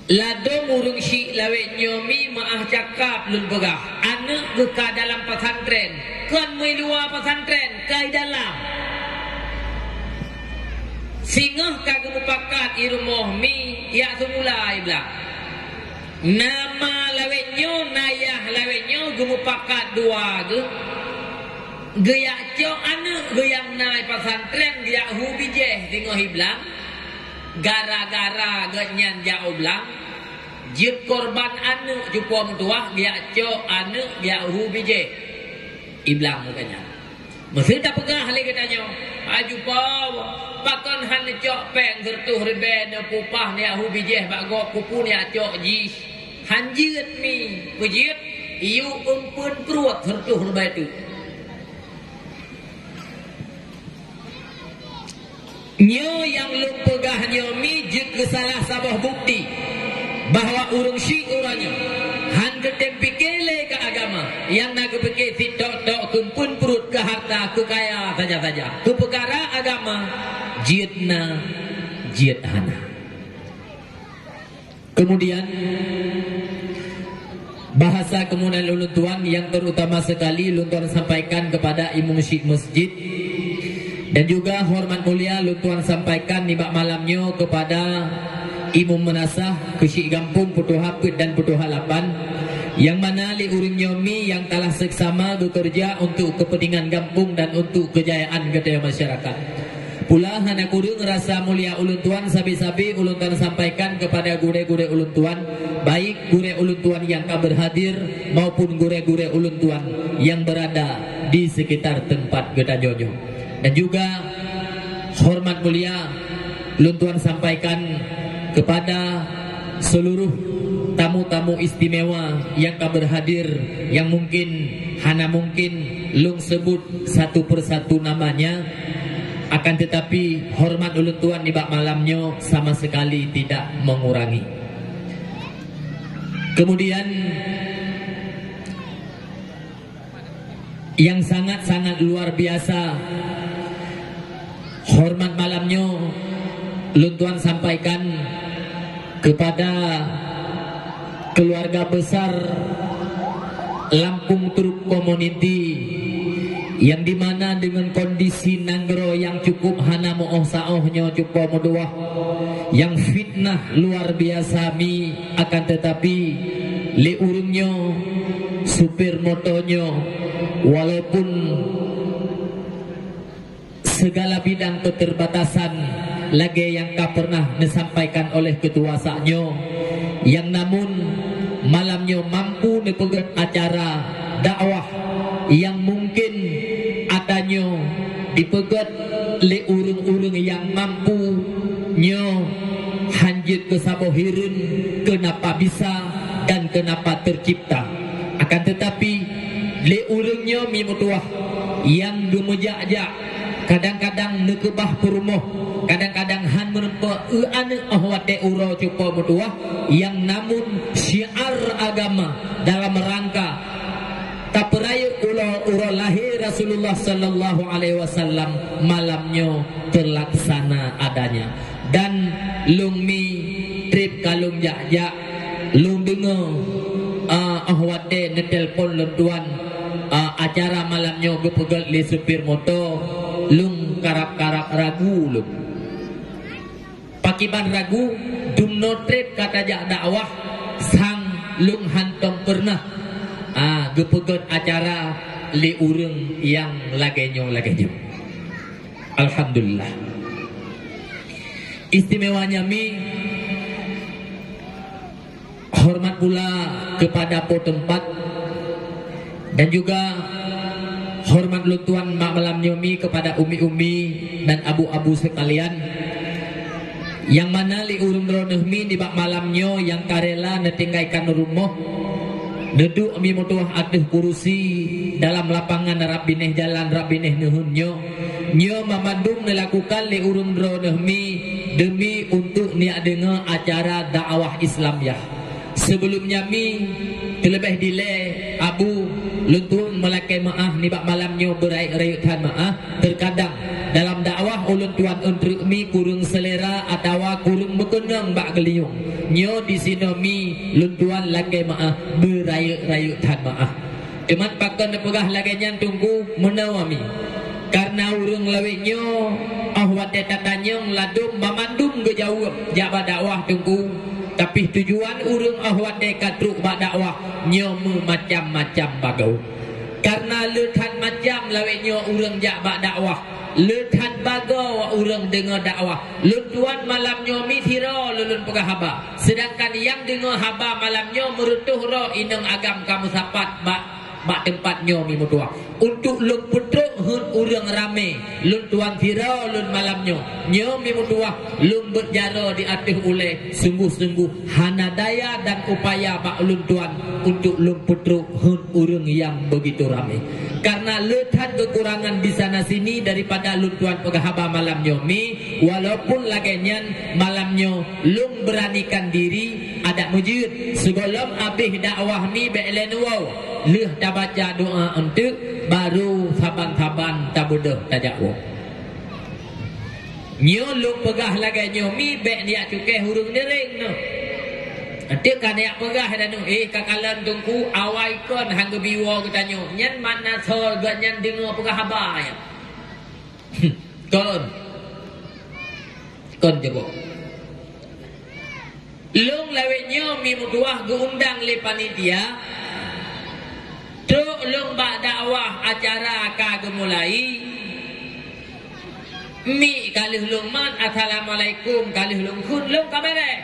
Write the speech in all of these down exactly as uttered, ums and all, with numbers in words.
Ladôm ureuëng syiek lawét nyoe mi meu'ah cakap lôn peugah, aneuëk geuh ka dalam pesantren, kon meuiluwa pesantren, ka i dalam. Singoh ka geumupakat i rumoh mi, jak seumula i blang. Nama lawét nyoe, na yah lawét nyoe geumupakat dua geuh. Geujak cok aneuëk geuh nyang na i pesantren, geujak hu bijéh singoh i blang. Gara-gara geuhnyan jak u blang, jeuet korban aneuëk cupo meutuwah, geujak cok aneuëk geujak hu bijéh i blang geuhnyan. Meuseuti tapeugah lé geutanyoe, "Hai cupo, pakon hana neucok péng sireutôh ribée neupeupah neujak hu bijéh bak gob, keupeue neujak cok jih? Hán jeuet mi, peue jeuet? Yue eumpeuen pruet sireutôh ribée teuk." Nyoe nyang lôn peugah nyoe mi jeuet keu salah saboh bukeuti bahwa ureuëng syiek uroe nyoe hán geutem pike lé keu agama, nyang na geupike sitok-tok keu eumpeuen pruet, keu hareuta, keu kaya saja-saja. Keu peukara agama, jeuet na, jeuet hana. Kemudian, bahasa keumuliaan ulôn tuan yang terutama sekali ulôn tuan sampaikan kepada imum syiek masjid, dan juga hormat mulia ulôn tuan sampaikan nibak malam nyoe kepada imum meunasah, keu syiek gampông Peutuha Peuet dan Peutuha Lapan, yang mana lé ureuëng nyoe mi yang telah seksama bekerja untuk kepentingan gampông dan untuk kejayaan geutanyoe masyarakat. Pula hana kureueng rasa mulia ulôn tuan sabe-sabe ulôn tuan sampaikan kepada gurée-gurée ulôn tuan, baik gurée ulôn tuan nyang ka berhadir maupun gurée-gurée ulôn tuan nyang berada di sekitar tempat geutanyoe nyoe. Dan juga hormat mulia ulôn tuan sampaikan kepada seluruh tamu-tamu istimewa nyang ka berhadir, nyang mungkin hana mungkin lôn sebut satu persatu namanya, akan tetapi hormat ulôn tuan nibak malam nyoe sama sekali tidak mengurangi. Kemudian, yang sangat-sangat luar biasa, hormat malam nyoe lôn tuan sampaikan kepada keluarga besar Lampung Truck Community, yang dimana dengan kondisi nanggroe yang cukup hana meuoh saoh nyoe cupo meuduah, yang fitnah luar biasa mi, akan tetapi lé ureuëng nyoe, supir moto nyoe, walaupun segala bidang keterbatasan lagée nyang ka pernah neusampaikan oleh ketua saknyoe, yang namun malam nyoe mampu neupeugét acara dakwah yang mungkin atanyoe dipeugét lé ureuëng-ureuëng nyang mampu nyoe hán jeuet keu saboh hireuen keunapa bisa dan keunapa tercipta. Akan tetapi, lé ureuëng nyoe mi meutuwah nyang geumeujak-jak, kadang-kadang neukeubah peurumoh, kadang-kadang hán meurumpok eu aneuëk óh watée uroe cupo meutuwah, nyang namun syiar agama dalam rangka tapeurayeuk ulo-, uroe lahé Rasulullah sallallahu alaihi wasallam malam nyoe terlaksana adanya. Dan lôn mi treb ka lôn jak-jak, lôn deungoe, ah, óh watée neutelepon lôn tuan, ah, acara malam nyoe geupeugét lé supir moto, lôn karab-karab ragu lôn. Pakiban ragu, dumnoe treb ka tajak dakwah, sang lôn hántom peureunah, ah, geupeugét acara lé ureuëng nyang lagée nyoe, lagée nyoe. Alhamdulillah. Istimewanya mi, hormat pula kepada po teumpat, dan juga hormat lôn tuan mak malam nyoe mi kepada umi-umi dan abu-abu sekalian, nyang mana lé ureuëng droeneueh mi nibak malam nyoe nyang ka rela neutinggaikan rumoh, neuduek mi meutuwah ateueh kurusi dalam lapangan rab binéh jalan, rab binéh neuheun nyoe. Nyoe banmandum neulakukan lé ureuëng droeneueh mi deumi untuk neujak deungoe acara dakwah Islamiyah. Sibeulom nyan mi, teuleubeh dilée, Abu, lôn tuan meulakée meuáh nibak malam nyoe beurayeuk-rayeuk that meuáh, teukadang dalam dakwah Ulôn tuan eunteuk mi kureueng seulera atawa kureueng meukeunong bak geulinyueng. Nyoe disinoe mi lôn tuan lakée meu'ah, beurayeuk-rayeuk that meu'ah. Teumat pakon neupeugah lagée nyan Teungku, meunoe mi. Kareuna ureuëng lawét nyoe, óh watée tatanyong ladôm banmandum geujaweueb jak bak dakwah Teungku, tapi tujuan ureuëng óh watée ka trok bak dakwah nyoe meumacam-macam bagoe. Kareuna le that macam lawét nyoe ureuëng jak bak dakwah, le that bagoe ureuëng deungoe dakwah. Lôn tuan malam nyoe mi sidroe lôn peugah haba, seudangkan nyang deungoe haba malam nyoe meureutoh droe inong agam ka meusapat bak bak teumpat nyoe mi meutuwah. Untuk lôn peutrok heuet ureuëng ramé, lôn tuan sidroe lôn malam nyoe. Nyoe mi meutuwah, lôn beuet jaroe di ateueh ulée, sungguh-sungguh hana daya dan upaya bak lôn tuan untuk lôn peutrok heuet ureuëng nyang beugitu ramé. Kareuna le that keukurangan di sana sini daripada lôn tuan peugah haba malam nyoe mi, walaupun lagée nyan malam nyoe lôn beuranikan diri adak meujeuet. Sigohlom abéh dakwah mi bék lé neuwoe, lheueh tabaca doa eunteuk, barô saban-saban tabeudôh tajak woe. Nyoe lôn peugah lagée nyoe mi bék neujak cukéh ureuëng neureng nyoe. Eunteuk ka neujak peugah dan nyoe, "Eh, ka kalon Teungku, awai kon han geubi woe geutanyoe." Nyan makna soe geuh nyan deungoe peugah haba nyan. Kon. Kon jeuet. Lôn lawét nyoe mi meutuwah geuundang lé panitia, trok lôn bak dakwah acara ka geumulai. Mi ka lheueh lôn mat, "Assalamualaikum," ka lheueh lôn kheun, lôn ka beureh.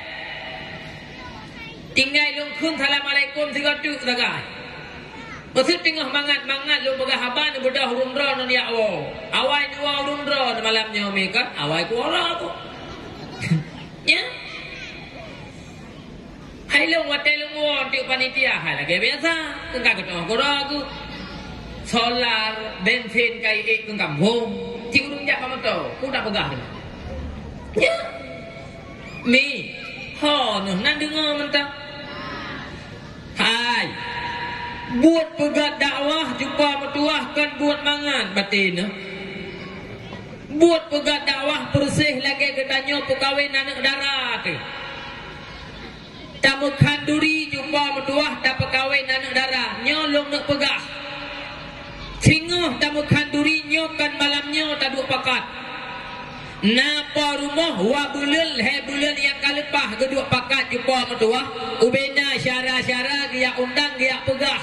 Tinggai lôn kheun, "Assalamualaikum," sigoe teuk sagai. Meuseue teungoh mangat-mangat lôn peugah haba, neubeudôh ureuëng droeneuh jak woe. Awai neuwoe ureuëng droeneuh malam nyoe mi kan, awai kuwoe ku. Nyan. Hai lôn watée lôn woe teuk panitia, hai lagée biasa, keu ka geutanyoe keudroe geuh. Solar, bensin, kai ék keu kampông, cit ureuëng jak bak moto, ku tapeugah teuma. Nyan. Mi, ho neuh nan deungoe mantong. Hai, buet peugét dakwah cupa meutuwah kon buet mangat batée neuh. Buet peugét dakwah peureuseh lagée geutanyoe peukawen aneuëk dara teuh. Tameukhanduri cupa meutuwah tapeukawen aneuëk dara, nyoe lôn neuk peugah. Singoh tameukhanduri nyoe kon malam nyoe taduek pakat. Na po rumoh wa buleuen lhée buleuen nyang ka leupah geuduek pakat cupa meutuwah, ubena syara-syara geujak undang geujak peugah.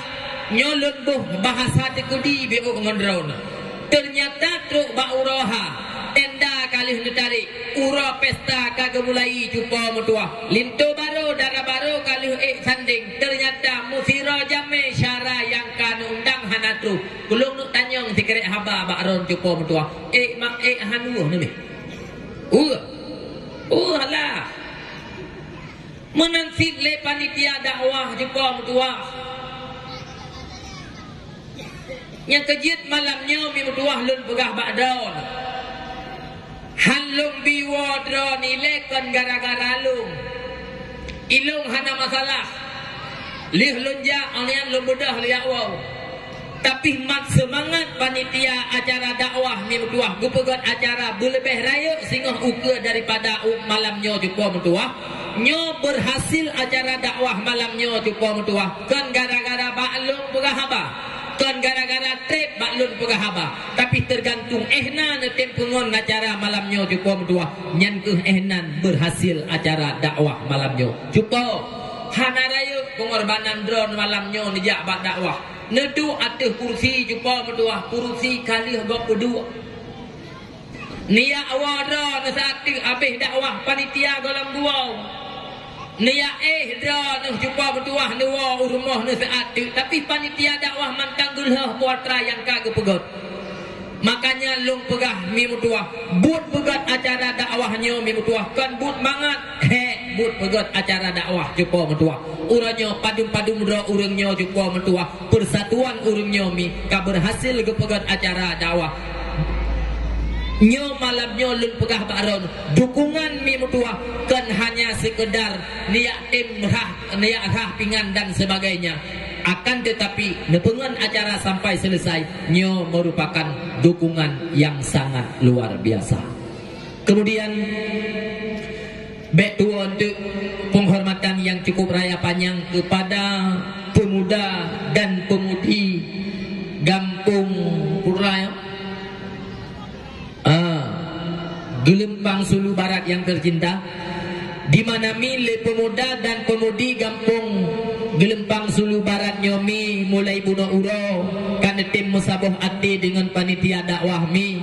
Nyoe lôn boh bahasa teukeudi biôh ngon droeneuh. Teunyata trok bak uroe ha, tenda ka lheueh neutarek, uroe pesta ka geumulai cupa meutuwah. Linto barô, dara barô ka lheueh ék sandeng. Teunyata meusidroe jamé syara nyang ka neuundang hana troh. Kulôn neuk tanyong sikrek haba bak droen cupa meutuwah. Ék mak ék han weueh neubeh. Weueh. Weueh lah. Meunan cit lé panitia dakwah cupa meutuwah. Nyang keujeuet malam nyoe mi meutuwah lôn peugah bak droen. Han lôn bi woe droen ilée kon gara-gara lôn. Ilôn hana masalah. Lheueh lôn jak, awaknyan lôn beudôh lôn jak woe. Tapi mat seumangat panitia acara dakwah mi meutuwah geupeugét acara beuleubeh rayeuk singoh ukeue daripada u malam nyoe cupa meutuwah. Nyoe beurhasil acara dakwah malam nyoe cupa meutuwah kon gara-gara bak lôn peugah haba, kon gara-gara treb bak lôn peugah haba, tapi teugantung éh na neutem peungon acara malam nyoe cupa meutuwah. Nyan keuh éh nan beurhasil acara dakwah malam nyoe. Cupa hana rayeuk peungorbanan droen malam nyoe neujak bak dakwah. Neuduek ateueh kursi cupa meutuwah, kursi ka lheueh gob peuduek. Neujak woe droeneuh siat teuk abéh dakwah panitia gohlom geuwoe. Neujak éh droeneuh cupa meutuwah neuwoe u rumoh neuh siat teuk, tapi panitia dakwah mantong geulheueh peue atra nyang ka geupeugét. Makanya lôn peugah mi meutuwah, buet peugét acara dakwah nyoe mi meutuwah kon buet mangat, hék buet peugét acara dakwah cupa meutuwah. Uroe nyoe padum-padum droe ureuëng nyoe cupa meutuwah. Persatuan ureuëng nyoe mi ka beurhasil geupeugét acara dakwah. Nyoe malam nyoe lôn peugah bak droen, dukungan mi meutuwah kon hanya seukeudar neujak tem rhah, neujak rhah pingan dan sebagainya. Akan tetapi, neupeungon acara sampai selesai, nyoe merupakan dukungan yang sangat luar biasa. Kemudian, bèk tuwo eunteuk penghormatan yang cukup raya panjang kepada pemuda dan pemudi Gampông Pura, ya. Ah, Geulumpang Sulu Barat yang tercinta, di mana mi lé pemuda dan pemudi Gampông Geulumpang Sulu Barat nyoe mi mulai bunoe uroe ka neutem meusaboh até deungon panitia dakwah mi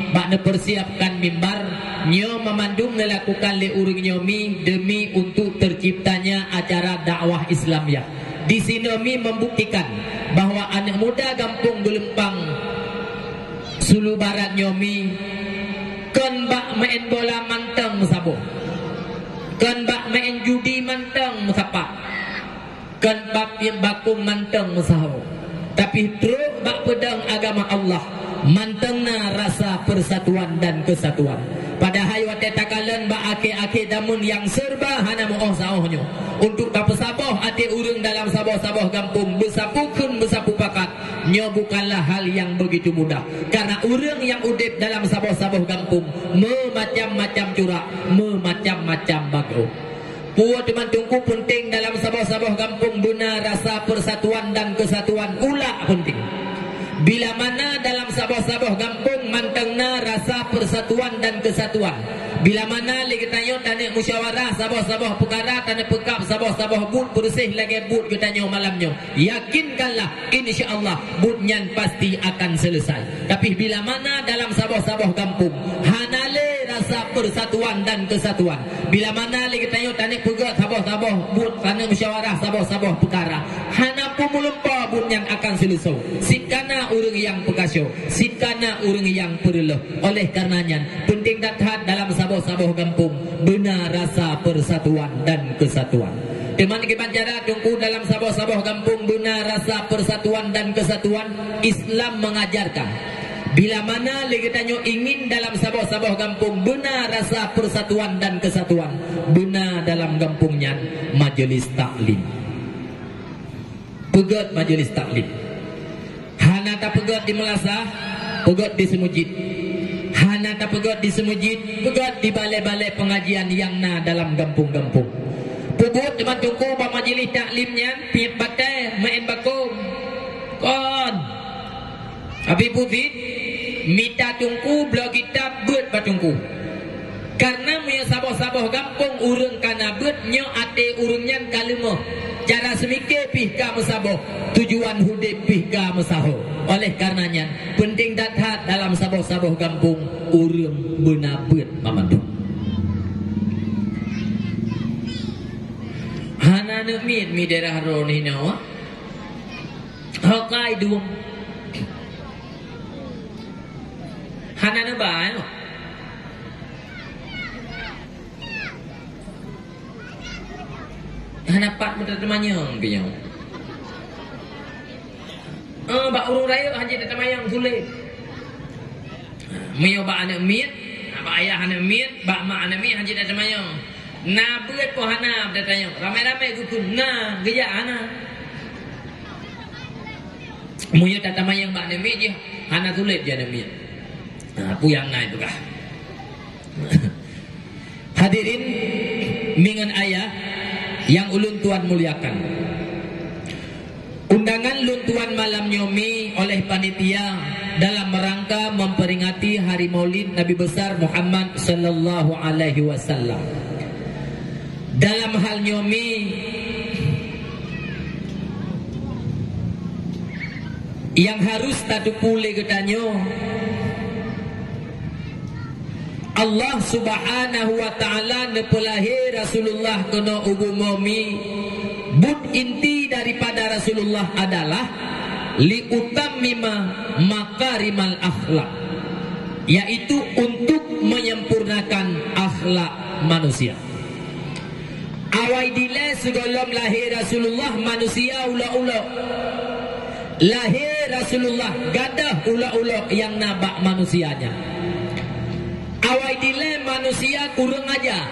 bak neupersiapkan mimbar. Nyoe meumandum neulakukan lé ureuëng nyoe mi demi untuk terciptanya acara dakwah Islamiyah. Di sinoe mi membuktikan bahwa aneuk muda Gampông Geulumpang Sulu Barat nyoe mi kon bak meu'en bola mantong meusaboh, kon bak meu'en judi mantong meusapat, kon bak piep bakong mantong meusaho, tapi trok bak peudong agama Allah mantong na rasa persatuan dan kesatuan. Padahai watée takalon bak akhé-akhé dameun nyang serba hana meu'oh saôh nyoe, untuk tapeusaboh até ureuëng dalam saboh-saboh gampông beusapeue kheun beusapeue pakat, nyoe bukanlah hal nyang begitu mudah. Karena ureuëng nyang udeb dalam saboh-saboh gampông meumacam-macam curak, meumacam-macam bagoe. Peue teuma Teungku peunteng dalam saboh-saboh gampông beuna rasa persatuan dan kesatuan, ulak peunteng. Bila mana dalam saboh-saboh gampông mantong na rasa persatuan dan kesatuan, bila mana lé geutanyoe taneuk musyawarah saboh-saboh peukara, taneuk peukab saboh-saboh buet, beureuséh lagée buet geutanyoe malam nyoe, yakinkanlah, insya Allah, buet nyan pasti akan selesai. Tapi bila mana dalam saboh-saboh gampông hana lé rasa persatuan dan kesatuan, bila mana lé geutanyoe taneuk peugét saboh-saboh buet, taneuk musyawarah saboh-saboh peukara, hana peue meulumpoe buet nyan akan seuleusoe. Cit kana ureuëng nyang peukaso, cit kana ureuëng nyang peureuloh. Oleh karena nyan, peunteng that-that dalam saboh-saboh gampông beuna rasa persatuan dan kesatuan. Teuma kiban cara Teungku dalam saboh-saboh gampông beuna rasa persatuan dan kesatuan, Islam mengajarkan, bila mana lé geutanyoe ingin dalam saboh-saboh gampông beuna rasa persatuan dan kesatuan, beuna dalam gampông nyan majelis taklim. Peugét majelis taklim. Hana tapeugét di meulasah, peugét di seumeujid. Hana tapeugét di seumeujid, peugét di balée-balée pengajian nyang na dalam gampông-gampông. Peubuet teuma Teungku bak majelis taklim nyan, piep batée, meu'en bakong. Kon. Abi Buzid mita Teungku bloe kitab beuet bak Teungku. Karena meunyoe saboh-saboh gampông ureuëng ka na beuet, nyoe até ureuëng nyan ka leumoh. Cara seumike pih ka meusaboh, tujuan udeb pih ka meusaho. Oleh karena nyan, peunteng that-that dalam saboh-saboh gampông ureuëng beuna beuet banmandum. Hana neuk miet mi daerah droeneuh inoe. Hokai dum. Hana neuba, eh. Hana pat meuteumanyong pinyong. Eh, bak ureuëng rayeuk hana teumanyong sulet. Meunyoe bak aneuk miet, bak ayah aneuk miet, bak mak aneuk miet hana teumanyong. Na beuet po hana, tanyong. Ramai-ramai geukheun na, geujak hana. Meunyoe tatamanyong bak aneuk miet jih, hana sulet jih aneuk miet. Nah, peue nyang na peugah. Hadirin mi ngon ayah nyang ulôn tuan muliakan. Undangan lôn tuan malam nyoe mi oleh panitia dalam rangka memperingati Hari Maulid Nabi Besar Muhammad sallallahu alaihi wasallam. Dalam hal nyoe mi nyang harus tateupeue lé geutanyoe, Allah Subhanahu wa Ta'ala neupeulahé Rasulullah keunoe u bumoe mi, buet inti daripada Rasulullah adalah liutammima makarimal akhlak, yaitu untuk menyempurnakan akhlak manusia. Awai dilée sigohlom lahé Rasulullah manusia ulok-ulok. Lahé Rasulullah gadôh ulok-ulok nyang na bak manusia nyan. Awai dilée manusia kureueng aja.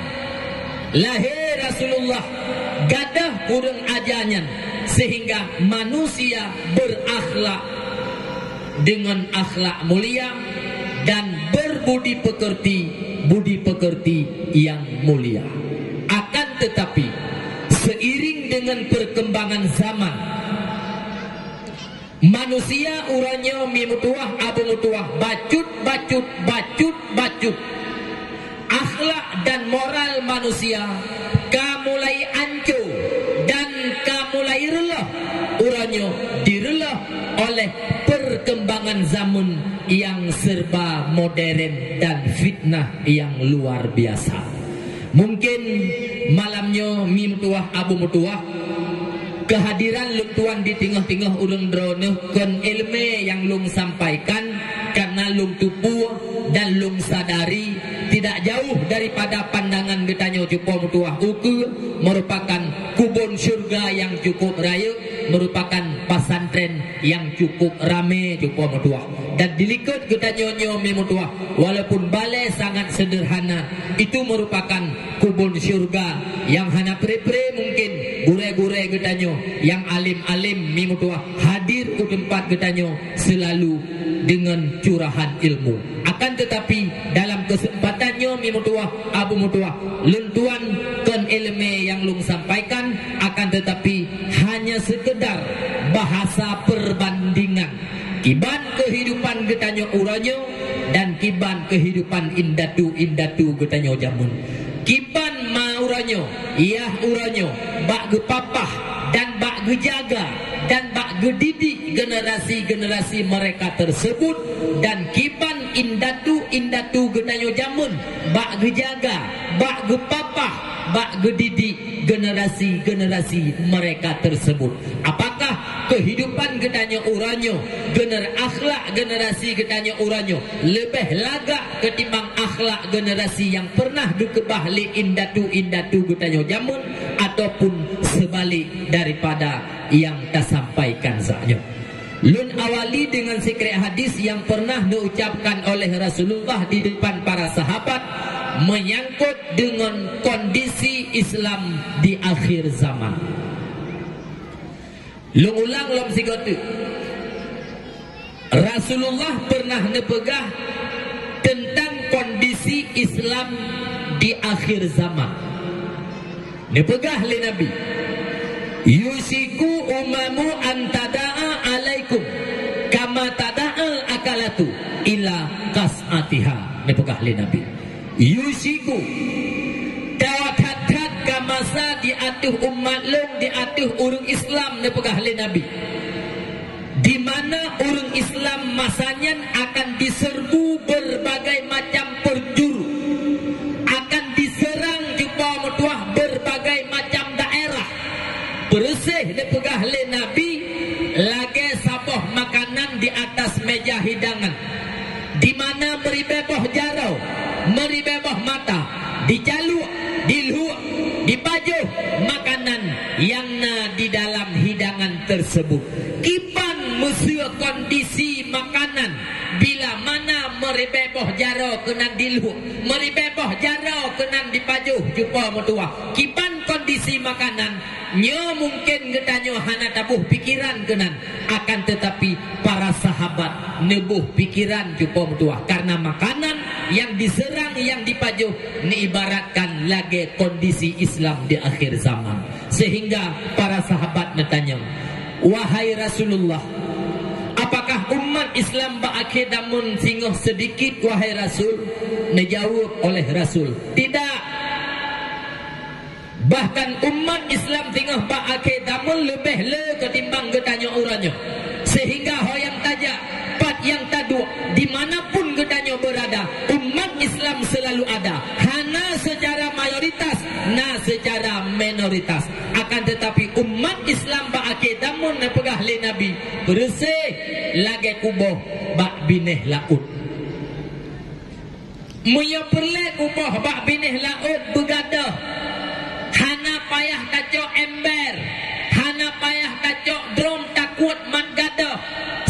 Lahé Rasulullah gadôh kureueng aja nyan, sehingga manusia berakhlak dengan akhlak mulia dan berbudi pekerti budi pekerti yang mulia. Akan tetapi, seiring dengan perkembangan zaman, manusia uroe nyoe mi meutuwah, abu meutuwah, bacut, bacut, bacut, bacut. Akhlak dan moral manusia ka mulai anco dan ka mulai reuloh, uroe nyoe direuloh oleh perkembangan zaman yang serba modern dan fitnah yang luar biasa. Mungkin malam nyoe mi meutuwah, abu meutuwah, kehadiran lôn tuan di teungoh-teungoh ureuëng droeneuh kon iéleumé nyang lôn sampaikan, karena lôn tupue dan lôn sadari tidak jauh daripada pandangan geutanyoe cupo meutuwah ukeue merupakan kubon syurga yang cukup rayeuk, merupakan pesantren yang cukup ramé cupo meutuwah. Dan di likot geutanyoe nyoe mi meutuwah, walaupun balée sangat sederhana, itu merupakan kubon syurga yang hana pre-pre mungkin gurée-gurée geutanyoe, yang alim-alim mi meutuwah hadir u teumpat geutanyoe selalu dengan curahan ilmu. Akan tetapi, dalam kesempatan nyoe mi meutuwah, abu meutuwah, lôn tuan kon iéleumé nyang lôn sampaikan, akan tetapi hanya sekedar bahasa perbandingan. Kiban kehidupan geutanyoe uroe nyoe dan kiban kehidupan indatu-indatu geutanyoe jameun. Kiban ma uroe nyoe, yah uroe nyoe, bak geupapah dan bak geujaga dan bak geudidik generasi-generasi mereka tersebut, dan kiban indatu-indatu geutanyoe jameun bak geujaga, bak geupapah, bak geudidik generasi-generasi mereka tersebut. Apakah kehidupan geutanyoe uroe nyoe, gener-, akhlak generasi geutanyoe uroe nyoe leubeh lagak ketimbang akhlak generasi yang pernah geukeubah lé indatu-indatu geutanyoe jameun, ataupun seubalik daripada nyang tasampaikan saat nyoe? Lôn awali dengan sikrek hadis yang pernah diucapkan oleh Rasulullah di depan para sahabat menyangkut dengan kondisi Islam di akhir zaman. Lôn ulang lom sigoe teuk. Rasulullah pernah neupeugah teuntang kondisi Islam di akhir zaman. Neupeugah lé Nabi, "Yusyiku umamu an tada'a alaikum kama tada'al akalatu ila qas'atiha," neupeugah lé Nabi. "Yusyiku, that-that ka masa di ateueh umat lôn, di ateueh ureuëng Islam," neupeugah lé Nabi, "di mana ureuëng Islam masa nyan akan diserbu berbagai macam penjuru, akan diserang cupo meutuwah berbagai macam daerah." Peureuséh neupeugah lé Nabi lagée saboh makanan di atas meja hidangan, di mana meuribée boh jaroe, meuribée boh mata, dicalok, dilhuek, dipajoh makanan nyang na di dalam hidangan tersebut. Kiban meuseu kondisi makanan bila mana meuribée boh jaroe keunan dilhuek, meuribée boh jaroe keunan dipajoh cupo meutuwah. Kiban kondisi makanan, nyoe mungkin geutanyoe hana taboh pikeran keunan, akan tetapi para sahabat neuboh pikeran cupo meutuwah, karena makanan nyang diserang, nyang dipajoh, neuibaratkan lagée kondisi Islam di akhir zaman. Sehingga para sahabat neutanyong, "Wahai Rasulullah, apakah umat Islam bak akhé dameun singoh seudikit, wahai Rasul?" Neujaweueb oleh Rasul, "Tidak. Bahkan umat Islam singoh bak akhé dameun leubeh le keutimbang geutanyoe uroe nyoe. Sehingga ho nyang tajak, pat nyang taduek, di mana pun geutanyoe beurada, umat Islam seulalu ada, hana seucara mayoritas, na seucara minoritas. Akan teutapi, umat Islam bak akhé dameun," neupeugah lé Nabi, "peureuséh lagée kuboh bak binéh laôt. Meunyoe peureulée kuboh bak binéh laôt beugadôh, hana payah tacok ember, hana payah tacok drom, takuet mat gadôh,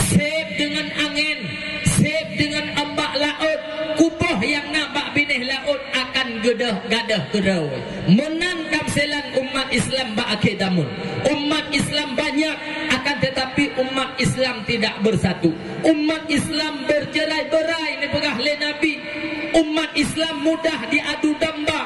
seb deungon angén, seb deungon ombak laôt, kuboh nyang na bak binéh laôt akan geudôh gadôh keudroe." Meunan tamsilan umat Islam bak akhé dameun. Umat Islam banyak, akan teutapi umat Islam tidak bersatu. Umat Islam bercerai-berai, neupeugah lé Nabi. Umat Islam mudah diadu domba,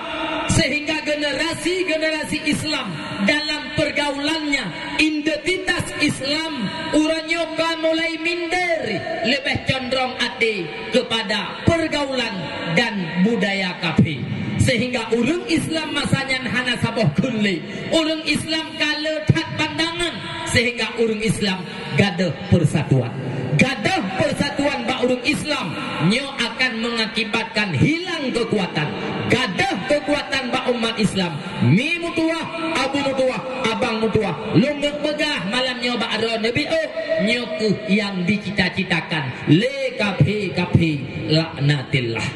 sehingga generasi-generasi Islam dalam pergaulannya, identitas Islam uroe nyoe ka mulai minder, leubeh condrong até kepada pergaulan dan budaya kafé. Sehingga ureuëng Islam masa nyan hana saboh kheun lé. Ureuëng Islam ka le that pandangan, sehingga ureuëng Islam gadôh persatuan. Gadôh persatuan bak ureuëng Islam nyoe akan mengakibatkan hilang kekuatan. Gadôh kekuatan bak umat Islam. Mi meutuwah, abu meutuwah, abang meutuwah. Lôn peugah malam nyoe bak droeneuh, nyoe kheueh nyang dicita-citakan lé kafé-kafé laknatillah.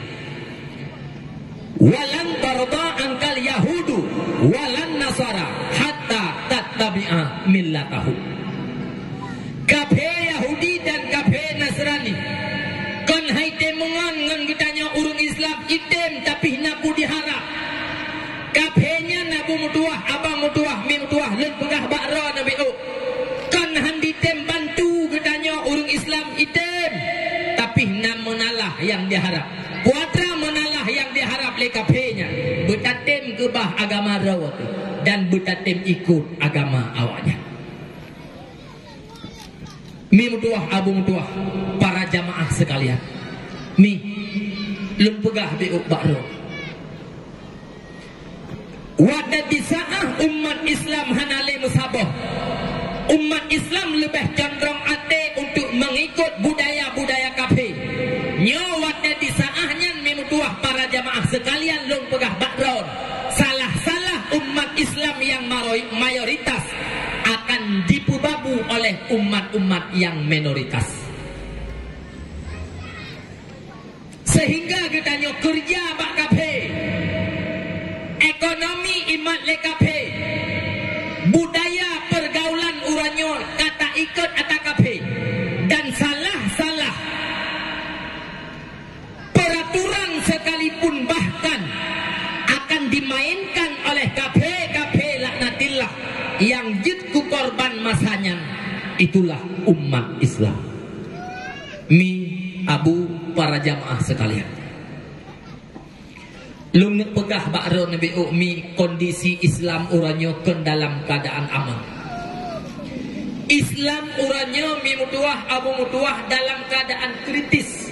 "Walan tarda angkal yahudu walan nasara hatta tattabi'a millatahum." Kafé Yahudi dan kafé Nasrani kon hai tem meungon ngon geutanyoe ureuëng Islam, item tapi na peue diharap. Kafé nyan abu meutuwah, abang meutuwah, mi meutuwah, lôn peugah bak droeneuh, kon han ditem bantu geutanyoe ureuëng Islam item, tapi na meunalah nyang diharap. Peue atra meunalah nyang diharap lé kafé nyan, beutatem keubah agama droe teuh dan beutatem ikot agama awaknyan. Mi meutuwah, abu meutuwah, para jamaah sekalian. Mi, lôn peugah beu bak droe. Watée disaáh umat Islam hana lé meusaboh, umat Islam leubeh condrong até untuk mengikut budaya-budaya kafé. Nyoe watée disaáh nyan, mi meutuwah, para jamaah sekalian, lôn peugah bak droe, salah-salah umat Islam nyang maroi-, mayoritas akan jipeubabu oleh umat-umat nyang minoritas. Sehingga geutanyoe keureuja bak kafé, ekonomi imat lé kafé, budaya pergaulan uroe nyoe ka taikot ata kafé, dan salah-salah peraturan sekalipun bahkan akan dimainkan oleh kafé-kafé laknatillah nyang jeuet keu korban masa nyan, itulah umat Islam. Mi, abu, para jamaah sekalian. Lôn neuk peugah bak droeneuh, mi, kondisi Islam uroe nyoe kon dalam keadaan aman. Islam uroe nyoe, mi meutuwah, abu meutuwah, dalam keadaan kritis.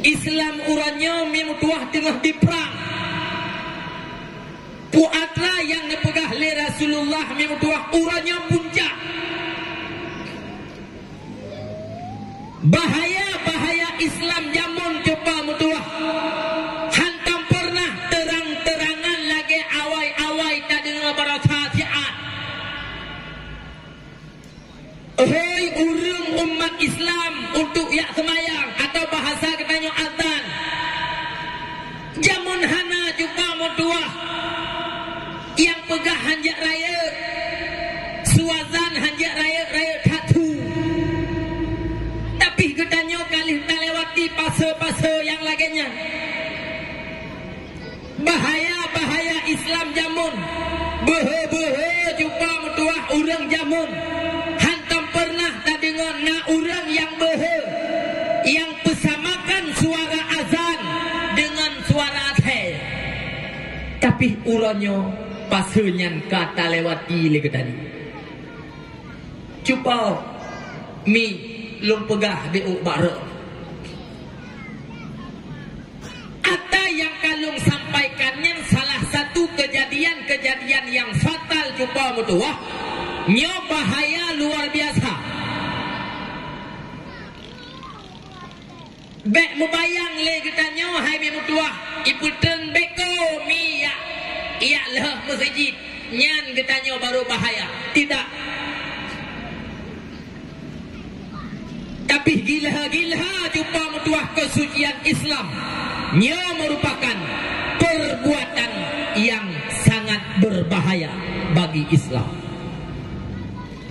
Islam uroe nyoe, mi meutuwah, teungoh diprang. Peue atra nyang neupeugah lé Rasulullah, mi meutuwah, uroe nyoe puncak. Bahaya-bahaya Islam jameun cuba meutuwah, hantom peureunah teurang-teurangan lagée awai-awai tadeungoe baroesa siat. Hoi ureuëng umat Islam, untuk jak seumayang atau bahasa geutanyoe azan, jameun hana cuba meutuwah. Nyang peugah hanjeuet rayeuk, suazan hanjeuet rayeuk-rayeuk that su. Tapi geutanyoe ka lheueh talewati pase-pase nyang lagée nyan. Bahaya-bahaya Islam jameun, beuhe-beuhe cuba meutuwah ureuëng jameun. Hantom peureunah tadeungoe na ureuëng nyang beuhe, nyang peusamakan suara azan deungon suara athée. Tapi uroe nyoe pase nyan ka talewati lé geutanyoe. Cuba mi lôn peugah beu bak droe. Ata nyang ka lôn sampaikan nyan salah satu kejadian-kejadian nyang fatal cuba meutuwah, nyoe bahaya luar biasa. Bék mubayang lé geutanyoe hai mi meutuwah, ipeutrön beko mi jak, jak lheueh meuseujid, nyan geutanyoe barô bahaya. Tidak. Tapi gilha-gilha cuba meutuwah keusucian Islam, nyoe meurupakan peurbuatan nyang sangat berbahaya bagi Islam.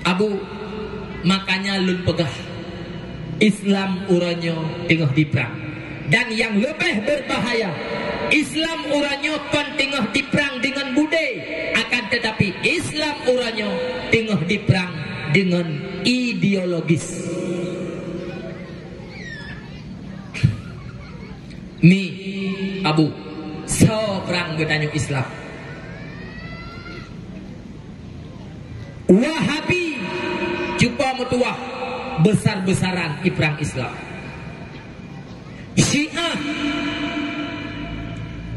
Abu, makanya lôn peugah, Islam uroe nyoe teungoh diprang. Dan nyang leubeh berbahaya, Islam uroe nyoe kon teungoh diprang deungon budé, akan teutapi Islam uroe nyoe teungoh diprang deungon ideologis. Mi, Abu, soe prang geutanyoe Islam? Wahabi, cuba meutuah, besar-besaran iprang Islam. Syiah,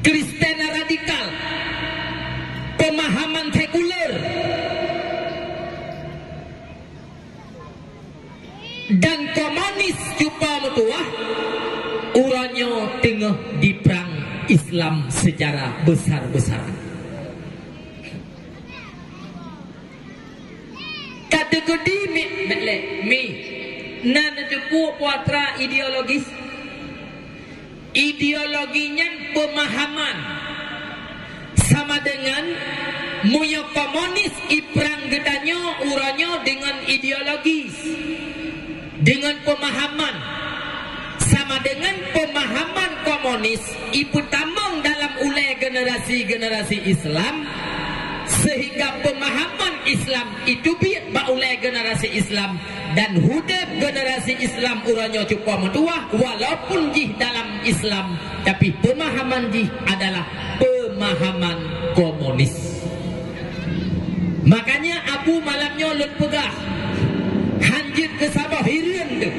Kristen radikal, pemahaman sekuler, dan komunis, cuba meutuah, uroe nyoe teungoh diprang Islam secara besar-besaran. Kateugudi mi, bèk lé, mi, na neuteupeue peue atra ideologis? Ideologi nyan pemahaman. Sama dengan meunyoe komunis iprang geutanyoe uroe nyoe deungon ideologis, deungon pemahaman. Sama dengan pemahaman komunis ipeutamong dalam ulèe generasi-generasi Islam, sehingga pemahaman Islam iteubiet bak ulèe generasi Islam. Dan udép generasi Islam uroe nyoe cuba meutuah, walaupun jih dalam Islam, tapi pemahaman jih adalah pemahaman komunis. Makanya Abu malam nyoe lôn peugah, hanjeuet keu saboh hireuen teuh,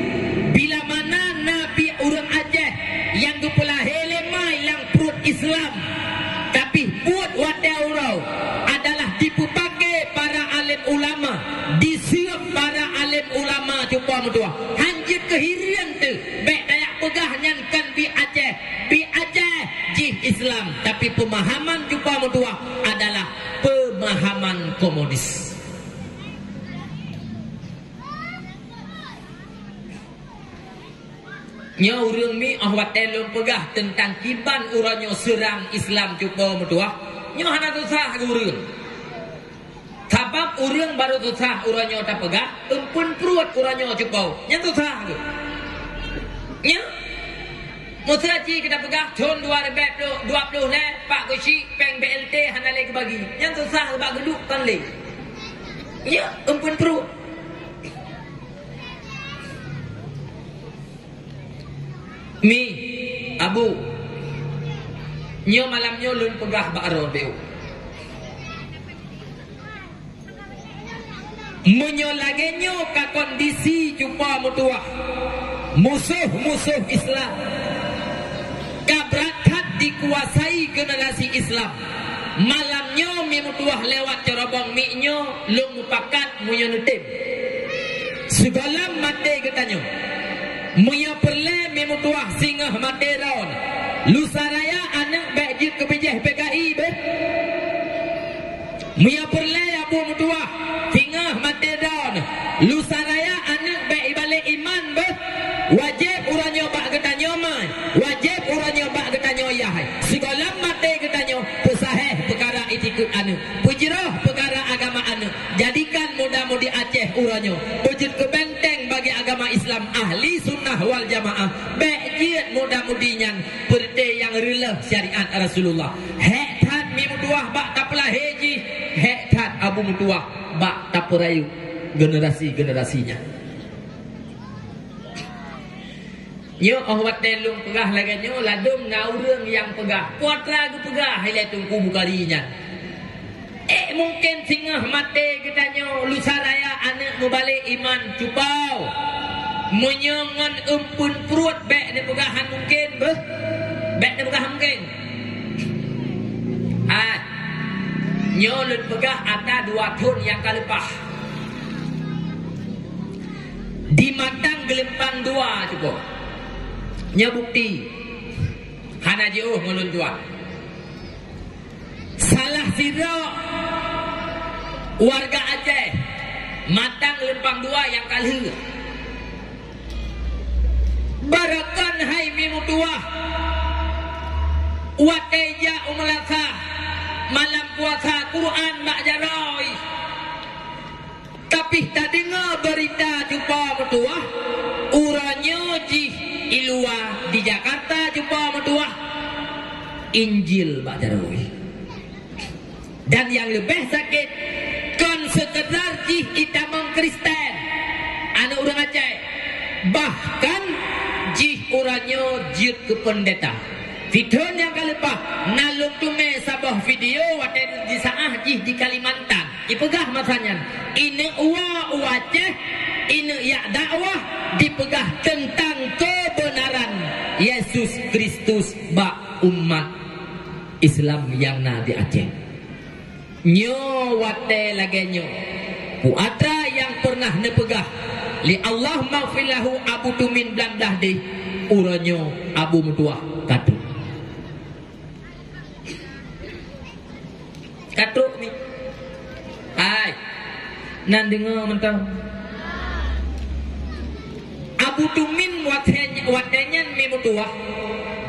bila mana na pih ureueng Aceh nyang geupeulahé lé mai lam pruet Islam, tapi buet watèe uroe adalah dipeupaké para alim ulama, diseuep para alim ulama cuba meutuah. Hanjeuet keu hireuen teuh, bèk tajak peugah nyan kon bi Aceh. Bi Aceh jih Islam, tapi pemahaman cuba meutuah adalah pemahaman komunis. Nyoe ureueng mi 'oh watèe lôn peugah teuntang kiban uroe nyoe seurang Islam cuba meutuah, nyoe hana susah keu ureueng. Sabab ureueng barô susah uroe nyoe tapeugah, eumpeuen pruet uroe nyoe cuba. Nyan susah keu. Nyan. Meuseu cit keu tapeugah thôn dua ribèe dua ploh lhèe, Pak Geuchik, pèng B L T hana lé geubagi. Nyan susah bak geuduek kon lé. Nyan, eumpeuen pruet. Mi, Abu, nyoe malam nyoe lôn peugah bak droe teuh. Meunyoe lagèe nyoe ka kondisi cuba meutuah, musoh-musoh Islam ka brat that dikuasai generasi Islam. Malam nyoe mi meutuah lewat carobong mi nyoe lôn mupakat meunyoe neutem. Sigohlom maté geutanyoe. Meunyoe peureulèe mi meutuah singoh maté droeneuh, lusa raya aneuk bèk jeuet keu bijèh P K I beuh. Meunyoe peureulèe Abu meutuah singoh maté droeneuh, lusa raya aneuk bèk ibalek iman beuh. Wajéb uroe nyoe bak geutanyoe mai, wajéb uroe nyoe bak geutanyoe yah. Sigohlom maté geutanyoe, peusahéh peukara itikeuet aneuk, peujroh peukara agama aneuk. Jadikan muda-mudi Aceh uroe nyoe beujeuet keu benteng bagi agama Islam ahli sunnah wal jamaah. Bèk jeuet muda-mudi nyan peureuté nyang reuleuh syariat Rasulullah. Hék that mi meutuah bak tapeulahé jih, hék that Abu meutuah bak tapeurayeuk generasi-generasi nyan. Nyoe 'oh watèe lôn peugah lagèe nyoe, ladôm na ureueng nyang peugah, "Peue atra geupeugah ilèe Teungku Bukhari nyan? Ék mungken singoh maté geutanyoe lusa raya aneuk meubalek iman?" Cuba, meunyoe ngon eumpeuen pruet bèk neupeugah han mungken beuh. Bèk neupeugah han mungken. Ah, nyoe lôn peugah ata dua thôn nyang ka leupah. Di Matang Geulumpang Dua cuba. Nyoe bukti. Hana jiôh ngon lôn tuan. Salah sidroe warga Aceh, Matang Geulumpang Dua nyang ka lheueh. Baroekon hai mi meutuah. Watèe jak u meulasah malam puasa, Quran bak jaroe. Tapi tadeungoe beurita cuba meutuah, uroe nyoe jih i luwa di Jakarta cuba meutuah, Injil bak jaroe. Dan nyang leubeh sakét, kon seukeudar jih itamong Kristen, aneuk ureueng Aceh, bahkan jih uroe nyoe jeuet keu peundeta. Di thon nyang ka leupah, na lôn teumé saboh video watée jisaah jih di Kalimantan. Jipeugah masa nyan, ineuk uwa u Aceh, ineuk jak dakwah, jipeugah teuntang keubeunaran Yesus Kristus bak umat Islam nyang na di Aceh. Nyoe watée lagée nyoe, peue atra nyang peureunah neupeugah lé Allah maghfir lahu Abu Tumin Blang Blahdeh, uroe nyoe Abu meutuwah ka trok. Ka trok mi. Hai, nan deungoe mantong. Abu Tumin watée, watée nyan mi meutuwah,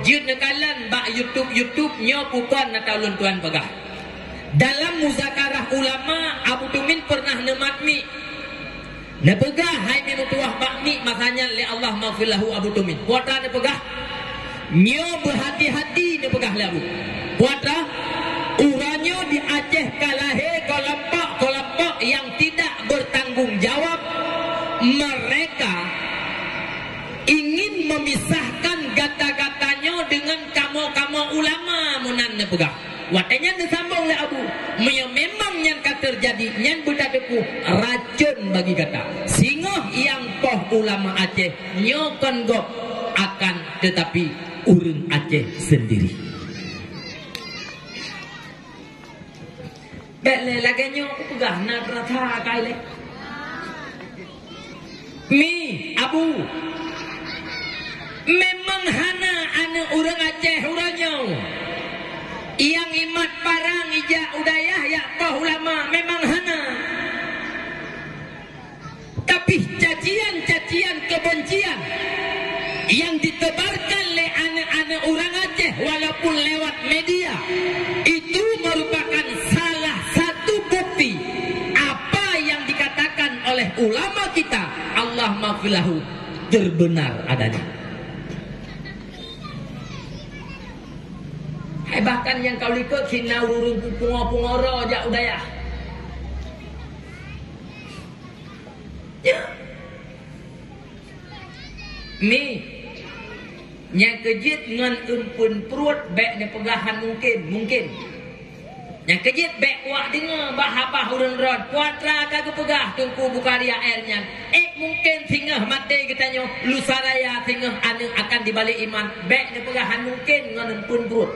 jeuet neukalon bak YouTube, YouTube nyoe bukon ata ulôn tuan peugah. Dalam muzakarah ulama, Abu Tumin peureunah neumat mi. Neupeugah hai mi meutuwah bak mi masa nyan lé Allah maghfir lahu Abu Tumin. Peue atra neupeugah? Nyoe beuhati-hati neupeugah lé Abu. Peue atra? Uroe nyoe di Aceh ka lahé keulompok-keulompok nyang tidak bertanggung jawab. Mereka ingin memisahkan gata-gata nyoe deungon kamoe-kamoe ulama, meunan neupeugah. Watée nyan neusambong lé Abu, meunyoe memang nyan ka teujadi, nyan beutateupeue racon bagi gata. Singoh nyang poh ulama Aceh nyoe kon gob akan, teutapi ureuëng Aceh seundiri. Bék lé lagée nyoe kupeugah na rasa kai lé. Mi, Abu, memang hana aneuëk ureuëng Aceh uroe nyoe nyang imat parang ijak u dayah jak poh ulama, memang hana. Tapi cacian-cacian kebencian yang ditebarkan lé aneuëk-aneuëk ureuëng Aceh walaupun lewat media, itu merupakan salah satu bukti apa yang dikatakan oleh ulama kita, Allah maghfir lahu, terbenar adanya. Hai, bahkan nyang ka likot sina ureuëng pungo-pungo droe jak u dayah. Ya. Mi, nyang keujeuet ngon eumpeuen pruet bék neupeugah han mungken, mungken. Nyang keujeuet bék kuak deungoe bak haba ureuëng droe, peue atra ka geupeugah Teungku Bukhari A R nyan. Ék mungken singoh maté geutanyoe, lusa raya singoh aneuëk akan jibalek iman, bék neupeugah han mungken ngon eumpeuen pruet.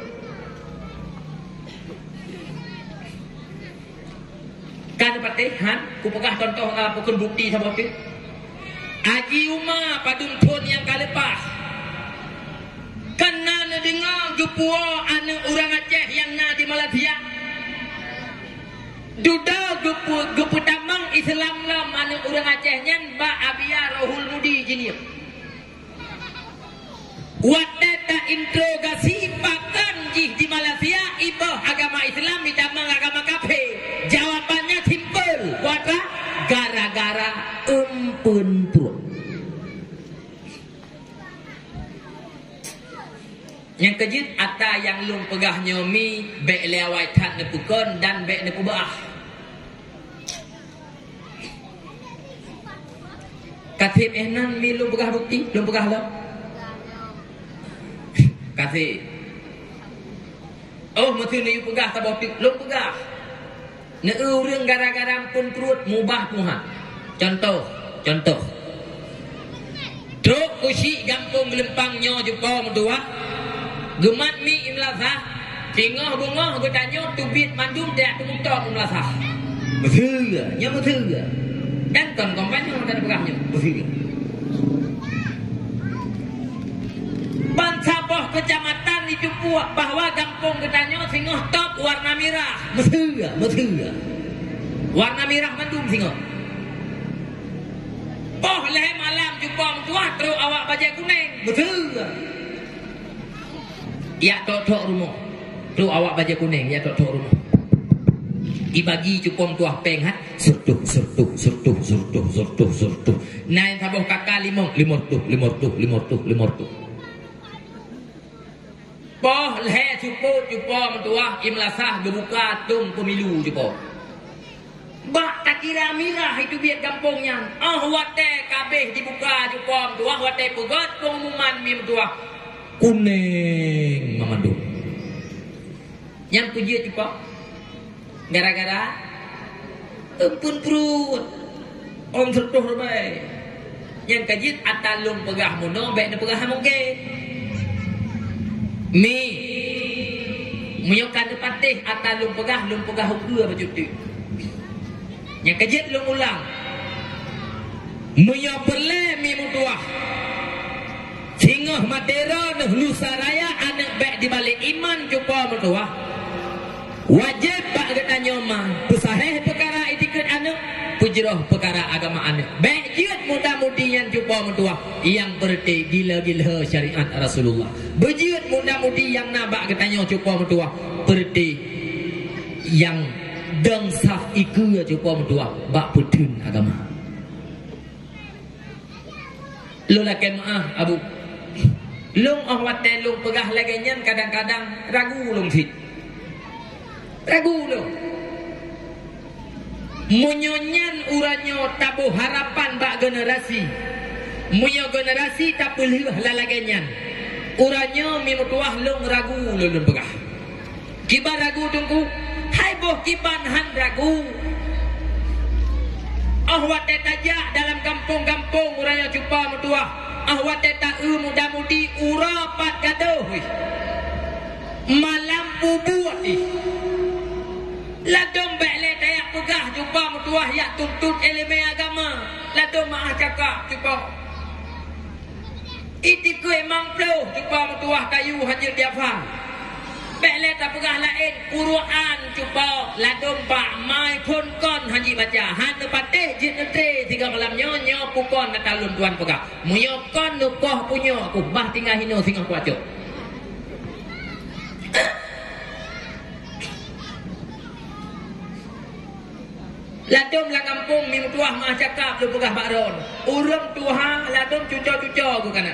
Ka neupatéh, han, kupeugah contoh, ah, pakon bukti saboh teuk. Haji Uma padum thon nyang ka leupah, kan na neudeungoe geupuwoe aneuëk ureuëng Aceh nyang na di Malaysia. Dudoe geupeu-, geupeutamong Islam lom aneuëk ureuëng Aceh nyan bak Abiya Rohul Mudi jinieuh. Watée tainterogasi pakon jih di Malaysia iboh agama Islam itamong agama kafé, jawabannya simpel, peue atra? Gara-gara eumpeuen pruet. Nyang keujeuet atra nyang lôn peugah nyoe mi bék lé awai that neupeukon dan bék neupeubeuah. Ka sép éh nan mi lôn peugah bukti, lôn peugah lom. Ka sép. Oh, meuseu neuyue peugah saboh teuk, lôn peugah. Neueu ureuëng gara-gara eumpeuen pruet mubah Tuhan. Contoh, contoh. Trok keuchik gampông Geulumpang nyoe jipo meutuwah, geumat mi i meulasah, singoh beungoh geutanyoe teubiet mandum tajak teumutông i meulasah. Beutôi, nyoe beutôi. Dan kon kompanyong ka teupeugah nyoe, beutôi. Bansaboh keucamatan jiteupeue bahwa gampông geutanyoe singoh top warna mirah. Beutôi, beutôi. Warna mirah mandum singoh. Poh lhée malam jipo meutuwah trok awak bajée kuneng. Beutôi. Jak tok-tok rumoh. Trok awak bajée kuneng, jak tok-tok rumoh. Ibagi jipo meutuwah péng, ha? Surtuh, surtuh, surtuh, surtuh, surtuh, surtuh. Na nyang saboh kaka limong, limong reutôh, limong reutôh, limong reutôh, limong reutôh. Poh lhée seupôt jipo meutuwah i meulasah geubuka tông peumilu jipo. Bak takira mirah iteubiet gampông nyan. Óh watée ka abéh jibuka jipo meutuwah, watée peugét peungumuman mi meutuwah, kuneng mamandum. Nyang peujeuet cupa? Gara-gara eumpun pruet. Ôn seutoh reubai. Nyang ka jeuet ata lôn peugah meunoe, bèk neupeugah mungken. Mi, meunyoe ka neupatéh ata lôn peugah, lôn peugah ukeue bacut teuk. Nyang ka jeuet lôn ulang. Meunyoe peureulèe mi meutuwah, singoh maté droeneuh lusa raya aneuk bèk dibalek iman cupa meutuwah. Wajéb bak geutanyoe ma peusahéh peukara itikeuet aneuk, peujroh peukara agama aneuk. Bèk jeuet muda-mudi nyan cupa meutuwah nyang peureuté gila-gila syariat Rasulullah. Beujeuet muda-mudi nyang na bak geutanyoe cupa meutuwah peureuté nyang dong saf ikeue cupa meutuwah bak peutheun agama. Lôn lakèe meu'ah, Abu. Lôn 'oh watèe lôn peugah lagèe nyan kadang-kadang ragu lôn cit. Ragu lôn. Meunyoe nyan uroe nyoe taboh harapan bak generasi, meunyoe generasi tapeulheueh lalagèe nyan, uroe nyoe mi meutuwah lôn ragu lôn, lôn peugah. Kiban ragu Teungku? Hai boh kiban han ragu. 'Oh watèe tajak dalam gampông-gampông uroe nyoe cupa meutuwah, 'oh watèe ta-eu muda-mudi uroe pat gadôh, wih. Malam pubuet ih. Ladôm bèk lé tajak peugah cupa meutuwah jak tuntot ileumèe agama. Ladôm meu'ah cakap cupa. Itikeuet mang ploh cupa meutuwah kayu han jeuet diafa. Bèk lé tapeugah laén, Quran cupa ladôm bak ma phôn kon han jibaca, han neupatéh jeuet neutré sigoe malam nyoe, nyoe peue kon ata lôn tuan peugah. Meunyoe kon neukoh punyok ku, bah tinggai hinoe singoh kuacok. Ladôm lam gampông mi meutuwah meu'ah cakap lôn peugah bak droen. Ureueng tuha ladôm cuco-cuco geuh kana.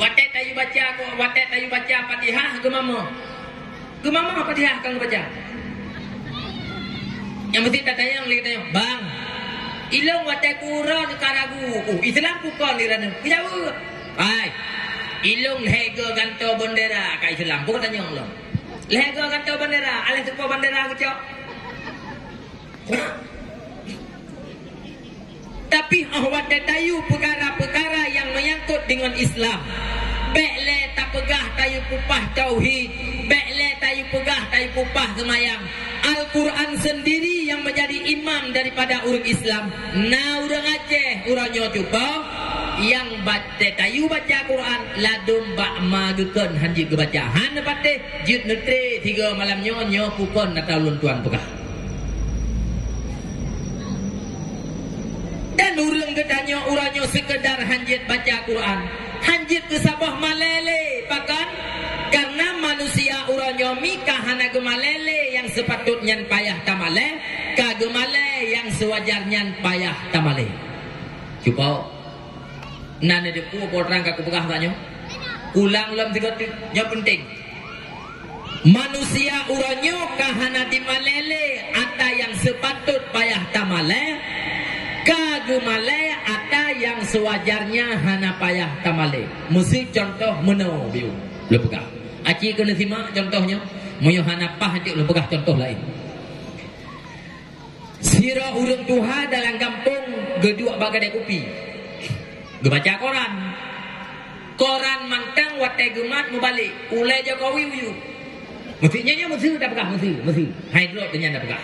Watèe tayue baca, watèe tayue baca Fatihah geumamoh. Geumamoh Fatihah ka geubaca. Nyang meusti tatanyong lé geutanyoe, "Bang, ilôn watèe kuuroe ka ragu, oh, Islam peue kon di droeneuh?" Geujaweueb, "Hai, ilôn lhèe goe gantoe bendera ka Islam." Peue tanyong lôn? Lhèe goe gantoe bendera, alah teupeue bendera geucok. Tapi 'oh watèe tayue peukara-peukara nyang meunyangkot deungon Islam, bèk lé tapeugah tayue peupah tauhid, bèk lé tayue peugah tayue peupah seumayang. Al-Quran sendiri yang menjadi imam daripada ureueng Islam. Na ureueng Aceh uroe nyoe cupa nyang watèe tayue baca Quran ladôm bak ma geukheun han jeuet geubaca, han neupatéh jeuet neutré sigoe malam nyoe, nyoe peue kon ata lôn tuan peugah. Dan ureueng geutanyoe uroe nyoe seukeudar han jeuet baca Quran, han jeuet keu saboh malèe lé. Pakon? Karena manusia uroe nyoe mi ka hana geumalèe lé nyang seupatôt nyan payah tamalèe, ka geumalèe nyang seuwajar nyan payah tamalèe. Cuba, na neuteupeue peue trang ka kupeugah bak nyoe? Kulang lom sigoe teuk, nyoe peunteng. Manusia uroe nyoe ka hana jimalèe lé ata nyang seupatôt payah tamalèe, ka geumalèe ata nyang seuwajarnya hana payah tamalèe. Miseu cuntoh meunoe biôh lôn peugah. Aci keuneuk simak cuntoh nyoe, meunyoe hana paih teuk lôn peugah cuntoh laén. Sidroe ureueng tuha dalam gampông geuduek bak gadée kupi, geubaca koran. Koran mantong watée geumat meubalek, ulée Jokowi u yup. Meusti nyan, nyan meusti tapeugah, meusti, meusti. Hai droe nyan tapeugah.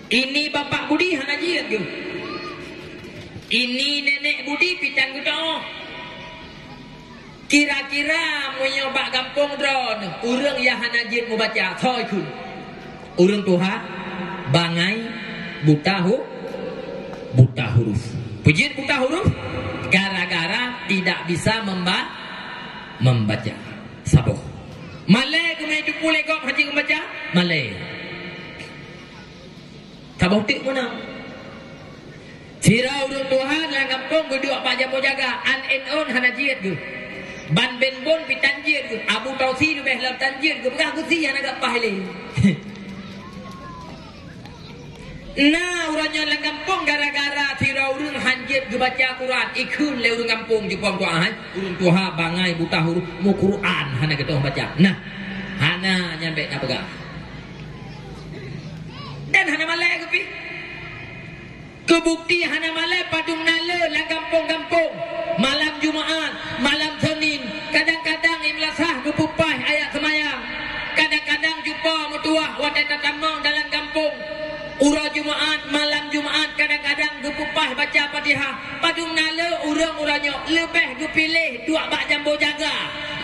Ini Bapak Budi hana jeuet geuh. Ini Nenek Budi pih tan geutoh. Kira-kira meunyoe bak gampông droeneuh, ureuëng nyang hana jeuet mubaca, soe kheun? Ureuëng tuha, bangai, buta hu-, buta huruf. Peue jeuet buta huruf? Gara-gara tidak bisa memba-, membaca. Saboh. Malée keunoe teupeu lé gob hana jeuet mubaca? Malée. Saboh teuk meunan. Sidroe ureuëng tuha lam gampông geuduek bak jampoe jaga, an N O hana jeuet geuh. Ban ben bon pih tan jeuet geuh. Abu Tausi leubeh lom tan jeuet geuh, peugah geusi hana geupaih lé. Na uroe nyoe lam gampông gara-gara sidroe ureuëng han jeuet geubaca Quran, ikheun lé ureuëng gampông jipông tuha, hai ureuëng tuha bangai buta huruf, meu Quran hana geutoh baca. Nah, Na, nyan bèk na peugah. Dan hana malèe keuh pih. Keubukti hana malèe padum na le lam gampông-gampông. Malam Jumat, malam Senin, kadang-kadang i meulasah geupeupaih ayat seumayang. Kadang-kadang cupo meutuwah watèe tatamong dalam gampông. Uroe Jumat, malam Jumat kadang-kadang geupeupaih baca Fatihah. Padum na le ureueng uroe nyoe leubeh geupiléh duek bak jambo jaga,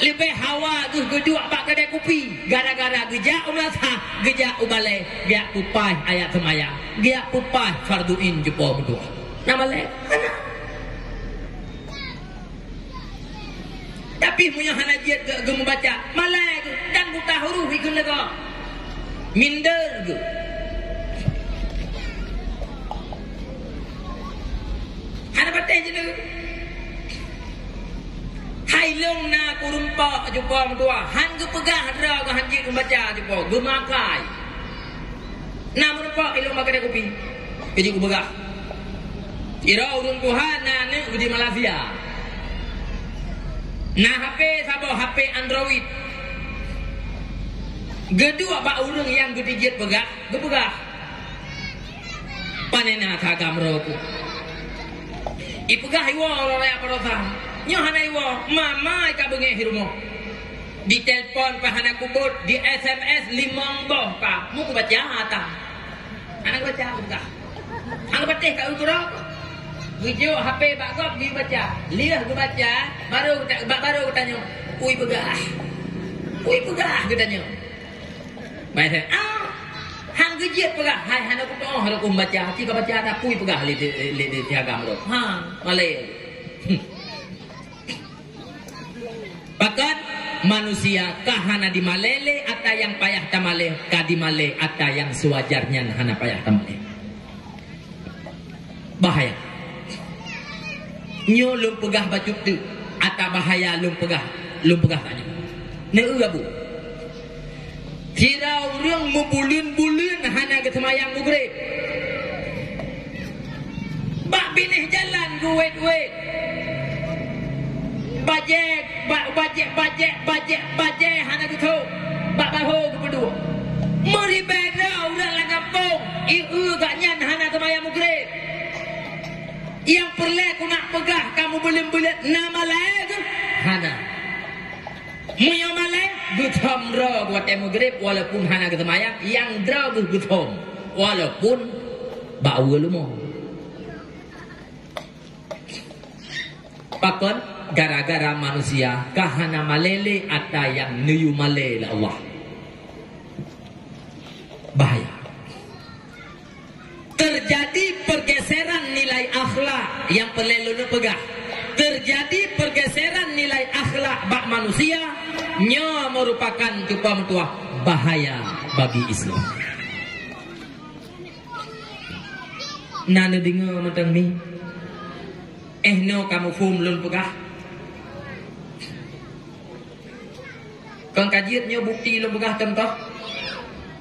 leubeh hawa geuh geuduek bak keudè kupi, gara-gara geujak u meulasah, geujak u balèe, geujak peupaih ayat seumayang, geujak peupaih fardu ain cupo meutuwah. Na malèe? Hana. Tapi meunyoe hana jeuet geu-, geumeubaca, malèe geuh dan buta huruf ikheun lé gob. Minder geuh. Hana patéh jinoe. Hai lôn na kureueng pok cupo meutuwah, han geupeugah droe geuh han jeuet geubaca cupo, geumakai. Na meurumpok ilôn bak keudè kupi. Keujeuet kupeugah. Sidroe ureueng tuha na aneuk di Malaysia. Na H P saboh, H P Android. Geuduek bak ureueng nyang geutijeuet peugah, geupeugah, "Pane na seragam droe?" Ipeugah iwoe lom lé baroesa. Nyoe hana iwoe, mama ka beungéh di rumoh. Ditelepon pih hana kubot, di S M S limong boh ka. Mu kubaca ata. Hana kubaca, kupeugah. Hana patéh ka ukeurok. Geujok H P bak gob geubaca. Lheueh geubaca, baru geuta-, ba-, baru geutanyoe, "Peue ipeugah? Peue ipeugah?" geutanyoe. Baik, ah, han geujeuet peugah, hai hana kutoh, hana kubaca, ci ka baca ata peue ipeugah lé, lé, lé, lé si agam tu. Ha, malèe. Pakon manusia ka hana dimalèe lé ata nyang payah tamalèe, ka dimalèe ata nyang seuwajar nyan hana payah tamalèe. Bahaya. Nyoe lôn peugah bacut teuk, ata bahaya lôn peugah, lôn peugah tanyoe. Neu-eu abu. Sidroe ureueng meubuleuen-buleuen hana geuseumayang Maghrib. Bak binéh jalan geuwét-wét. Bajèe, ba-, bajèe, bajèe, bajèe, bajèe hana geuthok. Bak bahô geupeuduek. Meuribèe droe ureueng lam gampông, ié gobnyan hana seumayang Maghrib. Nyang peureulèe keuneuk peugah ka meubuleuen-buleuen na malèe geuh? Hana. Meunyoe malèe, geuthom droe watèe Maghrib walaupun hana geuseumayang, nyang droe geuh geuthom walaupun bak uroe leumo. Pakon? Gara-gara manusia ka hana malèe lé ata nyang neuyue malèe lé Allah. Bahaya. Terjadi pergeseran nilai akhlak nyang peureulèe lôn peugah. Terjadi pergeseran nilai akhlak bak manusia, nyoe meurupakan cupa meutuah bahaya bagi Islam. Na neudeungoe mantong mi? Eh, nyoe ka muphom lôn peugah? Kon ka jeuet nyoe bukti lôn peugah contoh?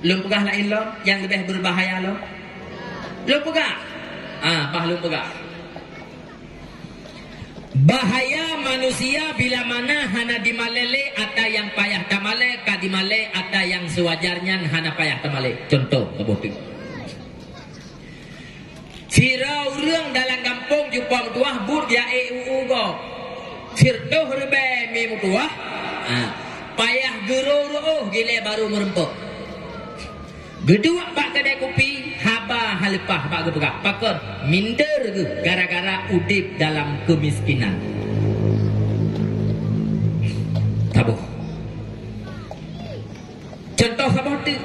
Lôn peugah laén lom nyang leubeh beubahaya lom? Lôn peugah? Ah, bah lôn peugah. Bahaya manusia bila mana hana dimalèe lé ata nyang payah tamalèe, ka dimalèe ata nyang seuwajar nyan hana payah tamalèe. Contoh saboh teuk. Sidroe ureueng dalam gampông cupa meutuah buet jak ék u-u gob. Sireutôh ribèe mi meutuah, ha, payah geurô-rô gilée barô meureumpok. Geuduek bak keudè kupi, haba haleupah bak geupeugah. Pakon? Minder geuh gara-gara udép dalam keumiskinan. Saboh. Contoh saboh teuk.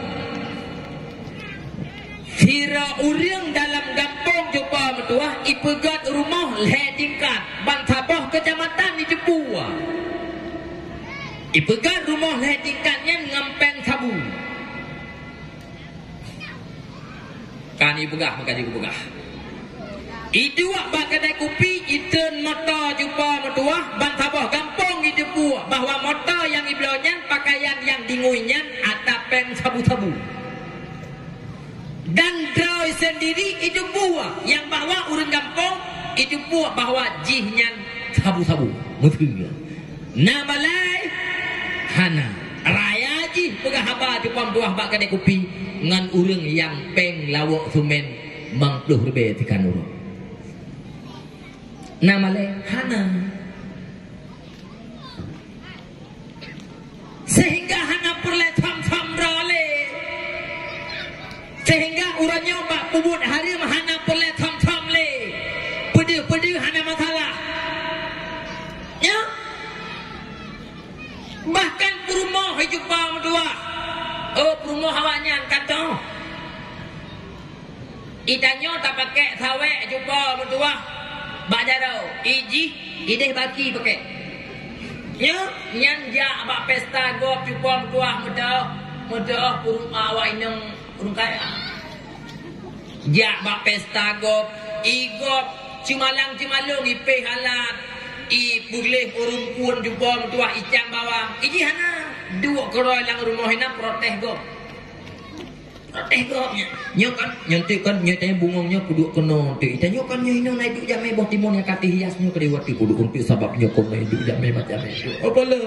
Sidroe ureueng dalam gampông cupa meutuah ipeugöt rumoh lhèe tingkat, ban saboh keucamatan jiteupue. Ipeugöt rumoh lhèe tingkat nyan ngon péng sabu. Ka neupeugah, meuka jipeugah. Iduek bak keudè kupi, itreun moto cupa meutuah, ban saboh gampông jiteupue bahwa moto nyang ibloe nyan, pakaian nyang dingui nyan atra péng sabu-sabu. Dan droe seundiri jiteupue, nyang bahwa ureueng gampông jiteupue bahwa jih nyan sabu-sabu. Meuteue. Na malèe? Hana. Raya jih Peugah haba cupo meutuwah bak keudè kupi ngon ureuëng nyang péng lawok sumen mang ploh ribèe sikan uroe. Na malèe? Hana. Sehingga hana peureulèe tham-tham droe lé. Sehingga uroe nyoe bak peubuet hareuem hana peureulèe tham-tham lé. Peudeuh-peudeuh hana masalah. Nyo? Bahkan peurumoh ijupa meutuwah. Oh, peurumoh awaknyan ka toh. Itanyoe tapakèk sawèk cupo meutuwah bak jaroe, ijih ideh baki pakèk. Nyoe nyan jak bak pesta gob cupo meutuwah meudoh, meudoh ureuëng awak inong ureuëng kaya. Jak bak pesta gob, igob cumalang-cumalong ipèh alat, ipeugléh ureuëng pun cupo meutuwah icang bawang, ijih hana. Duek keudroe lam rumoh inan protes gob. Protes gob nyan. Nyoe kan, nyoe teuk kan, nyoe teuh bungong nyoe peuduek keunoe teuk. Itanyoe kan nyoe inoe na iduek jamèe boh timun nyang ka teuhias nyoe keudeh watèe peuduek eunteuk sabab nyoe kon na iduek jamèe macam nyoe. Apa lo?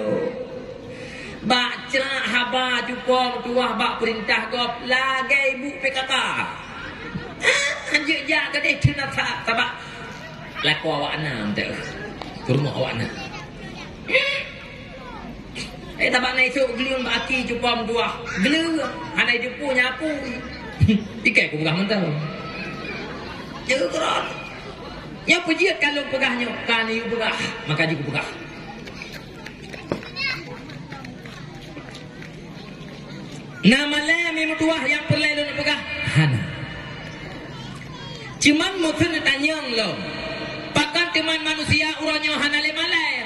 Bak crak haba cupo meutuwah bak peurintah gob lagèe ibu P K K. Anjeuk jak keudeh teunasa sabab lakoe awaknyan teuk. Peurumoh awaknyan. Eh, tabak na isok gleung bak aki cupo meutuwah. Gleung, hana jipeu nyapu. Ikai kupeugah mantong. Jeuet keudroe. Nyoe peujeuet ka lôn peugah nyoe, ka neuyue peugah, maka jeuet kupeugah. Na malèe mi meutuwah nyang peureulèe lôn peugah? Hana. Cuman meuteun tanyong lom, pakon teuma manusia uroe nyoe hana lé malèe?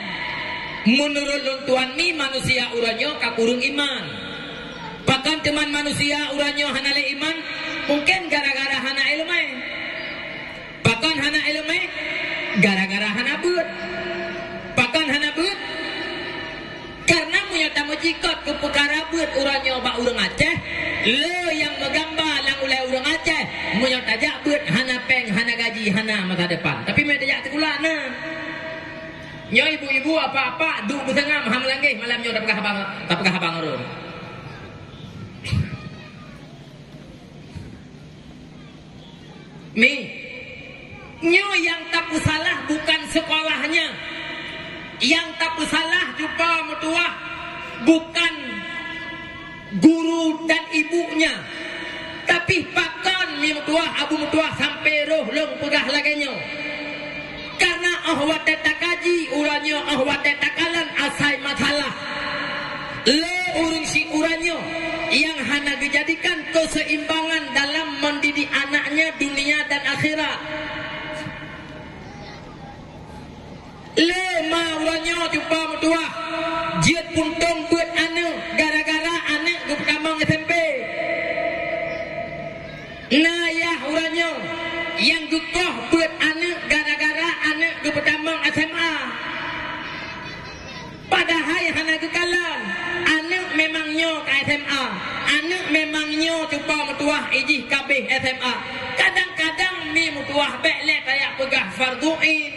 Meunurot lôn tuan mi, manusia uroe nyoe ka kureueng iman. Pakon teuma manusia uroe nyoe hana lé iman? Mungken gara-gara hana iéleumé. Pakon hana iéleumé? Gara-gara hana beuet. Pakon hana beuet? Karena meunyoe tameucikot keu peukara beuet uroe nyoe bak ureuëng Aceh, le nyang meugamba lam ulèe ureuëng Aceh, meunyoe tajak beuet hana péng, hana gaji, hana masa depan. Tapi meunyoe tajak sikula na. Nyoe ibu-ibu, apak-apak, duek beuseungam, hana meulangeh malam nyoe tapeugah haba, tapeugah haba ngon ureuëng. Mi, nyoe nyang tapeusalah bukan sekolahnya. Nyang tapeusalah cupo meutuwah bukan guru dan ibunya. Tapi pakon mi meutuwah, abu meutuwah sampoe roh lôn peugah lagèe nyoe? Karena óh watèe takaji uroe nyoe, óh watèe takalon asai masalah, le ureuëng si uroe nyoe nyang hana geujadikan keuseimbangan dalam mendidik anaknya dunia dan akhirat. Le ma uroe nyoe cupo meutuwah jeuet puntông beuet aneuk gara-gara aneuk geupeutamong S M P. Na yah uroe nyoe nyang geukoh beuet aneuk gara-gara aneuk geupeutamong S M A. Padahai hana geukalon, aneuk memang nyoe ka S M A, aneuk memang nyoe cupo meutuwah ijih ka abéh S M A. Kadang-kadang mi meutuwah bèk lé tajak peugah fardhu ain.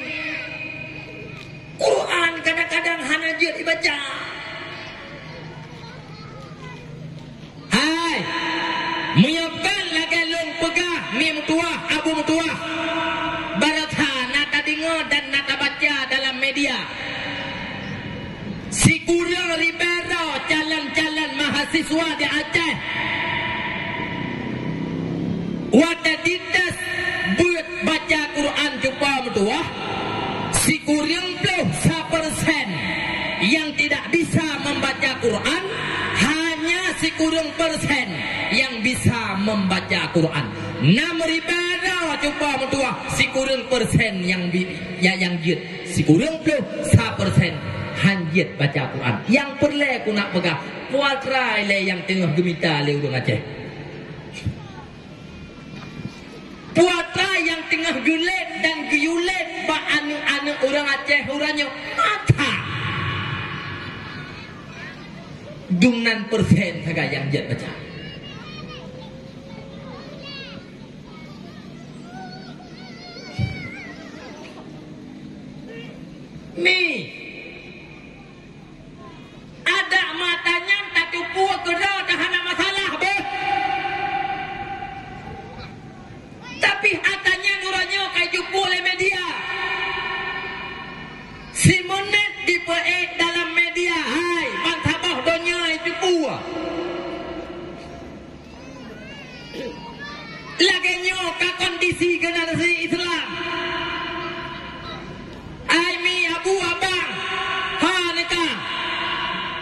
Quran kadang-kadang hana jeuet ibaca. Hai, meunyoe kon lagèe lôn peugah mi meutuwah, abu meutuwah, barô that na tadeungoe dan na tabaca dalam media, sikureueng ribèe droe calon-calon mahasiswa di Aceh watèe dites beuet baca Quran cupo meutuwah, sikureueng ploh sa persen nyang tidak bisa membaca Quran, hanya sikureueng persen nyang bisa membaca Quran. Nam ribèe droe cupo meutuwah, sikureueng persen nyang bi-, nyang, nyang jeuet, sikureueng ploh sa persen han jeuet baca Quran. Nyang peureulèe keuneuk peugah, peue atra ilèe nyang teungoh geumita lé ureuëng Aceh. Peue atra nyang teungoh geulét dan geuyue lét bak aneuk-aneuk ureuëng Aceh uroe nyoe? Mata. Dum nan persen sagai nyang jeuet baca. Mi. Adak mata nyan tateupeue keudroe Lagèe nyoe ka kondisi generasi Islam. Ai mi abu abang, ha neuka.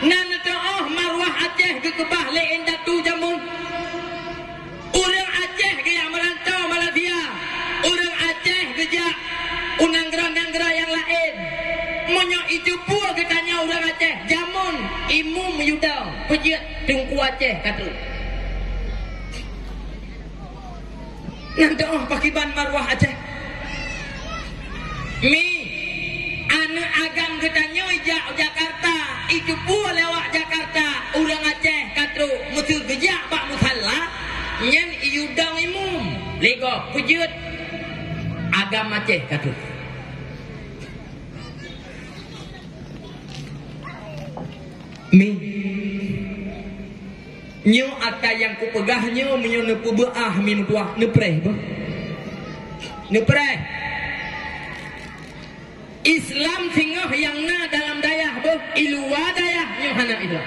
Nan neuteu'oh maruah Aceh geukeubah lé indatu jameun. Ureueng Aceh geujak meurantau Malaysia, ureueng Aceh geujak u nanggroe-nanggroe nyang laén. Meunyoe iteupeue geutanyoe ureueng Aceh, jameun Imum Yuda, peujeuet Teungku Aceh ka trok. Nyan teuh pakiban maruah Aceh. Mi, aneuk agam geutanyoe jak u Jakarta, iteupeue lewat Jakarta, ureueng Aceh ka trok, meuseu geujak bak musala, nyan iyue dong imum, lé gob peujeuet agam Aceh ka trok. Mi. Nyoe ata nyang kupeugah nyoe meunyoe neupeubeuah mi meutuah, neupreh beuh. Neupreh. Islam singoh nyang na dalam dayah beuh, i luwa dayah nyoe hana Islam.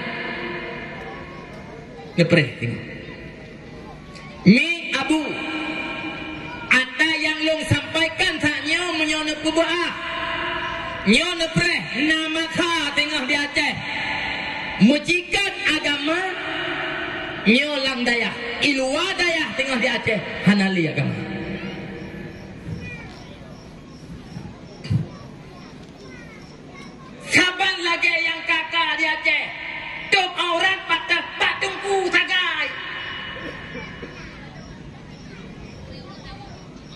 Neupreh singoh. Mi abu, ata nyang lôn sampaikan that nyoe meunyoe neupeubeuah, nyoe neupreh na masa teungoh di Aceh. Meucikot agama nyoe lam dayah, i luwa dayah teungoh di Aceh hana lé agama. Saban lagèe nyang ka-ka di Aceh, tôb aurat patah bak teungku sagai.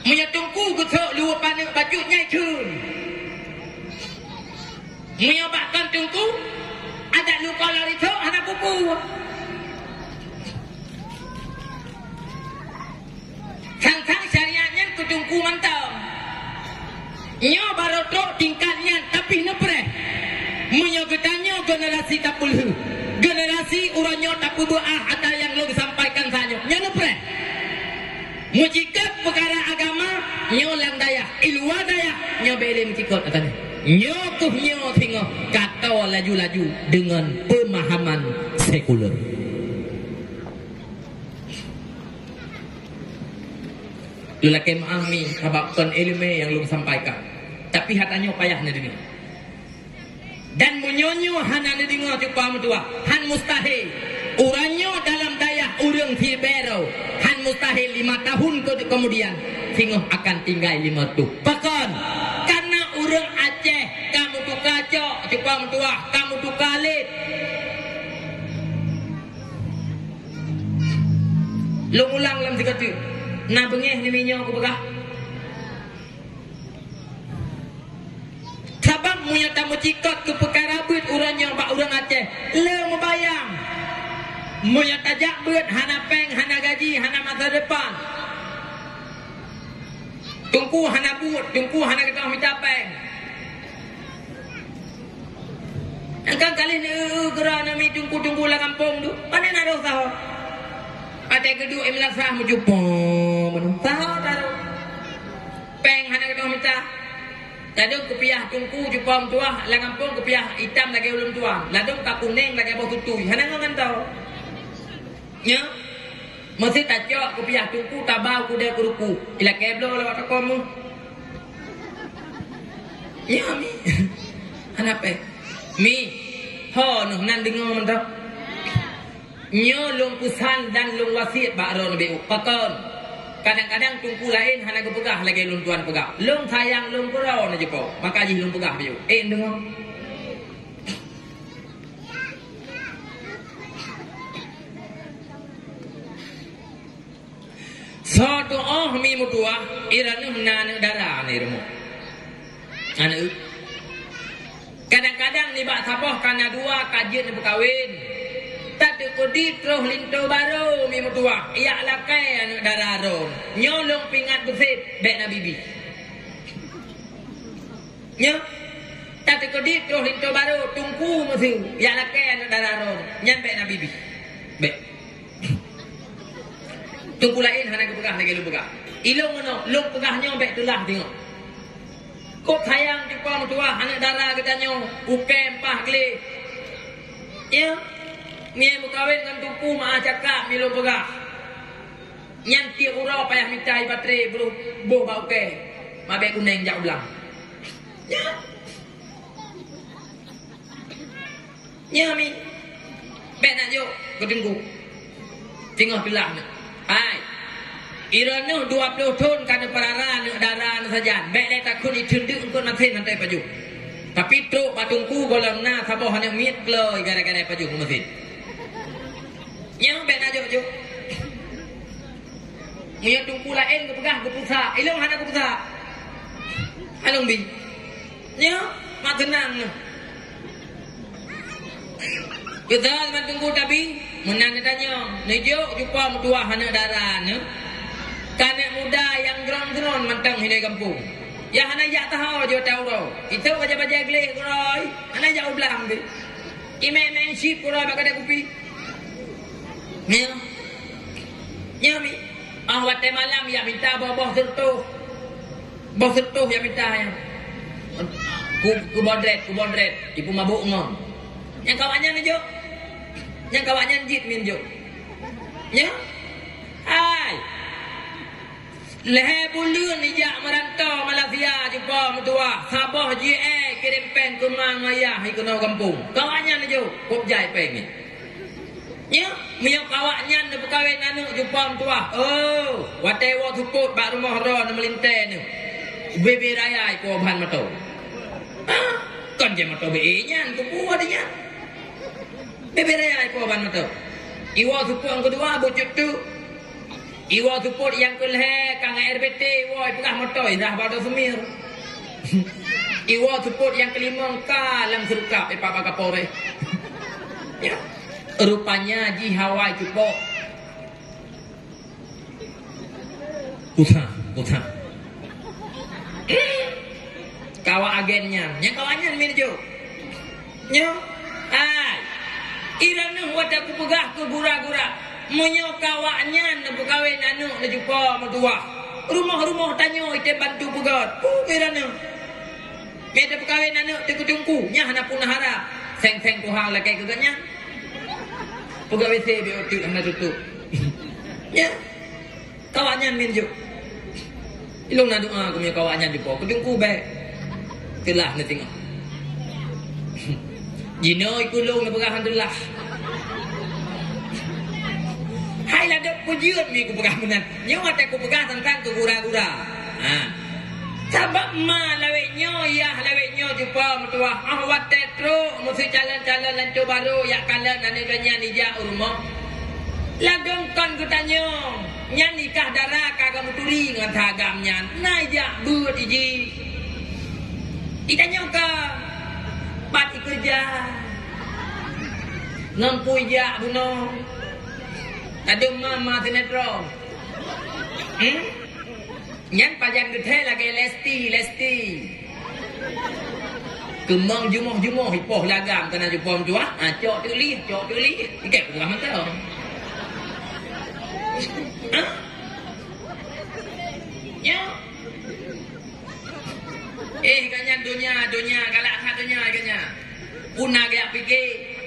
Meunyoe teungku geusok luweue paneuk bacut nyai kheun. Meunyoe bak kon teungku, adat lukoe lari sok hana peue-peue. Sang-sang syariat nyan keu teungku mantong. Nyoe barô trok tingkat nyan, tapi neupreh. Meunyoe geutanyoe generasi tapeulheueh, generasi uroe nyoe tapeubeuah ata nyang lôn sampaikan tanyoe, nyoe neupreh. Meucikot peukara agama, nyoe lam dayah, i luwa dayah, nyoe bèk lé meucikot ata nyoe. Nyoe keuh nyoe singoh ka toe laju-laju deungon peumahaman sekuler. Lôn lakèe meu'ah mi sabab kon ileumèe nyang lôn sampaikan. Tapi hata nyoe payah neudeungoe. Dan meunyoe nyoe hana neudeungoe cupa meutuah, han mustahil. Uroe nyoe dalam dayah ureueng sibèe droe, han mustahil lima tahun ke-, kemudian singoh akan tinggai lima reutôh. Pakon? Karena ureueng Aceh ka meutuka cok cupa meutuah, ka meutuka lét. Lôn ulang lom sigoe teuk. Na beungèh nibak nyoe kupeugah. Sabab meunyoe tameucikot keu peukara beuet uroe nyoe bak ureueng Aceh, le meubayang. Meunyoe tajak beuet hana pèng, hana gaji, hana masa depan. Teungku hana buet, teungku hana geutôh mita pèng. Nyang ka kali neu-eu geura nami teungku-teungku lam gampông tu, pane na roh saho. Watèe geuduek i meulasah meucupo meunoe. Saho taroh. Pèng hana geutôh mita. Ladôm kupiah teungku cupo meutuah, lam gampông kupiah itam lagèe ulôn tuan. Ladôm ka kunèng lagèe boh tutui. Hana ngon ngon tao. Nyoe, meusé tacok kupiah teungku taba u keudè keuruku. Ilakèe bloe lawat toko meuh. Nyoe, Mi. Hana pèng. Mi. Ho, neuh nan deungö mantong. Nyoe lôn peusan dan lôn wasiet bak droeneuh B U. Pakon? Kadang-kadang teungku laén hana geupeugah lagèe lôn tuan peugah. Lôn sayang lôn keu droeneuh jipo. Maka jih lôn peugah B U. Eh, deungö. Soe tu'oh Mi meutuah, i droeneuh na aneuk dara nibak rumoh. Aneuk. Kadang-kadang nibak saboh ka na dua ka jeuet neupeukawen. Tateukeudi troh linto barô Mi meutuah, jak lakèe aneuk dara droeneuh. Nyoe lôn peuingat beusét, bèk na bibi. Nyoe, tateukeudi troh linto barô, teungku meuseu, jak lakèe aneuk dara droeneuh, nyan bèk na bibi. Bèk. Teungku laén hana geupeugah lagèe lôn peugah. Ilôn meunoe, lôn peugah nyoe bèk teulah deungö. Kok sayang cupa meutuah aneuk dara geutanyoe, ukèe mpah gleh. Nyoe, Mi meukawen ngon teungku meu'ah cakap Mi lôn peugah. Nyan tiep uroe payah mita ie batré boh, boh bak ukée, mabée kuneng jak u blang. Nyan. Nyoe mi, bék neujok keu teungku. Teungoh teulah nyoe. Hai. Droeneuh dua ploh thon ka neupeurara aneuk dara neusajan. Bék lé takot iteundeuk eungkôt masin hana pajoh. Tapi trok bak teungku gohlom na saboh aneuk miet kloi gara-gara pajoh masin. Nyoe bék neujok-jok. Meunyoe teungku laén geupeugah geupusa, ilong hana geupusa. Along bi. Nyoe mak keunang nyoe. Beutôi ban teungku tabi, meunan neutanyong, neujok cupa meutuwah aneuk dara nyoe. Ka aneuk muda nyang gron-gron mantong hidai gampông. Nyang hana jak taho jeuet tauro. Itu bajai-bajai gleh guroi, hana jak u blang bi. Imé-imé sip guroi bak kadai kupi. Nyoe. Nyoe mi. Ah, watée malam ya mita boh-boh seureutôh. Boh seureutôh ya mita ya. Ku, ku bodret, ku bodret. Ipeumabôk ngon. Nyang kawak nyan neujok. Nyang kawak nyan jeuet mi neujok. Nyoe. Hai. Lhée buleuen ijak meuranto Malaysia cupa meutuwah, saboh jih éh kirém péng keu ma ngon yah i keunoe gampông. Kawak nyan neujok, kop jai péng nyan. Nyoe, meunyoe kawak nyan neupeukawen aneuk cupa meutuwah. Oh, watée woe seupôt bak rumoh droe neumeulintée nyoe. Bebe raya ipo ban moto. Hah? Kon jai moto be nyan, kupeue di nyan. Bebe raya ipo ban moto. Iwoe seupôt nyang keudua bucut tu. Iwoe seupôt nyang keulhée ka ngon R B T, iwoe ipeugah moto, irah bak Dok Sumir. Iwoe seupôt nyang keulimong ka lam seurukap, ipak bak Kapolres. Ya. Rupanya jih hawa icupok. Usah, usah. Kawak agen nyan. Nyang kawak nyan mi neujok. Nyoe, hai. Droeneuh watée kupeugah keu gura-gura, meunyoe kawak nyan neupeukawen aneuk neucupa meutuwah, rumoh-rumoh tanyoe item bantu peugét. Peue droeneuh? Mé teupeukawen aneuk teuh keu teungku, nyan hana puna harap. Seng-seng Tuhan lakée keu gobnyan. Peugét W C beu teuk hana tutup. Ya. Kawak nyan mi neujok. Ilong na doa keu meunyoe kawak nyan cupa. Keu teungku bék. Teulah neutinggai. Jinoe ikulong neupeugah alhamdulillah. Hai ladok peujeuet mi kupeugah meunan. Nyoe watée kupeugah teuntang keu gura-gura. Ha. Sabab ma lawét nyoe, yah lawét nyoe cupa meutuwah. Ah watée trok meuseucalon-calon lancôh barô jak kalon aneuk gobnyan ijak u rumoh. Ladôm kon geutanyong, nyan nikah dara ka geumeuturi ngon si agam nyan, na ijak beuet iji. Itanyong ka, pat ikeureuja, ngon peue ijak bunoe. Ladôm ma-ma sinetron. Hmm? Nyan pajan geuthée lagée Lesti, Lesti. Keumong jumoh-jumoh ipoh lagam keunan jupom tuah, ah, cok teulieh, cok teulieh. Ikée peugah mantong. Hah? Nyo. Eh, gobnyan donya, donya, galak that donya, gobnyan. Peue na geujak pike,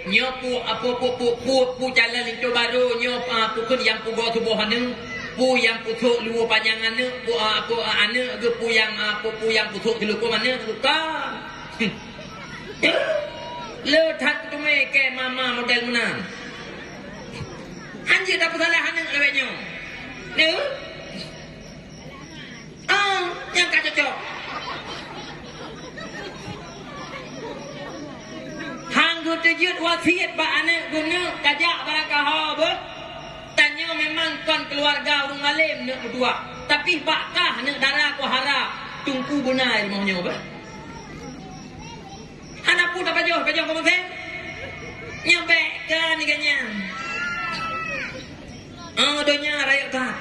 nyoe peue, a, peue, peue, peue, peue, peue calon linto barô, nyoe, a, peue kheun nyang peugoe tuboh aneuk, peue nyang peusok luweue panyang aneuk, peue, a, peue, a, aneuk geuh peue nyang, a, peue, peue nyang peusok teuleukom aneuk, bukan. Le that keuteumé kée mama model meunan. Hanjeuet tapeusalah aneuk lawét nyoe. Neu? Ah, nyang ka cocok. Han geuteujeuet wasiet bak aneuk geuneuk kajak barangkaho beuh. Tanyoe memang kon keuluwarga ureuëng malém neuk meutuah, tapi bak kah neuk dara kuharap teungku beuna rumoh nyoe beuh. Hana peue tapajoh, pajoh kamoe sén. Nyoe bék keu nigak nyan. Oh, donya rayeuk that.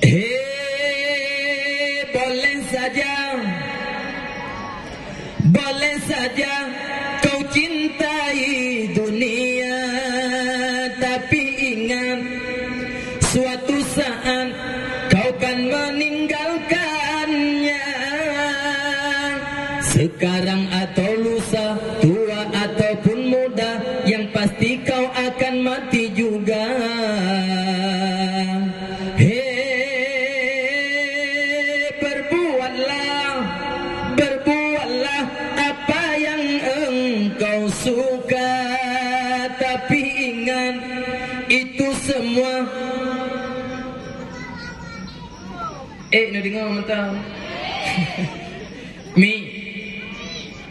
Hei, boleh saja, boleh saja kau cintai dunia, tapi ingat, suatu saat kau kan meninggalkannya. Sekarang atau lusa, tua ataupun muda, yang pasti kau akan mati juga. Eh, neudeungoe mantong. Mi,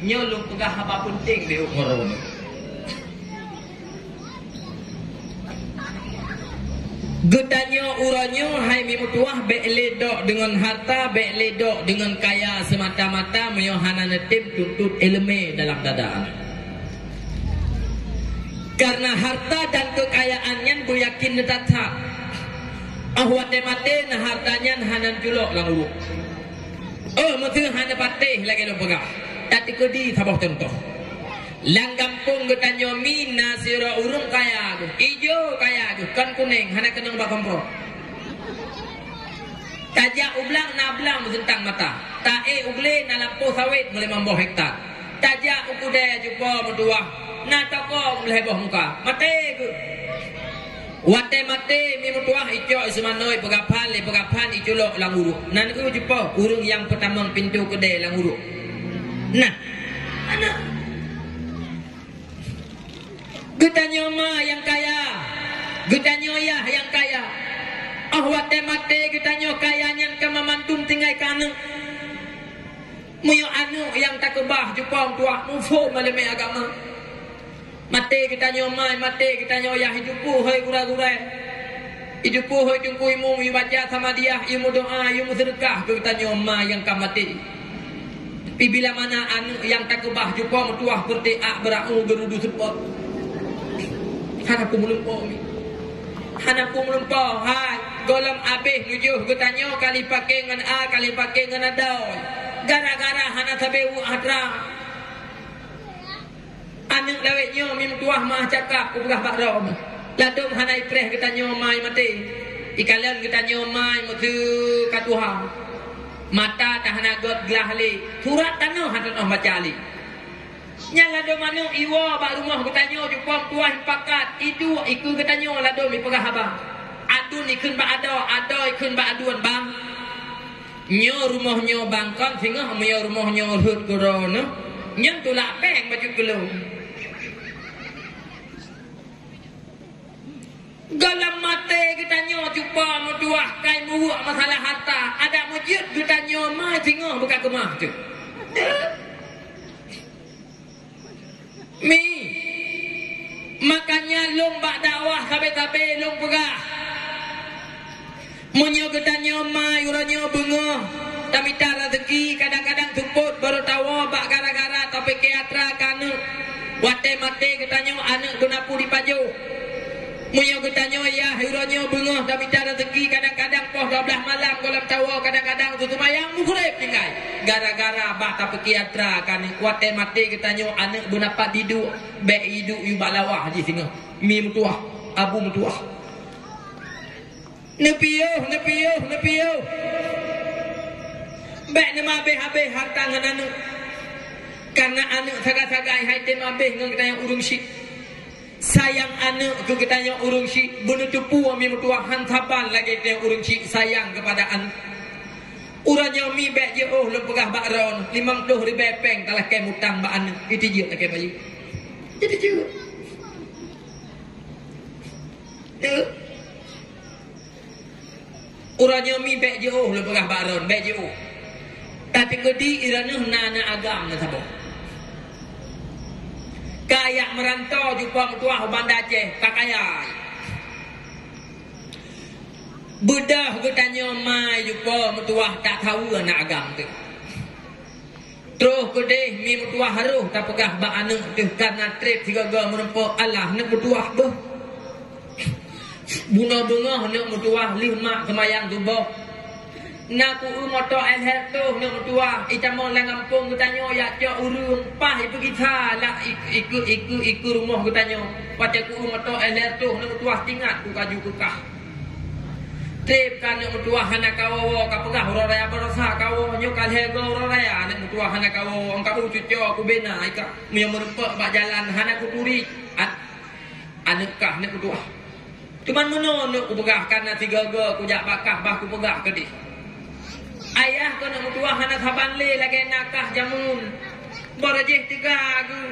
nyoe lôn peugah haba peunteng beu uroe nyoe. Geutanyoe uroe nyoe hai mi meutuwah, bék lé dok deungon hareuta, bék lé dok deungon kaya seumata-mata meunyoe hana neutem tuntot iéleumé dalam dada. Kareuna hareuta dan keukayaan nyan beuyakin neutap-tap. Óh watée maté na hareuta nyan hana neuculok lam uruek. Oh, meuseu hana patéh lagée lôn peugah. Tateukeudi saboh cuntoh. Lam gampông geutanyoe mi na sidroe ureuëng kaya geuh, ijo kaya geuh, kon kunéng, hana keunong bak kompor. Tajak u blang na blang meuseuntang mata. Taék u glé na lampôh sawét meulimong boh hekta. Tajak u keudè cupo meutuwah na toko meulhée boh muka. Maté geuh. Watée maté mi meutuwah icok iseumanoe, ipeugaphan, ipeugaphan iculok lam uruek. Nan geuh cupo ureuëng nyang peutamong pintoe keudè lam uruek. Nah, aneuk. Geutanyoe ma nyang kaya, geutanyoe yah nyang kaya. Óh watée maté geutanyoe kaya nyan ka mandum tinggai keu aneuk. Meunyoe aneuk nyang takeubah cupo meutuwah muphom iéleumé agama. Maté geutanyoe ma, maté geutanyoe yah, itupeue hôi gurée-gurée. Itupeue hôi teungku imum, ibaca samadiyah, imeudoá, imeuseudeukah keu geutanyoe ma nyang ka maté. Tapi bila mana aneuk nyang takeubah cupo meutuwah peureute ak beurau geurudu seupôt. Hana peue meulumpo mi. Hana peue meulumpo, hai, gohlom abéh nujoh geutanyoe ka lheueh paké ngon a, ka lheueh paké ngon adoe. Gara-gara hana sabé ueh atra. Aneuk lawét nyoe mi meutuwah meuah cakap kupeugah bak droe. Ladôm hana ipreh geutanyoe ma maté. Ikalon geutanyoe ma meuseu ka tuha. Mata tan hana gét glah lé. Surat tanoh hana tanoh baca lé. Nyan ladôm aneuk iwoe bak rumoh geutanyoe cupo meutuwah ipakat. Iduek ikeue geutanyoe ladôm ipeugah haba. Aduen ikheun bak adoe, adoe ikheun bak aduen, bang. Nyoe rumoh nyoe bang kon singoh, meunyoe rumoh nyoe rhot keudroe neuh, nyan tulak péng bacut keu lôn. Gohlom maté geutanyoe cupo meutuwah kai meuweuek masalah hareuta, adak meujeuet geutanyoe ma singoh beuka keumah teuh. Mi, makanya lôn bak dakwah sabe-sabe lôn peugah, meunyoe geutanyoe ma uroe nyoe beungoh tamita raseuki, kadang-kadang seupôt barô tawoe bak gara-gara tapike atra keu aneuk. Watée maté geutanyoe aneuk beunapu dipajoh. Meunyoe geutanyoe yah uroe nyoe beungoh tamita raseuki, kadang-kadang poh dua blaih malam gohlom tawoe, kadang-kadang teuseumayang mughrib tinggai. Gara-gara bak tapike atra keu aneuk, watée maté geutanyoe aneuk beunapat diduek, bék iduek yue bak lawah jih singoh. Mi meutuwah, abu meutuwah. Neupiôh, neupiôh, neupiôh. Bék neuma abéh-abéh hareuta ngon aneuk. Kareuna aneuk sagai-sagai hai tem abéh ngon geutanyoe ureuëng syiek. Sayang aneuk keu geutanyoe ureuëng syiek, beuneuteupeu mi meutuwah han saban lagée geutanyoe ureuëng syiek sayang keupada aneuk. Uroe nyoe mi bék jiôh lôn peugah bak droeneuh, limong ploh ribée péng talakée mutang bak aneuk, itijeuet lakée bayeue. Itijeuet. Teuh. Uroe nyoe mi bék jiôh lôn peugah bak droeneuh, bék jiôh. Tapi keudi droeneuh na aneuk agam na saboh. Ka jak meuranto cupo meutuwah u Banda Aceh, ka kaya. Beudôh geutanyoe ma cupo meutuwah tak tahu aneuk agam teuh. Troh keudeh mi meutuwah harôh tapeugah bak aneuk teuh kareuna treb sigoe-goe meurumpok, alah neuk meutuwah beuh. Bunoe beungoh neuk meutuwah lheueh mak seumayang suboh. Na ku-eu moto L H R troh neuk meutuwah, itamong lam gampông geutanyoe jak cok ureuëng, paih ipeugisa lam ik-, ikeue-ikeue rumoh geutanyoe. Watée ku-eu moto L H R troh neuk meutuwah, tingat ku kaju keukah. Treb ka aneuk meutuwah hana kawoe-woe, kapeugah uroe raya baroesa kawoe, nyoe ka lhée goe uroe raya aneuk meutuwah hana kawoe-woe, ka beucuco kubena ika. Meunyoe meurumpok bak jalan hana kuturi, an-, aneuk kah aneuk meutuwah. Cuman meunoe neuk kupeugah, kareuna sigoe-goe kujak bak kah bah kupeugah keudeh. Ayah keuh aneuk meutuwah hana saban lé lagée na kah jameun. Barô jih teuga geuh.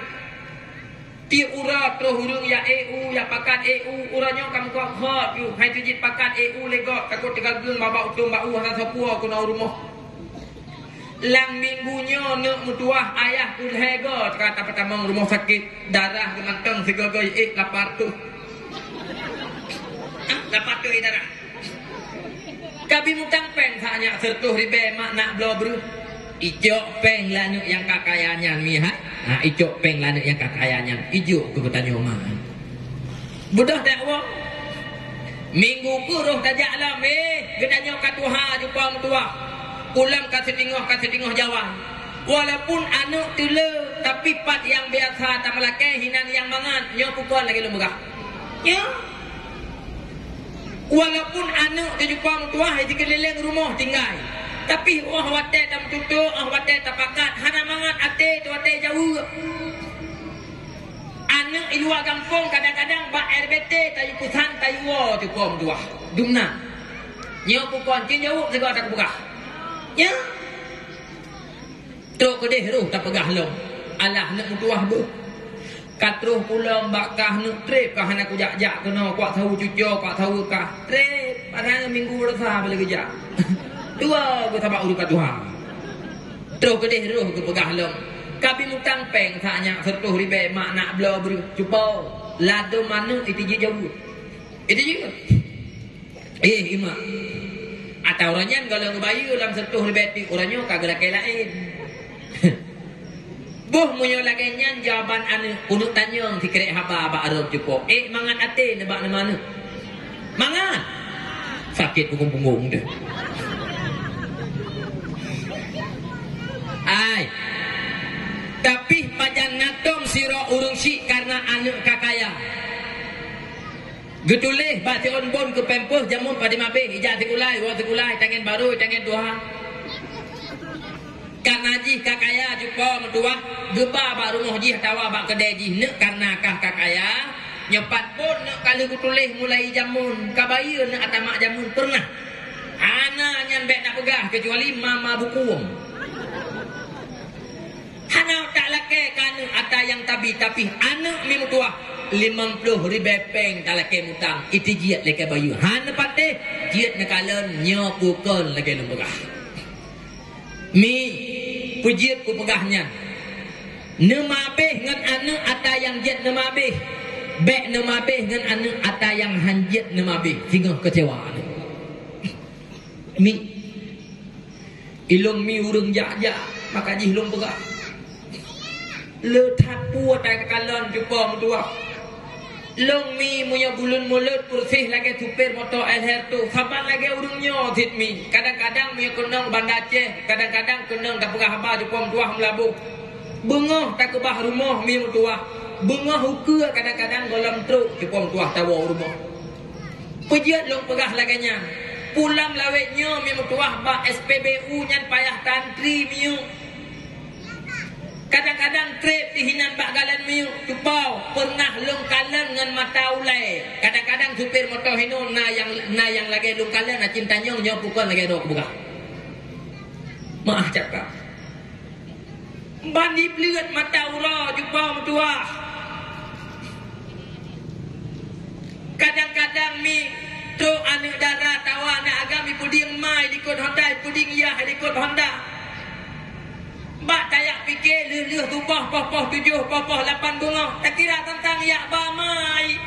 Tiep uroe troh ureuëng jak ék u, jak pakat ék u, uroe nyoe ka meugot-got ju, hai teuh jeuet pakat ék u lé gob, takot teugageung babah utông bak u hana soe pue keunoe u rumoh. Lam minggu nyoe neuk meutuwah ayah keu lhée goe ka tapeutamong rumoh sakét, darah geumantong sigoe-goe ék lapar teuh. Hah? Lapar teuh ék darah. Ka bi mutang péng saát nyak seureutôh ribée mak nak bloe breueh. Icok péng lé aneuk nyang ka kaya nyan mi hai. Ha, icok péng lé aneuk nyang ka kaya nyan. Ijok keu geutanyoe ma. Beudôh that woe. Minggu keuh roh tajak lom, eh, geutanyoe ka tuha jumpa meutuwah. Ulôn ka siteungoh, ka siteungoh jawan. Walaupun aneuk teuleu, tapi pat nyang biasa tameulakée hinan nyang mangat, nyoe pukon lagée lôn peugah. Nyoe. Walaupun aneuk teuh jumpa meutuwah di keulileng rumoh tinggai, tapi óh watée tameututoe, óh watée tapakat, hana mangat até teuh watée jaweueb. Aneuk i luwa gampông kadang-kadang bak R B T tayue peusan tayue woe teuh po meutuwah. Dumna. Nyoe pukon cit jaweueb sigoe tapeugah. Nyoe. Trok keudeh roh tapeugah lom, alah neuk meutuwah beuh. Ka troh kulom bak kah neuk treb kah hana kujak-jak keunoe kuak saweue cucoe kuak saweue kah. Treb, padahai minggu rasa bala geujak. Dua geuh sabab ureuëng ka tuha. Troh keudeh roh geupeugah lom, ka bi mutang péng saát nyak seureutôh ribée mak nak bloe breueh cupo. Ladôm aneuk itijih jaweueb. Itijih. Eh, imak. Atau uroe nyan gohlom geubayeue lam seureutôh ribée pih uroe nyoe ka geulakée laén. Boh meunyoe lagée nyan jawaban aneuk, keuneuk tanyong sikrek haba bak arot cupo. Eh, mangat até nibak nama aneuk? Mangat. Sakét punggong-punggong deh. Ai. Tapi pajan natom sidroe ureuëng syiek karena aneuk ka kaya. Geutuléh bak siôn bon keu pampers jameun padum abéh, ijak sikulai, woe sikulai, tangen barô, tangen tuha. Karena jih ka kaya cupo meutuwah, geuba bak rumoh jih atawa bak keudée jih neuk karena kah ka kaya, nyoe pat bon neuk ka lheueh geutuléh mulai jameun, ka bayeue neuk ata mak jameun peureunah. Hana nyan bék tapeugah keucuali mama bukong. Hana talakée keu aneuk ata nyang tabi, tapi aneuk mi meutuwah limong ploh ribée péng talakée mutang, itijeuet lé keu bayeue. Hana patéh, jeuet neukalon nyoe pukon lagée lôn peugah. Mi, peujeuet kupeugah nyan. Neumabéh ngon aneuk ata nyang jeuet neumabéh. Bék neumabéh ngon aneuk ata nyang han jeuet neumabéh. Singoh keucewa aneuk. Mi, ilôn mi ureuëng jak-jak, maka jih lôn peugah. Le that peue takalon cupo meutuwah. Lôn mi meunyoe buleuen mulot peureuseh lagée supir moto L R tu, saban lagée ureuëng nyoe cit mi. Kadang-kadang meunyoe keunong Banda Aceh, kadang-kadang keunong tapeugah haba cupo meutuwah meulaboh. Beungoh takeubah rumoh mi meutuwah. Beungoh ukeue kadang-kadang gohlom trok cupo meutuwah tawoe rumoh. Peujeuet lôn peugah lagée nyan, pulang lawét nyoe mi meutuwah bak S P B U nyan payah tantri miyueb. Kadang-kadang treb dihinan bak galon miyueb, cupo peureunah lôn kalon ngon mata ulée. Kadang-kadang supir moto hinoe na nyang, na nyang lagée lôn kalon, na cit tanyong nyoe pukon lagée droe kupeugah. Meuah cakap. Ban ibleuet mata uroe cupo meutuwah. Kadang-kadang mi trok aneuk dara tawa aneuk agam ipeudieng ma ilikot honda, ipeudieng yah ilikot honda. Bak tajak pike lheueh-lheueh tuboh poh-poh tujoh, poh-poh lapan beungoh, takira tantang jak ba ma i.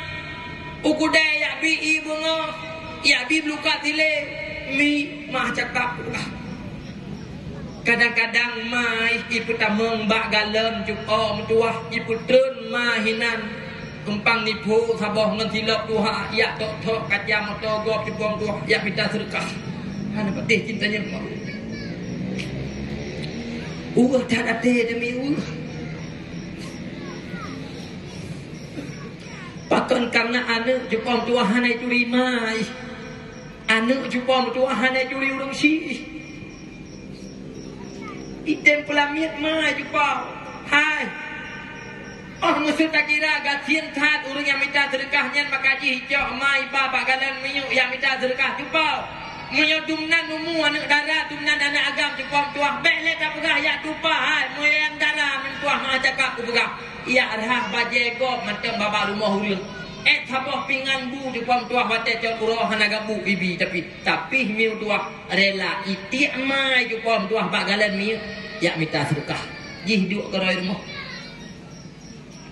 U keudai jak bi ié beungoh, jak bi beurukat dilée, mi mah cakap. Kadang-kadang ma i ipeutamong bak galon cupo meutuwah, ipeutreun ma hinan. Umpang nipho saboh ngon silop tuha, jak tok-tok kaca moto gob cupo meutuwah, jak mita seudeukah. Hana patéh cit tanyong ma. Ueh that até demi ueh. Pakon kareuna aneuk cupo meutuwah hana ituri ma i. Aneuk cupo meutuwah hana ituri ureuëng syiek. Item peulamiet ma i cupo. Hai. Oh, meuseu takira gasien that ureuëng nyang mita seudeukah nyan maka jih icok ma iba bak galon miyueb jak mita seudeukah cupo. Meunyoe dumnan umu aneuk dara, dumnan aneuk agam cupo meutuwah, bék lé tapeugah jak tupa, hai, meunyoe nyang dara Tuah meu'ah cakap kupeugah, yak rhah bajée gob mantong babah rumoh ureuëng. Eh, saboh pingan bu cupo meutuah watée cok uroe hana gabu ibi, tapi, tapi mi meutuah rela itiek mai cupo meutuah bak galon miet, yak mita seudeukah. Jih duek keuroi rumoh.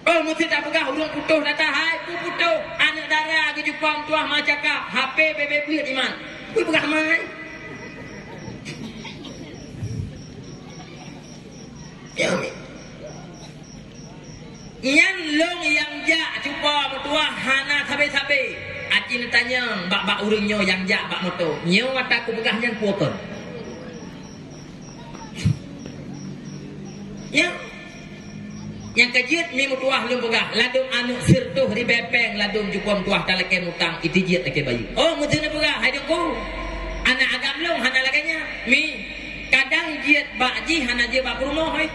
Oh, meusti tapeugah ureuëng putôh data hai, peue putôh, aneuëk dara geucupo meutuah meu'ah cakap, H P bebe bleuet iman. Peue peugah mai? Nyan lôn nyang jak cupo meutuah hana sabe-sabe. Aci neutanyong bak-bak ureuëng nyoe nyang jak bak moto. Nyoe ata kupeugah nyan peue kon. Nyoe. Nyang keujeuet mi meutuah lôn peugah, ladôm aneuëk sirtoh ribée péng ladôm cupo meutuah talakée mutang, itiek jeuet lakée bayeue. Oh, meuteuna peugah, hai Teungku. Aneuëk agam lôn hana lagée nyan. Mi, kadang jeuet bak jih hana jeuet bak peurumoh, hai.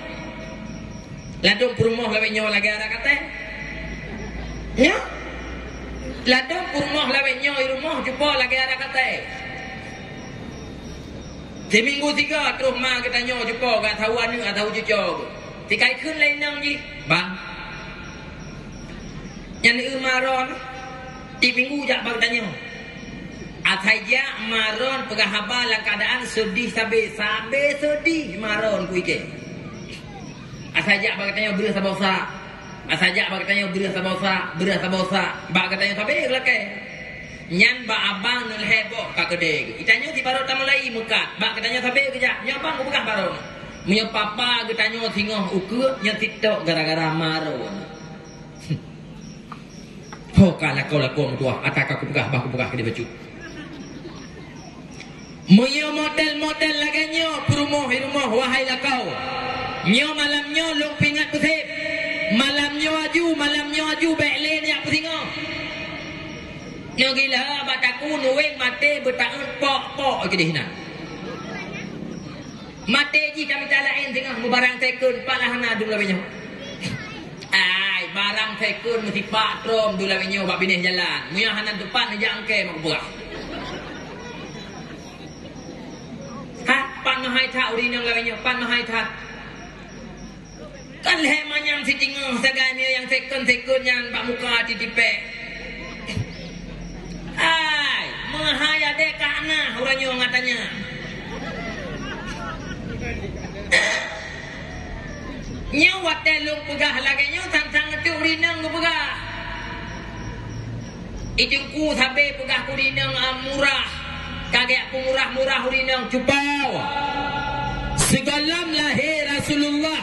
Ladôm peurumoh lawét nyoe lagée arak katée. Nyoe? Ladôm peurumoh lawét nyoe i rumoh cupo lagée arak katée. Siminggu siga troh ma geutanyoe cupo gak sawa aneuëk atawa cuco. Tikai kheun lé inong jih, "Bang, nyan eu maron, tiep minggu jak bak geutanyoe." Asai jak maron peugah haba lam keuadaan seudeh sabe, sabe seudeh maron kuike. Asai jak bak geutanyoe breueh saboh sa. Asai jak bak geutanyoe breueh saboh sa, breueh saboh sa. Bak geutanyoe sabe geulakée. Nyan bak abang neulhée boh ka keudée geuh. Geutanyoe sibaroe tamulai meukat. Bak geutanyoe sabe geujak. Nyoe abang kupeugah baroe. Meunyoe papa geutanyoe singoh ukeue, nyoe TikTok gara-gara maron. Ho ka lakoe-lakoe meutuah, ata ka kupeugah, bah kupeugah keudeh bacut. Meunyoe model-model lagée nyoe peurumoh i rumoh, wahai lakoe. Nyoe malam nyoe lôn peuingat peuseb. Malam nyoe aju, malam nyoe aju bék lé neujak peusingoh. Nyoe gila bak takue nuweng maté beutaeun pok-pok keudeh nan. Maté jih tamita laén singoh meubarang second, pat lah hana dum lawét nyoe. Ai, barang second meusipat trom dum lawét nyoe bak binéh jalan. Meunyoe hana teupat neujak angkée mak kupeugah. Ha, pat meuhai that ureuëng inong lawét nyoe, pat meuhai that. Kan lhée manyam siteungoh sagai meunyoe nyang second-second nyan bak muka titipée. Ai, meuhai adé ka na uroe nyoe ngatanya. Nyoe watée lôn peugah lagée nyoe sang-sang teuk ureuëng inong geupeugah. I Teungku sabe peugah keu ureuëng inong, ah, murah. Ka geujak peumurah-murah ureuëng inong cupo. Sigohlom lahé Rasulullah,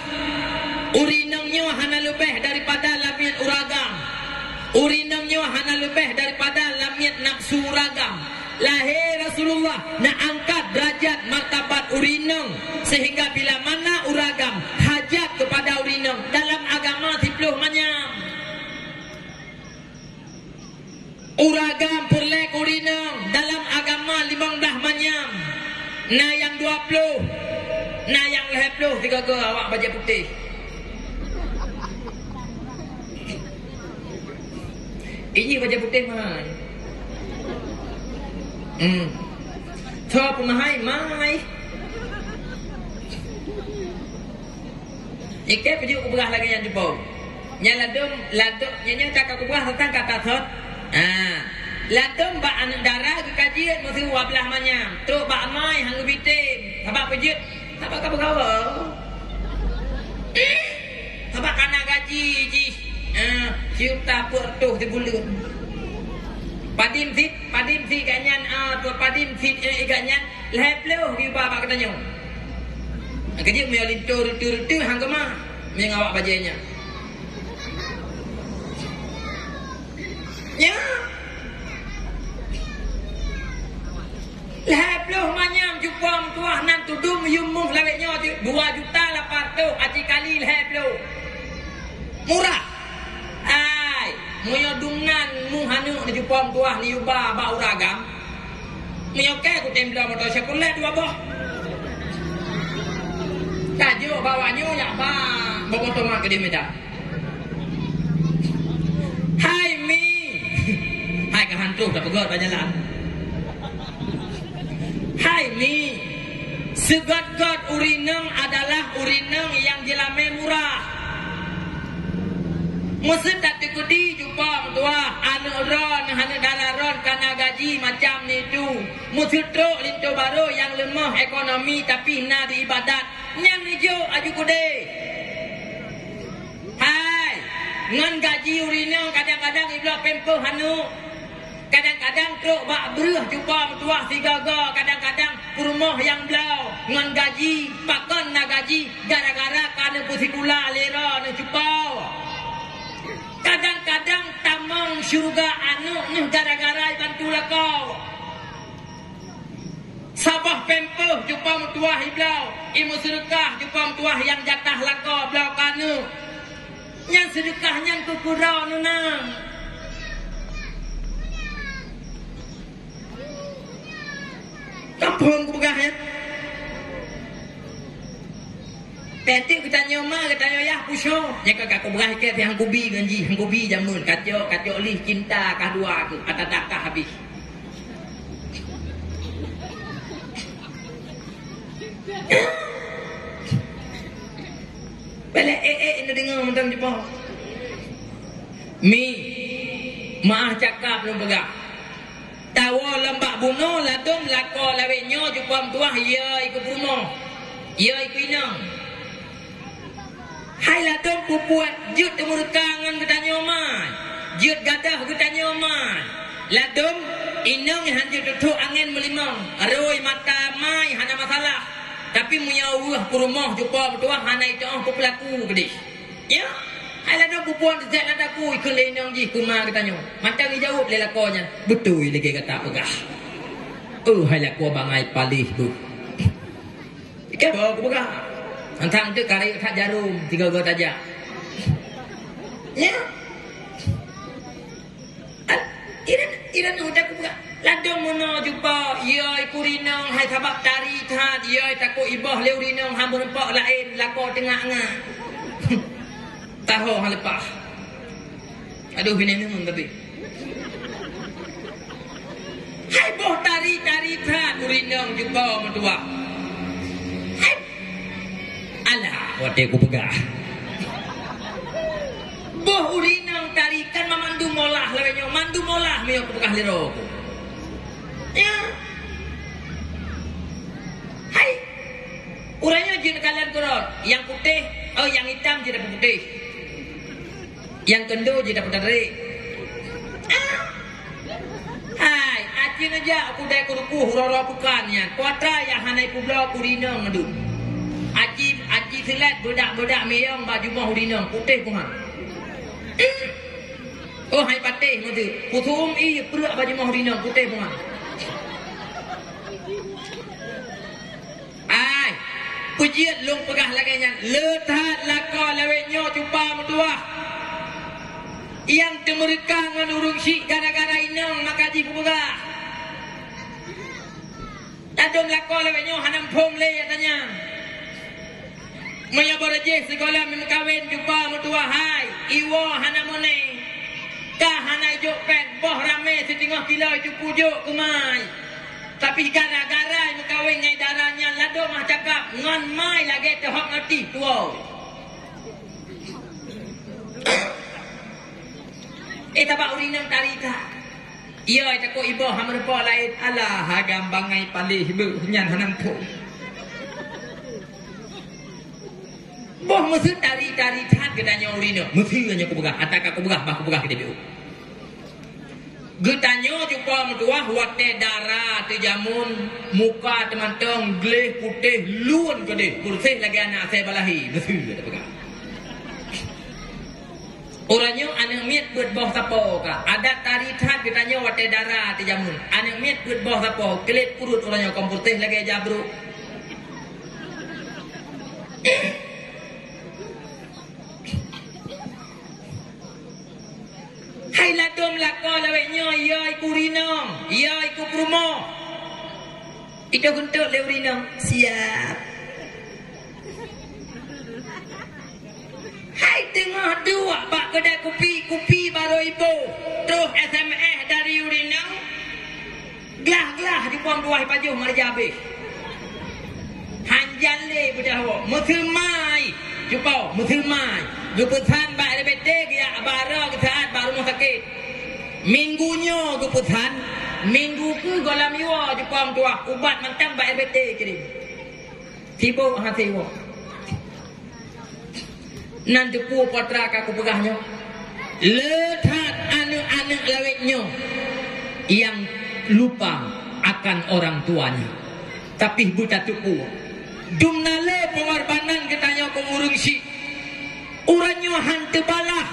ureuëng inong nyoe hana leubeh daripada lamiet ureuëng agam. Ureuëng inong nyoe hana leubeh daripada lamiet nafeusu ureuëng agam. Lahé Rasulullah na angkat deurajat martabat ureuëng inong, seuhingga bila mana ureuëng agam hajat keupada ureuëng inong dalam agama siploh manyam. Ureuëng agam peureulée keu ureuëng inong dalam agama limong blaih manyam. Na nyang dua ploh, na nyang lhée ploh sigoe-goe awak bajée putéh. Ié bajée putéh mai. Hmm. Tho peumahai mai. Ikei peujeuet kupeugah lagée nyan cupo. Nyan ladôm, ladôm, nyan, nyan ka kupeugah teuntang kata thot. Ha. Ladôm bak aneuëk dara geukajiet meusiwa blaih manyam. Trok bak amai han geubitem. Sabab peujeuet, sabab ka beugawa. Sabab kana gaji jih. Ha, siuta peuet reutôh sibuleuen. Padum sit, padum sit gobnyan, ah, padum sit, eh, gobnyan. Lhée ploh geuba bak geutanyoe. Keujeuet meunyoe linto reuteu-reuteu han keumah, meunyoe awak bajée nyan. Nyan. Lhée ploh manyam cupo meutuah nan tudum yum muh lawét nyoe dua juta lapan reutôh aci kali lhée ploh. Murah. Hai, meunyoe dum nan muh aneuëk neucupo meutuah neuyuba bak ureuëng agam, meunyoe kée kutem bloe moto Chevrolet dua boh. Tajok bak awak nyoe jak ba boh moto mak keudeh mita. Hai mi, hai ka han troh tapeugét bak jalan. Hai mi, seugét-gét ureuëng inong adalah ureuëng inong nyang jeulamé murah. Meuseuti teukeudi cupa meutuah, aneuk droe, aneuk dara droe ka na gaji macam nitu. Meuseuti trok linto barô nyang leumoh ekonomi tapi na di ibadat, nyan neujok aju keudeh. Hai, ngon gaji ureueng inong kadang-kadang ibloe pampers aneuk. Kadang-kadang trok bak breueh cupa meutuah sigoe-goe, kadang-kadang peurumoh nyang bloe ngon gaji, pakon na gaji, gara-gara ka neupeusikula lé droeneuh cupa. Kadang-kadang tamong syeuruga aneuk neuh gara-gara ibantu lakoe. Saboh pampers cupa meutuah ibloe, imeuseudeukah cupa meutuah nyang jatah lakoe bloe keu aneuk. Nyang seudeukah nyan keu kura neunang. Kaphon kupeugah, ya. Peuet geutanyoe ma, geutanyoe yah pusoe. Nyang ka, ka kupeugah ikei, hang kubi ngon jih, hang kubi jameun. Kacok, kacok lih cinta, kah dua keuh, ata dakah habéh. Bèk lé, eh, eh, neudeungoe mantong cupa. Mi, meu'ah cakap lôn peugah. Tawoe lam bak bunoe ladôm lakoe lawét nyoe cupa meutuah, yo i keu peurumoh, yo i keu inong. Hai ladôm peubuet jeuet teumeureuka ngon geutanyoe mai, jeuet gadôh geutanyoe mai. Ladôm inong han jeuet teuthôk angén meulimong, rôi mata mai hana masalah. Tapi meunyoe weueh peurumoh cupa meutuah hana iteu'oh peupeulaku keudeh. Ya, hai ladôm peubuet zat lam daku ikheun lé inong jih keu ma geutanyoe. Mantong ijaweueb lé lakoe nyan, "Beutôi lagèe gata peugah. Oh, hai lakoe bangai paléh beuh." Ikei boh kupeugah. Mantong teuk karek that jarom, tiga-tiga tajak. Ya. Ireuen, ireuen udah kupeugah. Ladôm meunoe cupa, yo i keu ureueng inong hai sabab tari that, yo i takot iboh lé ureueng inong han meurumpok laén lakoe teungoh ngak. Taho han leupah. Aduh, binéh neuen tapi. Hai boh tari-tari that ureueng inong cupa meutuah. Hai Alah, watèe kupeugah. Boh ureueng inong tari kan mandum molah lawét nyoe, mandum molah meunyoe kupeugah lé droe ku. Ya. Hai. Ureueng nyoe jeuet kalon keurot, nyang putéh, oh, nyang itam jeuet putéh. Nyang keundo jeuet tapeutarek. Ah! Hai, aci neujak u keudè keurukoh uroe-uroe peukan nyan. Kuatra nyang hana ipeubloe keu ureueng inong dum. Aci, aci seulet beudak-beudak miyong bak jumoh ureueng inong, putéh puhan. Oh, hai patéh meuteuk. Peusuum ié pruek bak jumoh ureueng inong, putéh puhan. Ai, peujeuet lôn peugah lagèe nyan, le that lakoe lawét nyoe cupa meutuah. Nyang teumeureuka ngon ureueng syiek gara-gara inong maka jih kupeugah. Ladôm lakoe lawét nyoe hana muphom lé nyang tanyong. Meunyoe barô jih sigohlom meukawen cupa meutuah hai, iwoe hana meuné. Ka hana ijok péng, boh ramé siteungoh kilo icupu jok keu mai. Tapi gara-gara meukawen ngon dara nyan ladôm meucakap ngon mai lagèe teuhok ngon tih tuwoe. Eh, tabak ureueng inong tari that. Iya, takot iboh hana meurumpok laén. Alah, agam bangai paléh beuh nyan hana muphom. Boh meuseu tari-tari that geutanyoe ureueng inong. Meuseu nyoe kupeugah, ata ka kupeugah, bah kupeugah keu D P U. Geutanyoe cupa meutuah watèe dara teujamun, muka teumantong, gleh putéh, lôn keudeh, peureuseh lagèe aneuk asèe balahé, meuseu tapeugah. Uroe nyoe aneuk miet peuet boh sapo ka. Adat tari that geutanyoe watèe dara teujamun. Aneuk miet peuet boh sapo, keulet pruet uroe nyoe kon peureuseh lagèe jabrok. Hai ladôm lakoe lawét nyoe, ya i keu ureueng inong, ya i keu peurumoh. Itu geuntot lé ureueng inong, siap. Hai teungoh duek bak keudè kupi, kupi barô iboh, troh S M S dari ureueng inong. Glah-glah jipong tuwah ipajoh meureuja abéh. Hanjan lé beudah woe. Meuseumai. Cupo, meuseumai. Geupeusan bak ribet Teuh geujak baroe geusaat bak rumoh sakét. Minggu nyoe geupeusan, minggu keu goh lom jiwoe jipom tuah ubat mantong bak R B T kirém. Sibok hase woe. Nan teupeu peue atra ka kupeugah nyoe. Le that aneuk-aneuk lawét nyoe nyang lupa akan orang tuanya. Tapi beutateupeue, dum na le peungorbanan geutanyoe keu ureuëng syik. Uroe nyoe han teubalah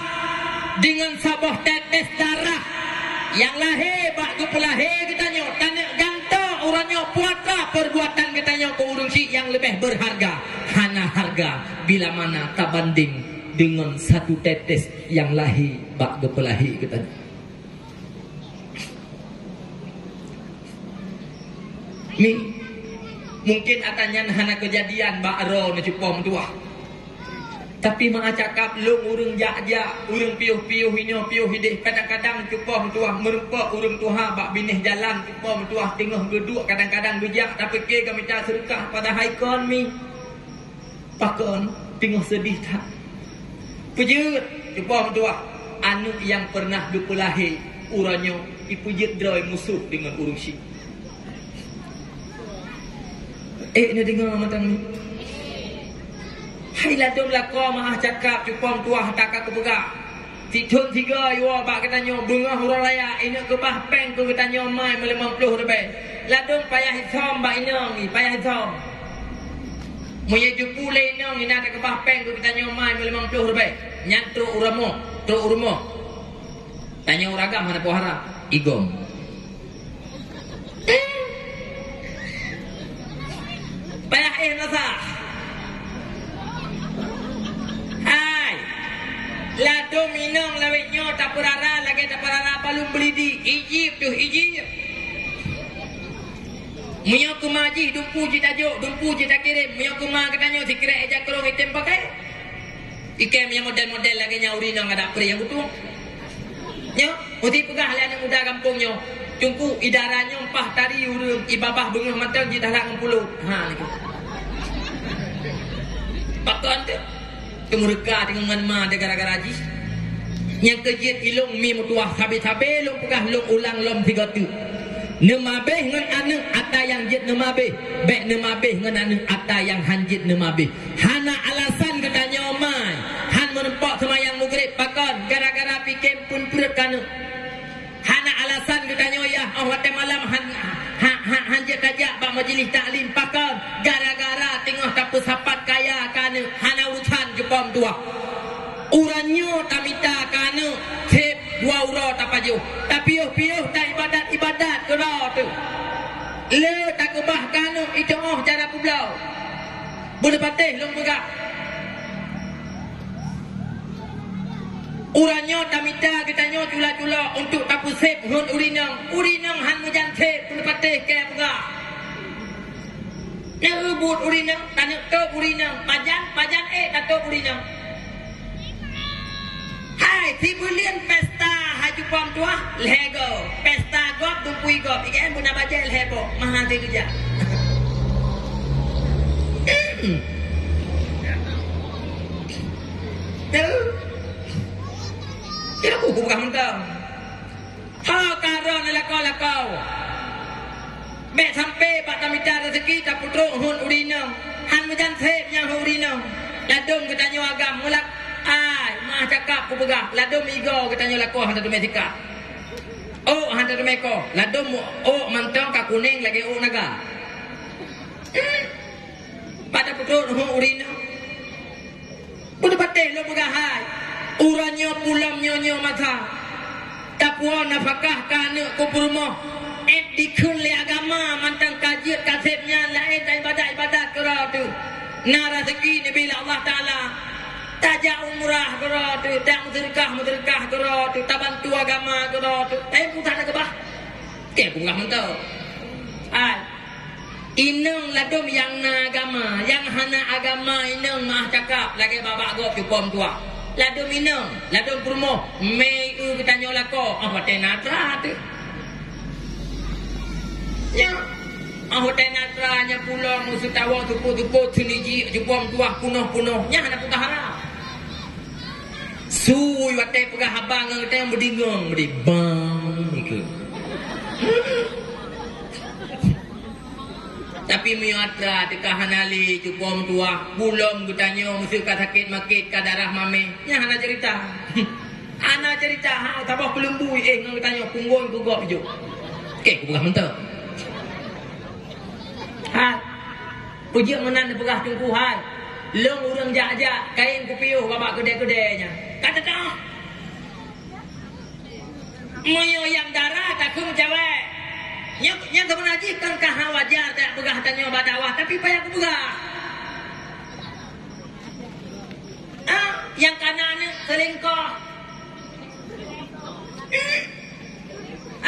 deungon saboh tetes darah nyang lahé bak geupeulahé geutanyoe. Taneuk gantoe uroe nyoe peue atra peurbuatan geutanyoe keu ureuëng syik nyang leubeh beurharga. Hana harga bila mana tabandéng deungon satu tetes nyang lahé bak geupeulahé geutanyoe. Mi, mungkin ata nyan hana keujadian bak droe neucupo meutuah. Tapi meu'ah cakap lôn ureuëng jak-jak, ureuëng piôh-piôh inoe piôh idéh, kadang-kadang cupo meutuah meurumpok ureuëng tuha bak binéh jalan cupo meutuah teungoh geuduek kadang-kadang geujak tapike geumita seureukah padahai kon mi. Pakon teungoh seudeh that. Peujeuet cupo meutuah aneuk nyang peureunah geupeulahé uroe nyoe ipeujeuet droe musoh deungon ureuëng syik. Eh, neudeungoe mantong ni. Hai ladôm lakoe meu'ah cakap cupo meutuah ata ka kupeugah. Sithon sigoe iwoe bak geutanyoe beungoh uroe raya ineuk keubah péng keu geutanyoe mai meulimong ploh ribée. Ladôm payah isom bak inong i payah isom. Meunyoe jipulée inong ina takeubah péng keu geutanyoe mai meulimong ploh ribée. Nyan trok u rumoh, trok u rumoh. Tanyoe uragam hana peue harab, igom. Payah éh nasa. Hai. Ladôm inong lawét nyoe tapeurara lagée tapeurara palung beulidi. Ijib tuh, ijib. Meunyoe keuma jih dumpu jitajok, dumpu jitakirém. Meunyoe keuma geutanyoe sikrek éja krong item pakai. Ikém nyang model-model lagée nyan ureuëng inong adak pré nyang beutôi. Nyoe, meusti peugah lé aneuk muda gampông nyoe, Teungku, idara nyoe paih tari ureuëng ibabah beungoh mantong jitahlah ngon pulôt. Ha, nyoe. Pakon teuh? Teumeureuka teungoh ngon ma teuh gara-gara jih. Nyang keu jeuet ilông mi meutuah sabe-sabe lôn peugah lôn ulang lom sigoe teuk. Neumabeh ngon aneuk ata nyang jeuet neumabeh, bék neumabeh ngon aneuk ata nyang han jeuet neumabeh. Hana alasan geutanyoe mai han meurumpok seumayang Maghrib pakon gara-gara pike peuet-peuet keuneuk. Hana alasan geutanyoe yah óh watée malam han, ha, ha, han jeuet tajak bak majeulih taklim pakon gara-gara teungoh tapeusapat kaya keuneuk hana urusan jipom tuah. Uroe nyoe tamita keuneuk sép dua uroe tapajoh, tapiôh-piôh taibadat-ibadat keudroe teuh. Le takeubah keuneuk iteuôh cara peubloe. Beuneupatéh lôn peugah. Uroe nyoe tamita geutanyoe cula-cula untuk tapeusép hon urinong. Urinong han meujan sép, beuneupatéh keu peugah. Neubuet urinong, taneuk tôb urinong. Pajan, pajan ék tatôb urinong. Hai, sibuleuen pesta haju pom tuah, lhée goe. Pesta gob, dumpui gob. I G M beuna bajée lhée boh. Maha teuh geujak. Hmm. Tuh. Tidak kuku peugah mantong. Ha, ka droe neulakoe-lakoe. Bék sampai bak tamita rezeki tapeutrok hon urinong. Han meujan sép nyang hon urinong. Ladôm geutanyoe agam mulak. Ai, meu'ah cakap kupeugah, ladôm igoe geutanyoe lakoe han tateumé sikak. Ôk han tateumé koh, ladôm ôk mantong ka kunéng lagée ôk naga. Bak tapeutrok hon urinong. Beuneupatéh lôn peugah hai, uroe nyoe pulom nyoe-nyoe masa. Tapuwoe nafakah keu aneuk keu peurumoh. Ék dikheun lé agama mantong ka jeuet ka sép nyan laén taibadat-ibadat keudroe teuh. Na rezeki neubri lé Allah Taala. Tajak umrah keudroe teuh, tajak meuseudeukah-meuseudeukah keudroe teuh, tabantu agama keudroe teuh. Tapi peue na keubah? Keu peugah mantong. Hai. Inong ladôm nyang na agama, nyang hana agama inong meu'ah cakap lagée babah gob cupom tuah. Ladôm inong, ladôm peurumoh, mé eu geutanyoe lakoe, ah watée na atra teuh. Nyan, ah watée na atra nyan pulom meusutawoe teupot-teupot seuniji cupom tuah punoh-punoh, nyan hana peugah haram. Sui watée peugah haba ngon geutanyoe meudingong, meudibang ikeu. Tapi meunyoe atra teuka hana lé cupo meutuah, pulom geutanyoe meuseu ka sakét makét ka darah mamé, nyan hana cerita. Hana cerita, ha, saboh peuleumbu éh ngon geutanyoe punggong keu gob jok. Oke, kupeugah mantap. Ha. Peujeuet meunan neupeugah Teungku hai. Lôn ureuëng jak-jak, kayém kupiôh babak keudée-keudée nyan. Ka teutoh. Meunyoe nyang dara takheun cawék. Nyoe, nyoe seubeuna jih kon ka hana wajar tapeugah tanyoe bak dakwah, tapi payah kupeugah. Ah, nyang kana nyoe seulingkoh.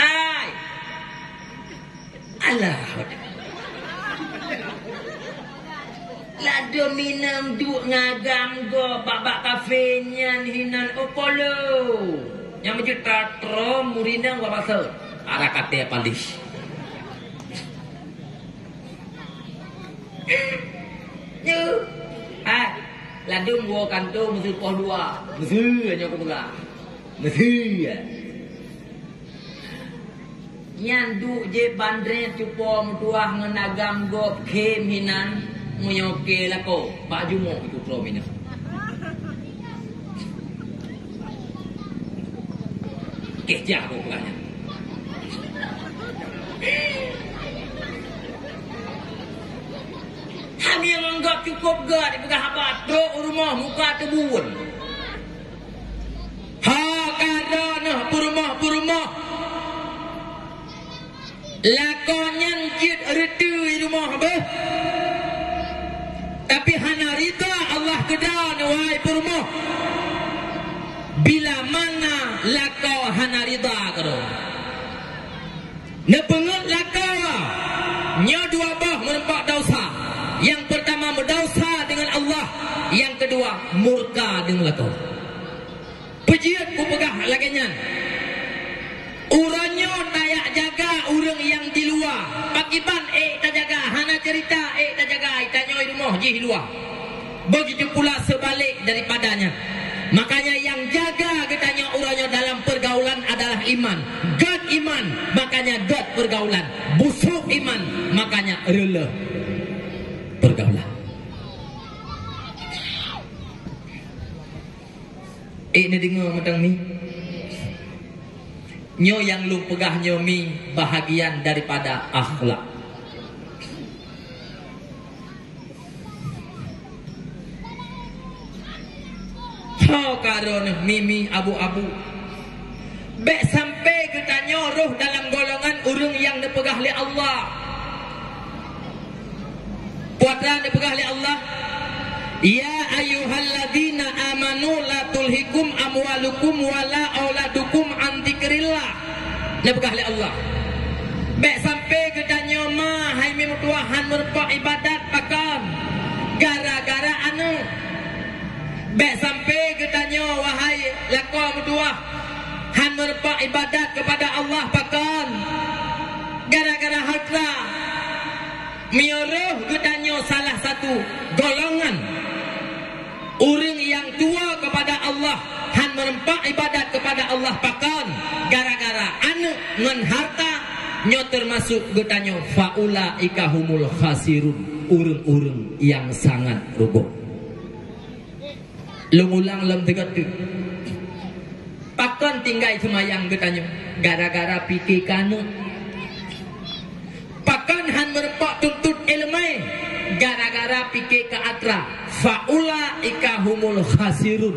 Ai. Alah. Ladôm inong duek ngagam gob bak-bak kafe nyan hinan Opolo. Nyang meujeuet tatrom murinong bak basa. Arah katé palis. Nyoe. Hai. Ladôm woe kantô meuseu poh dua. Meuseu nyoe kupeugah. Meuseu. Nyan duek jép bandrét cupo meutuah ngon agam gob khém hinan meunyoe keu lakoe bak jumoe itu troe minah. Keh jah boh peugah nyan. Hana ngon gob cukôp gét dipeugah haba trok u rumoh muka teubuôn. Ha ka droeneuh peurumoh-peurumoh. Lakoe nyan jeuet reuteuh i rumoh beuh. Tapi hana rida Allah keu droeneuh wahai peurumoh. Bila mana lakoe hana rida keu droeneuh. Neupeungeut lakoe nyoe dua boh meureumpok desya. Nyang peurtama meudesya deungon Allah, nyang keudua murka deungon lakoe. Peujeuet kupeugah lagée nyan. Uroe nyoe tayak jaga ureuëng nyang di luwa. Pakiban ék tajaga, hana cerita ék tajaga, tanyoe i rumoh jih i luwa. Begitu pula sebaliknya daripadanya. Makanya nyang jaga geutanyoe uroe nyoe dalam pergaulan adalah iman. Gét iman, makanya gét pergaulan. Busôk iman, makanya reuloh pergaulan. Ék neudeungoe mantong mi. Nyoe nyang lôn peugah nyoe mi bahagian daripada akhlak. Ho ka droeneuh mi-mi abu-abu. Bék sampai geutanyoe rôh dalam golongan ureuëng nyang neupeugah lé Allah. Peue atra neupeugah lé Allah, "Ya ayyuhalladzina amanu la tulhikum amwalukum wala auladukum an dzikrillah." Neupeugah lé Allah, bék sampai geutanyoe ma hai mi meutuah han meureumpok iébadat pakon gara-gara aneuëk. Bék sampai geutanyoe wahai lakoe meutuah han meureumpok iébadat keupada Allah pakon gara-gara hareuta. Meunyoe rôh geutanyoe salah satu golongan ureuëng nyang tuwoe keupada Allah han meureumpok iébadat keupada Allah pakon gara-gara aneuëk ngon hareuta, nyoe teumasok geutanyoe faulaika humul khasirun, ureuëng-ureuëng nyang sangat rugoe. Lôn ulang lom teuk teuk. Pakon tinggai seumayang geutanyoe gara-gara pike keu aneuëk. Pakon han meureumpok tuntot iéleumé gara-gara pike keu atra. Faulaika humul khasirun.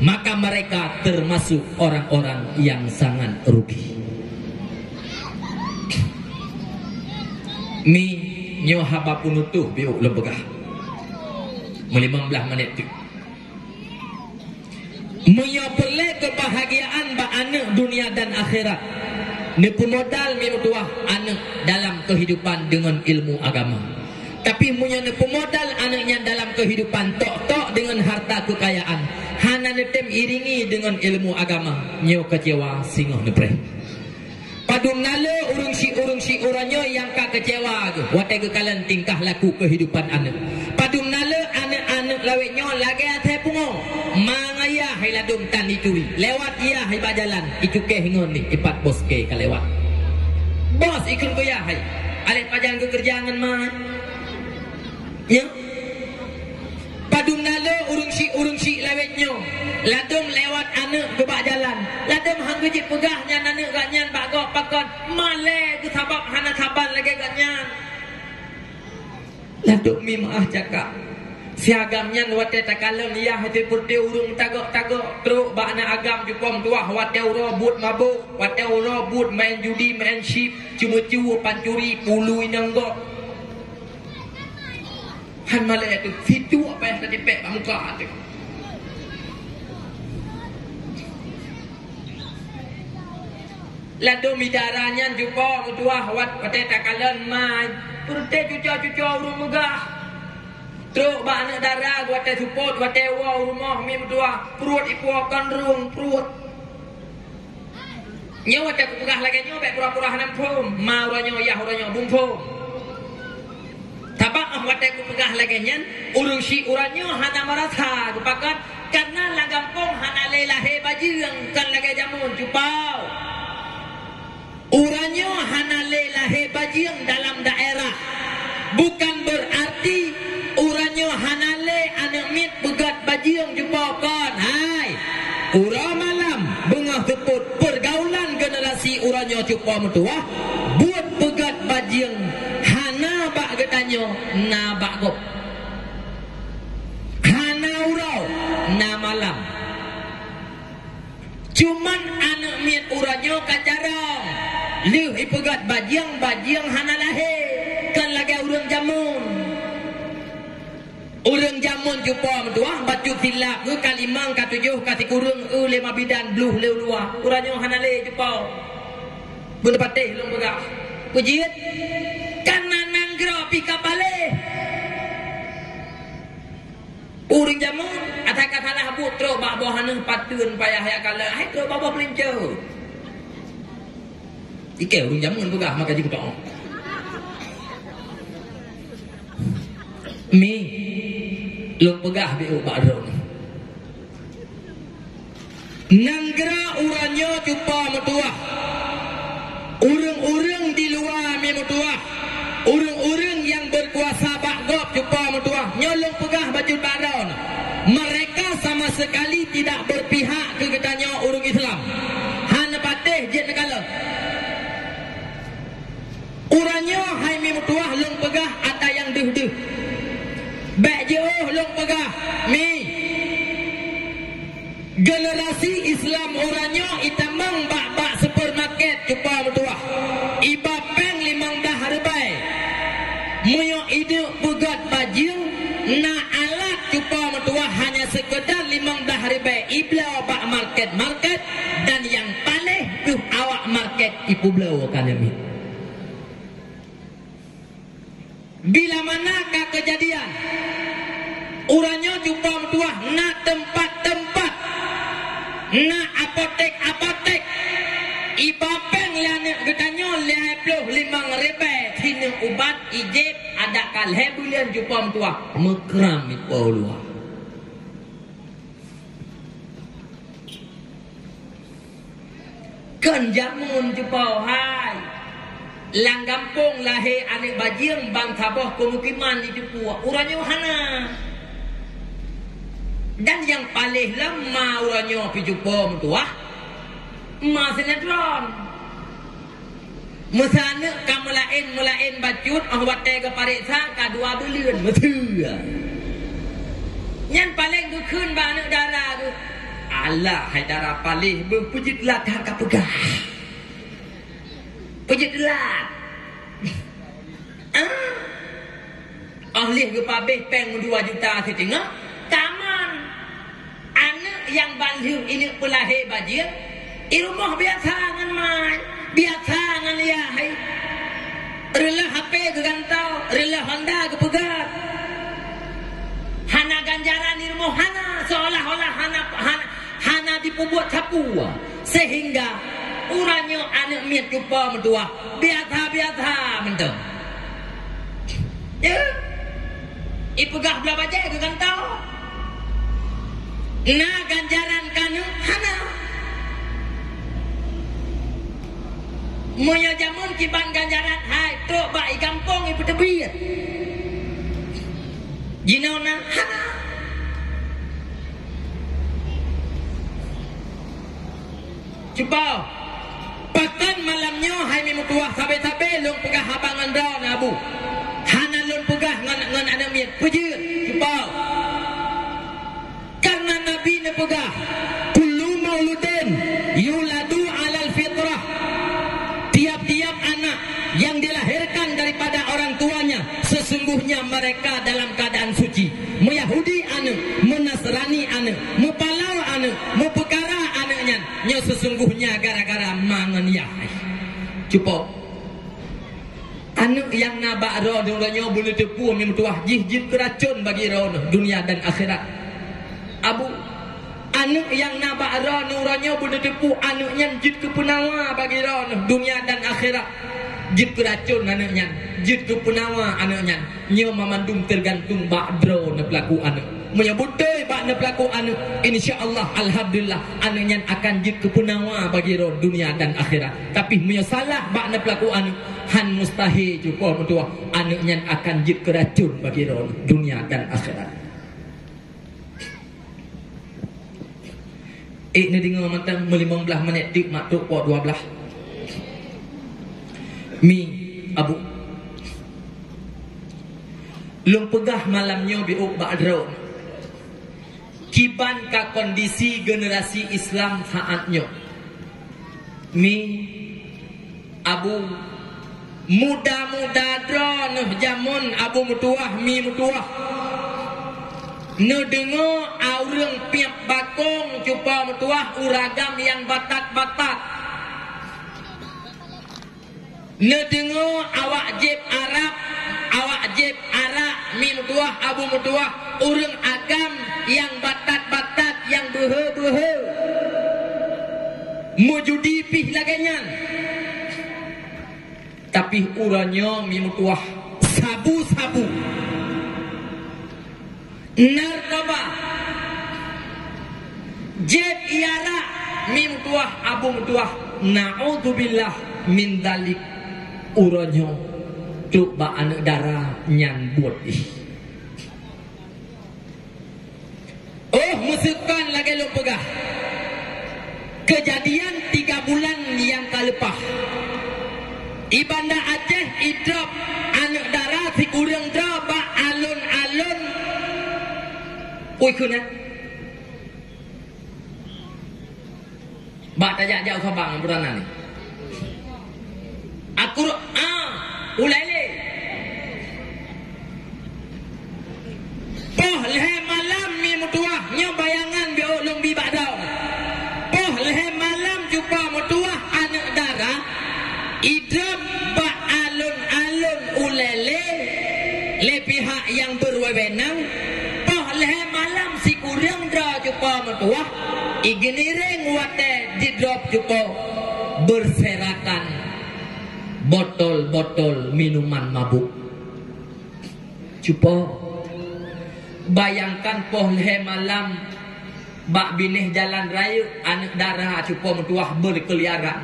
Maka mereka termasuk orang-orang yang sangat rugi. Mi, nyoe haba peunutoh biôk lôn peugah. Meulimong blaih menit teuk. Meunyoe peureulée keubahgiaan bak aneuëk dunia dan akhirat, neupeumodal mi meutuah aneuëk dalam keuhidupan deungon ilmu agama. Tapi meunyoe neupeumodal aneuëk nyan dalam keuhidupan tok-tok deungon harta keukayaan, hana neutem iringi deungon ilmu agama, nyoe keucewa singoh neupreh. Padum na le ureuëng si-, ureuëng siuroe nyoe nyang ka keucewa geuh watée geukalon tingkah laku keuhidupan aneuëk. Padum na le aneuëk-aneuëk lawét nyoe lagée asée pungoe, ma ngayah Hai ladôm tan ituri, lewat yah hai bak jalan, icukéh ngon lé ipat bos kée ka lewat. Bos ikheun keu yah hai, aléh pajan keu keureuja ngon ma. Nyoe padum na lé ureuëng syiek-ureuëng syiek lawét nyoe, ladôm lewat aneuëk keu bak jalan, ladôm han geujipeugah nyan aneuëk geuh nyan bak gob pakon, malée geuh sabab hana saban lagée geuh nyan. Ladôm mi meuáh cakap. Si agam nyan watée takalon yah di peureute ureuëng tagok-tagok, trok bak na agam jupom tuah watée uroe buet mabök, watée uroe buet main judi, main chip, ceumeucue, pancuri, pului nanggob. Han malée teuh, situek payah tatipék bak muka teuh. Ladôm idara nyan jupom meutuah wat-, watée takalon ma, peureute cuco-cuco ureuëng meugah. Trok bak aneuëk dara watée seupôt, watée woe u rumoh mi meutuah, pruet ipuoe kon rueng pruet. Nyoe watée kupeugah lagée nyoe bék pura-pura hana muphom, ma uroe nyoe, yah uroe nyoe beuphom. Sabab óh watée kupeugah lagée nyan, ureuëng syiek uroe nyoe hana meurasa geupakon, kareuna lam gampông hana lé lahé bajeueng, kon lagée jameun cupau. Uroe nyoe hana lé lahé bajeueng dalam daerah, bukan beurarti uroe nyoe hana lé aneuëk miet peugét bajeueng cupau kon. Hai, uroe malam beungoh seupôt peurgaulan generasi uroe nyoe cupau meutuah, buet peugét bajeueng hana bak geutanyoe, na bak gob. Hana uroe, na malam. Cuman aneuëk miet uroe nyoe ka carông. Lheueh ipeugét bajeueng, bajeueng hana lahé. Kon lagée ureuëng jameun. Ureuëng jameun cupom meutuah bacut silap geuh ka limong, ka tujoh, ka sikureueng, eu lé mabidan, bloh lé u luwa. Uroe nyoe hana lé cupom. Beuneupatéh lôn peugah. Peujeuet, kareuna nanggroe pih ka paléh. Ureuëng jameun, asai ka salah buet trok bak boh aneuëk pateuen payah jak kalon, hai trok bak boh peulinco. Ikée ureuëng jameun peugah maka jikeutok. Mi, lôn peugah beu bak droeneuh. Nanggroe uroe nyoe cupom meutuah. Ureuëng-ureuëng di luwa mi meutuah. Ureuëng-ureuëng nyang beukuasa bak gob cupom meutuah. Nyoe lôn peugah bacut bak droeneuh. Mereka sama sekali tidak berpihak keu geutanyoe ureuëng Islam. Hana patéh jeuet neukalon. Uroe nyoe hai mi meutuah lôn peugah ata nyang deuh-deuh. Bék jiôh lôn peugah, mi. Generasi Islam uroe nyoe itamong bak-bak supermarket cupom meutuah. Iba péng limong blaih ribée. Meunyoe ideuk peugét bajeueng, na alat cupom meutuah hanya sekedar limong blaih ribée ibloe bak market-market dan nyang paléh deuh awak market ipubloe ka namiet. Bila mana ka keujadian, uroe nyoe cupom meutuah na teumpat-teumpat, na apotek-apotek. Iba péng lé aneuëk geutanyoe lhée ploh limong ribée sineuk ubat, ijép adak ka lhée buleuen cupom meutuah meukram ipo luwa. Kon jameun cupom hai. Lam gampông lahé aneuëk bajeueng ban saboh pemukiman di teupue. Uroe nyoe hana. Dan nyang paléh lom ma uroe nyoe pih cupom meutuah. Ma sinetron. Meusaneuk ka meulaén-meulaén bacut, óh watée geupareksa ka dua buleuen meuteue. Nyan paleng geukheun bak aneuëk dara geuh, "Alah, hai dara paléh beuh, peujeuet lat that ka peugah. Peujeuet lat." Ah. Óh lheueh geupabeh péng dua juta siteungoh, taman. Aneuëk nyang ban lheueh ineuk peulahé bajeueng, i rumoh biasa ngon mai, biasa ngon yah hai. Reuloh H P geugantoe, reuloh Honda geupeugah. Hana ganjaran di rumoh, hana, seolah-olah hana, hana, hana jipeubuet sapeue. Sehingga uroe nyoe aneuëk miet cupa meutuah, biasa-biasa mantong. Ya. Ipeugah blah bajée geugantoe. Na ganjaran keu aneuk? Hana. Meunyoe jameun kiban ganjaran hai trok bak i gampông ipeuteubiet. Jinoe na? Hana. Cuba, pakon malam nyoe hai mi meutuwah sabe-sabe lôn peugah haba ngon droeneuh Abu? Hana lôn peugah ngon, ngon aneuk miet. Peujeuet, cuba. Karena Nabi neupeugah, "Kullu mauludin yuladu alal fitrah." Tiap-tiap anak yang dilahirkan daripada orang tuanya, sesungguhnya mereka dalam keadaan suci. Meuyahudi aneuk, meunasrani aneuk, meupalau aneuk, meupeukara aneuk nyan, nyoe sesungguhnya gara-gara ma ngon yah. Cupo. Aneuk nyang na bak droeneuh uroe nyoe beuneuteupeu mi meutuwah jih jeuet keu racon bagi droeneuh dunia dan akhirat. Abu, aneuk nyang na bak droeneuh uroe nyoe beuneuteupeu aneuk nyan jeuet keu peunawa bagi droeneuh dunia dan akhirat. Jeuet keu racon aneuk nyan, jeuet keu peunawa aneuk nyan. Nyoe mamandum teugantung bak droeneuh peulaku aneuk. Meunyoe beutôi bak neupeulaku aneuk, insya Allah, alhamdulillah, aneuk nyan akan jeuet keu peunawa bagi droeneuh dunia dan akhirat. Tapi meunyoe salah bak neupeulaku aneuk, han mustahil cupo meutuwah aneuk nyan akan jeuet keu racon bagi droeneuh dunia dan akhirat. Ék neudeungoe mantong meulimong blaih minét teuk mak trok po dua blaih. Mi, Abu. Lôn peugah malam nyoe biôk bak droeneuh. Kiban ka kondisi generasi Islam saat nyoe. Mi, Abu, muda-muda droeneuh jameun Abu meutuwah, mi meutuwah. Neudeungoe ureuëng piep bakong cupo meutuwah uragam nyang batat-batat. Neudeungoe awak jieb Arab, awak jieb arak, mi meutuwah, Abu meutuwah, ureuëng agam nyang batat-batat, nyang beuhe-beuhe. Meujudi pih lagée nyan. Tapi uroe nyoe mi meutuwah sabu-sabu. Narkoba. Jieb arak mi meutuwah, Abu meutuwah. Naudzubillah min dzalik. Uroe nyoe trok bak aneuk dara nyan buet jih. Oh, meuseukon lagée lôn peugah. Keujadian tiga bulan nyang ka leupah. I Banda Aceh idrop aneuk dara sikureueng droe bak alon-alon. Ui kheun nyan. Bak tajak-jak u Sabang, Abu Rana ni. Aku, ah, ulée lé. Poh lhée malam mi meutuwah, nyoe bayangan biôk lôn bi bak droe. Poh lhée malam cupo meutuwah aneuk dara, idrop bak alon-alon ulée lé, lé pihak nyang beuwewenang, poh lhée malam sikureueng droe cupo meutuwah, igeuniréng watée jidrop cupo berserakan botol-botol minuman mabuk. Cupo, bayangkan poh lhée malam bak binéh jalan rayeuk aneuk dara cupo meutuwah beurkeulieran.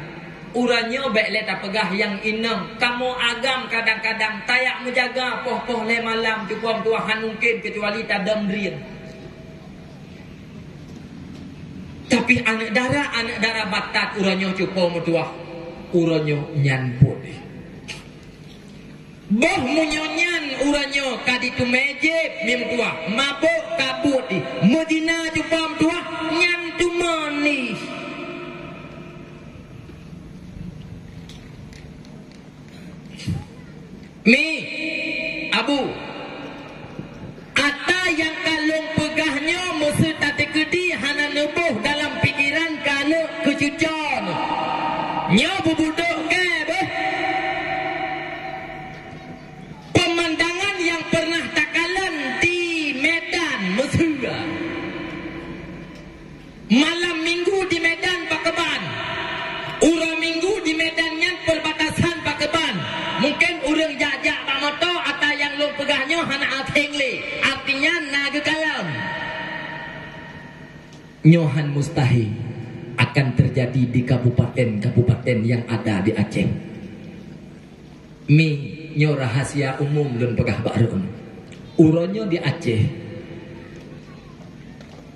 Uroe nyoe bék lé tapeugah nyang inong, kamoe agam kadang-kadang tajak meujaga poh-poh lhée malam cupo meutuwah han mungken keucuali tadong drien. Tapi aneuk dara, aneuk dara batat uroe nyoe cupo meutuwah, uroe nyoe nyan buet. Boh meunyoe nyan uroe nyoe ka jiteumé jieb mi meutuwah, mabök ka buet jih, meuzina cupo meutuwah, nyan teuma nih. Mi, Abu, ata nyang ka lôn peugah nyoe meuseuti teukeudi hana neuboh dalam pikeran keu aneuk keu cuco nyoe. Nyoe beubudok kée beuh. Peumandangan nyang pernah takalon di Medan, Mesir. Malam minggu di Medan pakeuban. Uroe minggu di Medan nyan perbatasan pakeuban. Mungken ureuëng jak-jak bak moto ata nyang lôn peugah nyoe hana asing lé. Artinya na geukalon. Nyoe han mustahil akan teujadi di kabupaten-kabupaten nyang ada di Aceh. Mi, nyoe rahasia umum lôn peugah bak droeneuh. Uroe nyoe di Aceh,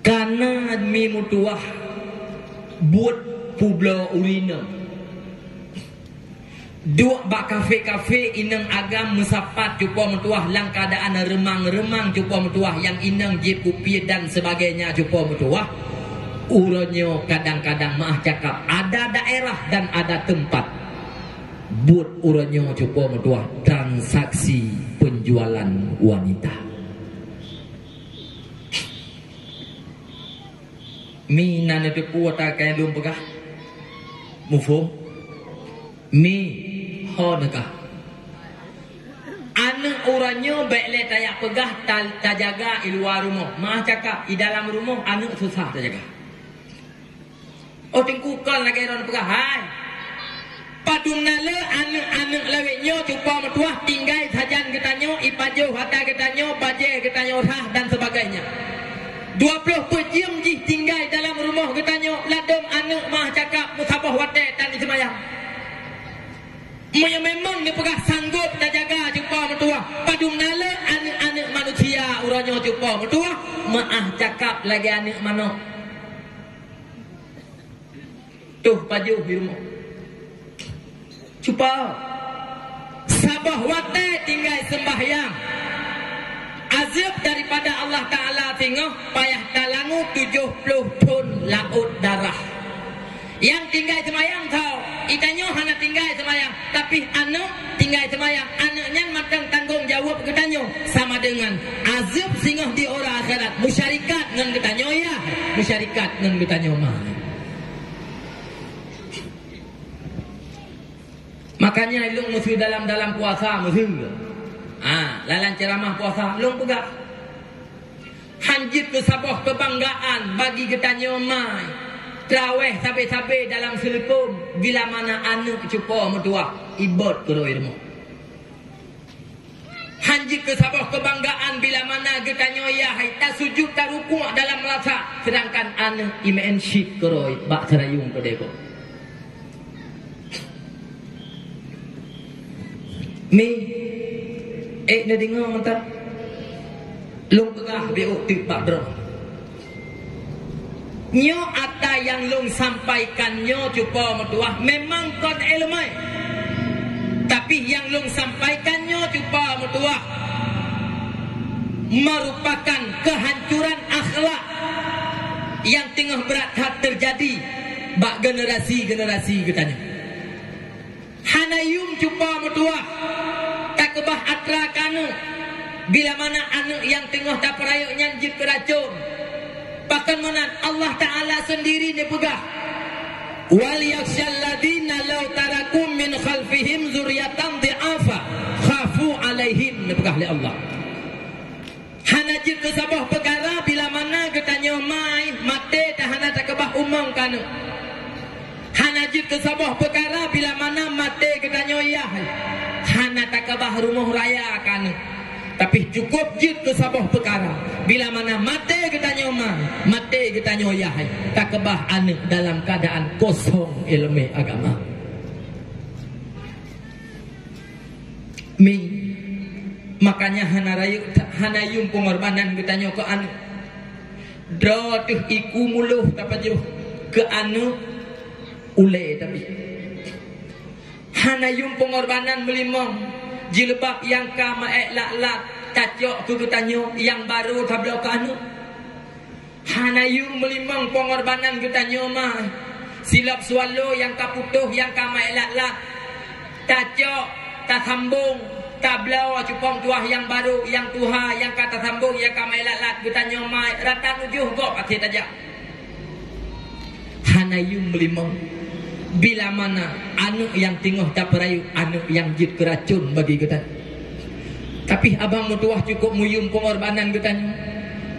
kana mi meutuwah buet peubloe ureueng inong. Duek bak kafe-kafe inong agam meusapat cupo meutuwah lam keuadaan reumang-reumang cupo meutuwah nyang inong jieb kupi dan sebagainya cupo meutuwah. Uroe nyoe kadang-kadang meuah cakap ada daerah dan ada teumpat buet uroe nyoe cupo meutuwah transaksi penjualan wanita. Mi na neuteupeue ata keuh lôn peugah? Muphom? Mi, ho neukah? Aneuëk uroe nyoe bék lé tajak peugah ta-, tajaga i luwa rumoh. Meuah cakap, i dalam rumoh aneuëk susah tajaga. Oh, Teungku, kon lagée droen peugah, hai. Padum na le aneuëk-aneuëk lawét nyoe cupo meutuwah tinggai sajan geutanyoe, ipajoh ata geutanyoe, bajée geutanyoe rhah dan sebagainya. Dua ploh peuet jeuem jih tinggai dalam rumoh geutanyoe, ladom aneuëk meuah cakap meusaboh watée tan jiseumayang. Meunyoe memang neupeugah sanggob tajaga cupo meutuwah, padum na le aneuëk-aneuëk manusia uroe nyoe cupo meutuwah meuah cakap lagée aneuëk manok. Toh pajoh di rumoh. Cupo. Saboh watée tinggai seumbahyang. Azeub daripada Allah Taala singoh payah talangue tujoh ploh thon laôt darah. Nyang tinggai seumayang tho, geutanyoe hana tinggai seumayang, tapi aneuëk tinggai seumayang. Aneuëk nyan mantong tanggong jaweueb geutanyoe sama deungon azeub singoh di uroe akhirat, meusyarikat ngon geutanyoe, ya, meusyarikat ngon geutanyoe ma. Makanya lôn meuseu dalam-dalam puasa meuseu. Ha, dalam ceramah puasa lôn peugah. Han jeuet keu saboh keubanggaan bagi geutanyoe ma. Traweh sabe-sabe dalam seuleukom bila mana aneuëk cupo meutuwah ibot keurôi rumoh. Han jeuet keu saboh keubanggaan bila mana geutanyoe yah hai tasujut tarukuk dalam meulasak, seudangkan aneuëk imeu'en syik keurôi bak seurayueng keudeh boh. Mi, ék neudeungoe mantap? Lôn peugah beuôt teuk bak droe. Nyoe ata nyang lôn sampaikan nyoe cupo meutuwah memang kon iéleumé. Tapi nyang lôn sampaikan nyoe cupo meutuwah merupakan keuhancuran akhlak nyang teungoh brat that teujadi bak generasi-generasi geutanyoe. Hana yum cupo meutuwah takeubah atra keu aneuëk. Bila mana aneuëk nyang teungoh tapeurayeuk nyan jeuet keu racon. Pakon meunan Allah Taala seundiri neupeugah, "Wal yakhsyal ladzina law taraku min khalfihim dzurriyyatan dhi'afa khafu 'alaihim," neupeugah lé Allah. Hana jeuet keu saboh peukara bila mana geutanyoe ma maté ta hana takeubah umong keu aneuëk. Hana jeuet keu saboh peukara bila mana maté geutanyoe yah hana takeubah rumoh raya keu aneuëk. Tapi cukôp jeuet keu saboh peukara bila mana maté geutanyoe ma, maté geutanyoe yah takeubah aneuëk dalam keuadaan kosong iéleumé agama. Mi, makanya hana rayeuk, hana yum peungorbanan geutanyoe keu aneuëk. Droe teuh iku muloh tapajoh keu aneuëk ulée tabi. Hana yum peungorbanan meulimong, jilbab nyang ka meuék lat-lat tacok keu geutanyoe nyang barô tabloe keu aneuëk. Hana yum meulimong peungorbanan geutanyoe ma. Silop swallow nyang ka putôh nyang ka meuék lat-lat. Tacok, tasambong, tabloe cupo meutuwah nyang barô, nyang tuha nyang ka tasambong nyang ka meuék lat-lat geutanyoe ma rata nujoh gob até tajak. Hana yum meulimong. Bila mana aneuëk nyang teungoh tapeurayeuk aneuëk nyang jeuet keu racon bagi geutanyoe. Tapi abang meutuwah cukôp meuyum peungorbanan geutanyoe.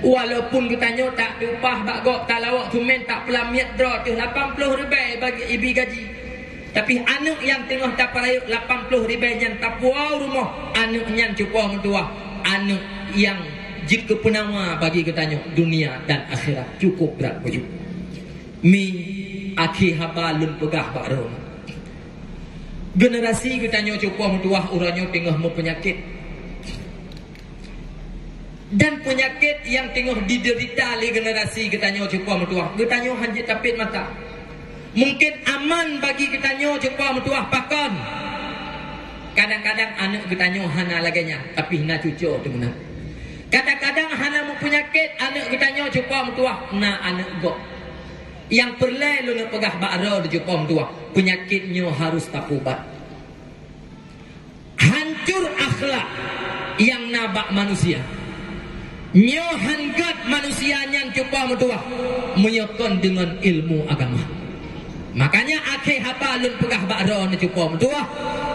Walaupun geutanyoe tak diupah bak gob talawok sumen tak peulamiet droe teuh lapan ploh ribée bagi ibi gaji. Tapi aneuëk nyang teungoh tapeurayeuk lapan ploh ribée nyan tapuwoe rumoh, aneuëk nyan cupo meutuwah, aneuëk nyang Jeuet keu peunawa bagi geutanyoe dunia dan akhirat cukôp brat bacut. Mi, akhé haba lôn peugah bak droeneuh. Generasi geutanyoe cupoh meutuwah uroe nyoe teungoh meupeunyakét. Dan peunyakét nyang teungoh dideurita lé generasi geutanyoe cupoh meutuwah, geutanyoe hanjeuet tapét mata. Mungken aman bagi geutanyoe cupoh meutuwah pakon. Kadang-kadang aneuk geutanyoe hana lagée nyan, tapi na cucoe teumeunan. Kadang-kadang hana meupeunyakét aneuk geutanyoe cupoh meutuwah, na aneuk gob. Nyang peureulée lôn peugah bak droe cupoh meutuwah, peunyakét nyoe harôh tapeuubat. Hancur akhlak nyang na bak manusia. Nyoe han gét manusia nyan cupoh meutuwah meunyoe kon deungon ilmu agama. Makanya akhé haba lôn peugah bak droeneuh cupoh meutuwah,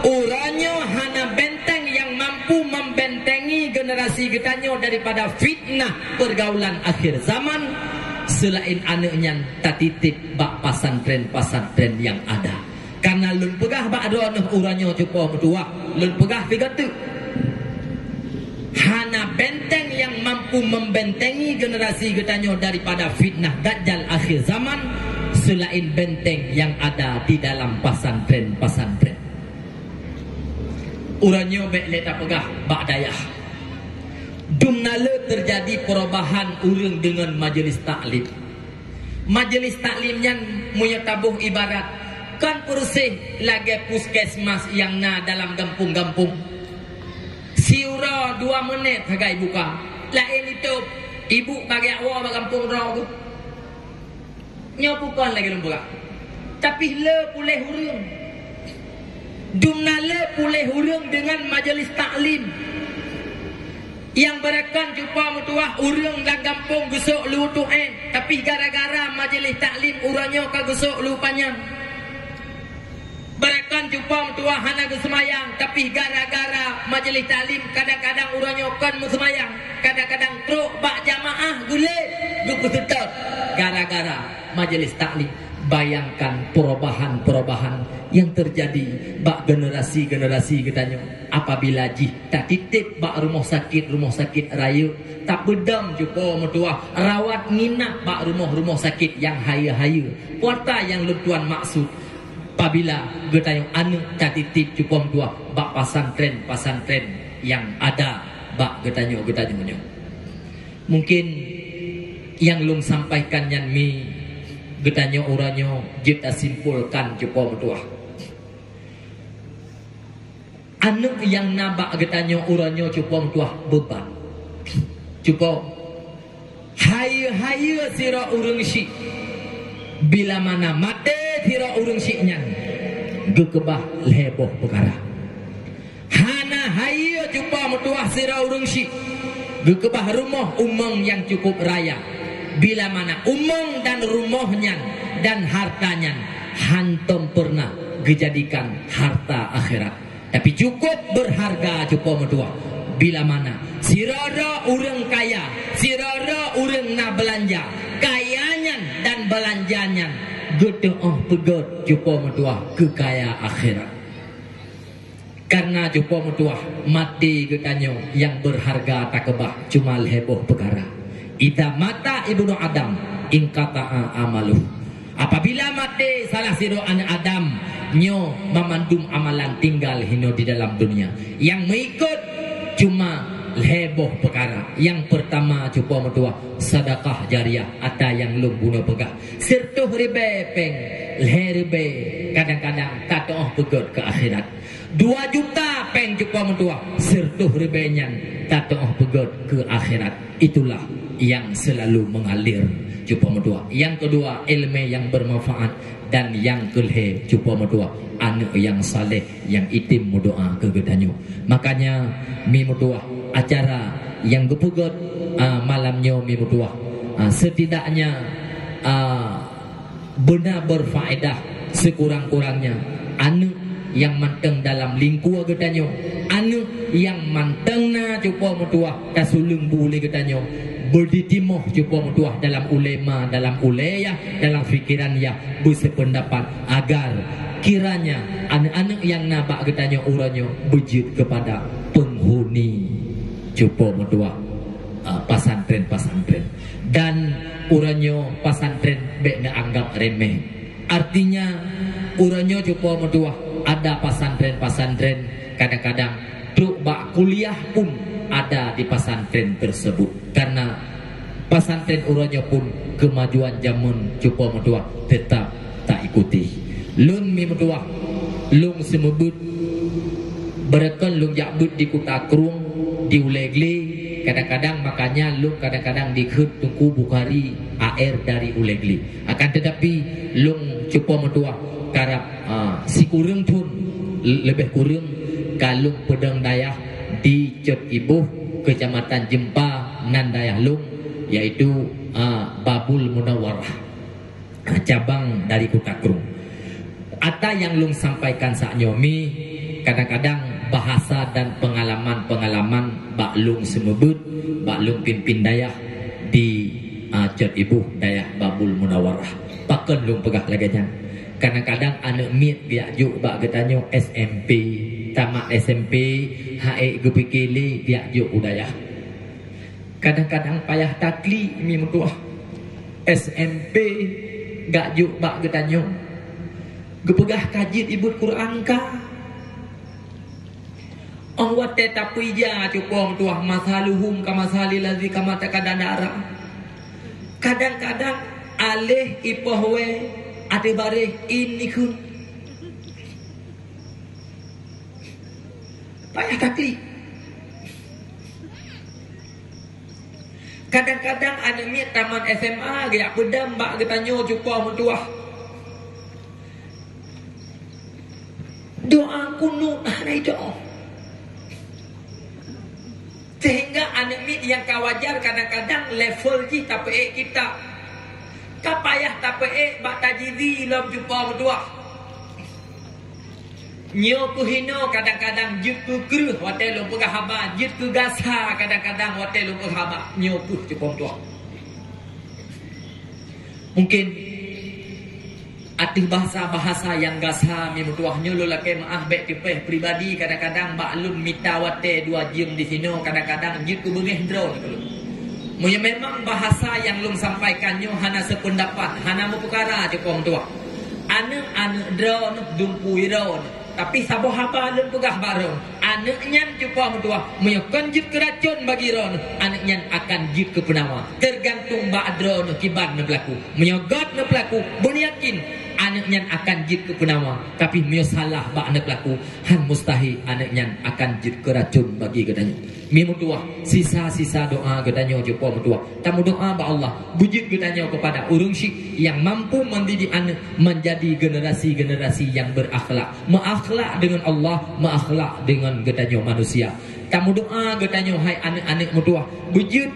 uroe nyoe hana benteng nyang mampu membentengi generasi geutanyoe daripada fitnah pergaulan akhir zaman, seulaén aneuk nyan tatitip bak pasantren-pasantren nyang ada. Kareuna lôn peugah bak droeneuh uroe nyoe cupoh meutuwah, lôn peugah sigoe teuk. Hana benteng nyang mampu membentengi generasi geutanyoe daripada fitnah dajjal akhir zaman, seulaén benteng nyang ada di dalam pasantren-pasantren. Uroe nyoe bék lé tapeugah bak dayah. Dum na le teujadi perubahan ureuëng deungon majelis taklim. Majelis taklim nyan meunyoe taboh ibarat, kon peureuseh lagée puskesmas nyang na dalam gampông-gampông. Siuroe dua meunét sagai buka, laén itôb, ibu ka geujak woe bak gampông droe geuh. Nyoe bukon lagée lôn peugah, tapi le puléh ureuëng. Dum na le puléh ureuëng deungon majelis taklim. Nyang beureukan cupoh meutuwah ureuëng lam gampông geusok lu tuén, tapi gara-gara majelis taklim uroe nyoe ka geusok lu panyang. Beureukan cupoh meutuwah hana geuseumayang, tapi gara-gara majelis taklim kadang-kadang uroe nyoe kon meuseumayang, kadang-kadang trok bak jamaah geulet geupeuseutôt gara-gara majelis taklim. Bayangkan perubahan-perubahan nyang teujadi bak generasi-generasi geutanyoe apabila jih tatitip bak rumoh sakét-rumoh sakét rayeuk, tapeudong cupoh meutuwah rawat nginap bak rumoh-rumoh sakét nyang hayeue-hayeue. Peue ata nyang lôn tuan maksud, apabila geutanyoe aneuk tatitip cupoh meutuwah bak pasantren-pasantren nyang ada bak geutanyoe-geutanyoe nyoe. Mungken nyang lôn sampaikan nyan mi geutanyoe uroe nyoe jeuet tasimpolkan cupoh meutuwah. Aneuk nyang na bak geutanyoe uroe nyoe cupoh meutuwah beuban. Cupoh hayeue-hayeue sidroe ureuëng syik, bila mana maté sidroe ureuëng syik nyan geukeubah lhée boh peukara. Hana hayeue cupoh meutuwah sidroe ureuëng syik geukeubah rumoh umong nyang cukup raya, bila mana umong dan rumoh nyan dan harta nyan hántom peureunah geujadikan harta akhirat. Tapi cukup beurharga cupoh meutuwah, bila mana sidroe-droe ureuëng kaya, sidroe-droe ureuëng na beulanja, kaya nyan dan beulanja nyan geuteuôh peugét cupoh meutuwah keu kaya akhirat. Kareuna cupoh meutuwah maté geutanyoe nyang beurharga takeubah cuma lhée boh peukara. Idza mata ibnu Adam inqata'a amaluh. Apabila maté salah sidroe aneuk Adam, nyoe banmandum amalan tinggal hinoe di dalam dunia. Nyang meuikot cuma lhée boh peukara. Nyang peurtama cupoh meutuwah sadakah jariyah ata nyang lôn bunoe peugah. Sireutoh ribée péng, lhée ribée kadang-kadang tateuôh peugét keu akhirat. Dua juta péng cupoh meutuwah, sireutoh ribée nyan tateuôh peugét keu akhirat. Itulah yang selalu mengalir cupoh meutuwah. Yang kedua, ilmu yang bermanfaat, dan yang keulhée cupoh meutuwah, aneuk yang saleh yang item meudoa keu geutanyoe. Makanya mi meutuwah acara yang geupeugét, ah, malam nyoe mi meutuwah, ah, setidaknya, ah, beuna berfaedah sekurang-kurangnya aneuk nyang mantong dalam lingkue geutanyoe, aneuk nyang mantong na cupoh meutuwah tasuleueng bu lé geutanyoe, beuditimoh cupoh meutuwah dalam ulée ma, dalam ulée yah, dalam pikiran yah, beuseupeundapat agar kiranya aneuk-aneuk nyang na bak geutanyoe uroe nyoe beujeuet keupada peunghuni cupoh meutuwah, ah, pasantren-pasantren. Dan uroe nyoe pasantren bék neuanggap remeh. Artinya, uroe nyoe cupo meutuah ada pasantren-pasantren, kadang-kadang trok bak kuliah pun ada di pasantren tersebut. Karena pasantren uroe nyoe pun kemajuan jameun cupo meutuah tetap taikuti. Lôn mi meutuah, lôn seumeubeuet, beureukan lôn jak beuet di Kuta Krueng, di Ulèe Glé, kadang-kadang makanya lôn kadang-kadang dikheun Teungku Bukhari A R dari Ulèe Glé. Akan tetapi, lôn cupo meutuah karab, ah, sikureueng thon, leubeh kureueng ka lôn peudong dayah di Cot Iboh, Kecamatan Jeumpa, nan dayah lôn, yaitu, ah, Babul Munawwarah, cabang dari Kuta Krueng. Ata nyang lôn sampaikan saat nyoe mi, kadang-kadang bahasa dan pengalaman-pengalaman bak lôn seumeubeuet, bak lôn pimpin dayah di, ah, Cot Iboh, dayah Babul Munawwarah. Pakon lôn peugah lagèe nyan? Kadang-kadang aneuk miet geujak jok bak geutanyoe S M P, tamat S M P, han ék geupike lé geujak jok u dayah. Kadang-kadang payah taklik mi meutuah. S M P geujak jok bak geutanyoe. Geupeugah ka jeuet ibuet Quran ka. Óh watèe tapeue ija cupo meutuah, "Masaluhum kamasalil ladzi," ka mata kadang darah. Kadang-kadang aléh ipoh wèe ateueh baréh in ikheun. Payah taklik. Kadang-kadang aneuk miet tamat S M A geujak peudam bak geutanyoe cupo meutuah. Doa kunut hana idoa. Sehingga aneuk miet nyang ka wajar kadang-kadang level jih tapeuék kitab. Ka payah tapeuék bak tajizi lom cupo meutuah. Nyoe keuh hinoe kadang-kadang jeuet keu kreueh watèe lôn peugah haba, jeuet keu gasa kadang-kadang watèe lôn peugah haba. Nyoe keuh cupo meutuah. Mungkin ateueh bahasa-bahasa nyang gasa mi meutuah nyoe lôn lakèe meu'ah bèk teupèh pribadi, kadang-kadang bak lôn mita watèe dua jeuem disinoe, kadang-kadang jeuet keu beungèh droeneuh keu lôn. Meunyoe memang bahasa nyang lôn sampaikan nyoe hana seupeundapat, hana meupeukara cupo meutuah, aneuk-aneuk droeneuh, dum pui droeneuh, tapi saboh haba lôn peugah bak droeneuh, aneuk nyan cupo meutuah, meunyoe kon jeuet keu racôn bagi droeneuh, aneuk nyan akan jeuet keu peunawa. Teugantung bak droeneuh kiban neupeulaku. Meunyoe göt neupeulaku, beuneuyakin aneuk nyan akan jeuet keu peunawa. Tapi meunyoe salah bak neupeulaku, han mustahil aneuk nyan akan jeuet keu racôn bagi geutanyoe. Mi meutuah, sisa-sisa doa geutanyoe cupo meutuah. Tameudoa bak Allah, beujeuet geutanyoe keupada ureueng syik nyang mampu mendidik aneuk menjadi generasi-generasi nyang berakhlak. Meuakhlak deungon Allah, meuakhlak deungon geutanyoe manusia. Tameudoa geutanyoe hai aneuk-aneuk meutuah, beujeuet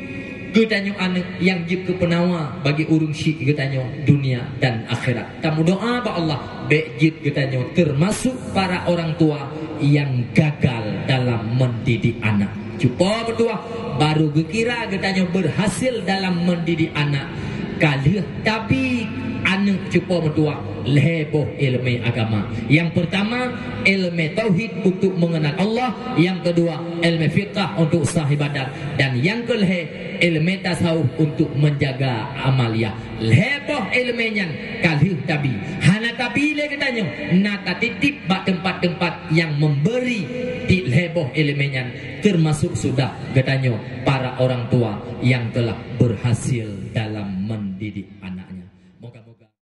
geutanyoe aneuk nyang jeuet keu peunawa bagi ureueng syik geutanyoe dunia dan akhirat. Tameudoa bak Allah, bèk jeuet geutanyoe teumasuk para orang tua nyang gagal dalam mendidik anak. Cupo meutuah, baru geukira geutanyoe beurhasil dalam mendidik anak, ka lheueh tabi aneuk cupo meutuah lhèe boh ileumèe agama. Nyang peurtama, ileumèe tauhid untuk mengenal Allah. Nyang keudua, ileumèe fiqah untuk sah ibadat. Dan nyang keulhèe, ileumèe tasawuf untuk menjaga amaliah. Lhèe boh ileumèe nyan ka lheueh tabi. Hana tabi lé geutanyoe, na tatitip bak teumpat-teumpat nyang memberi di lhèe boh ileumèe nyan, teumasuk sudah geutanyoe para orang tua nyang telah berhasil dalam mendidik.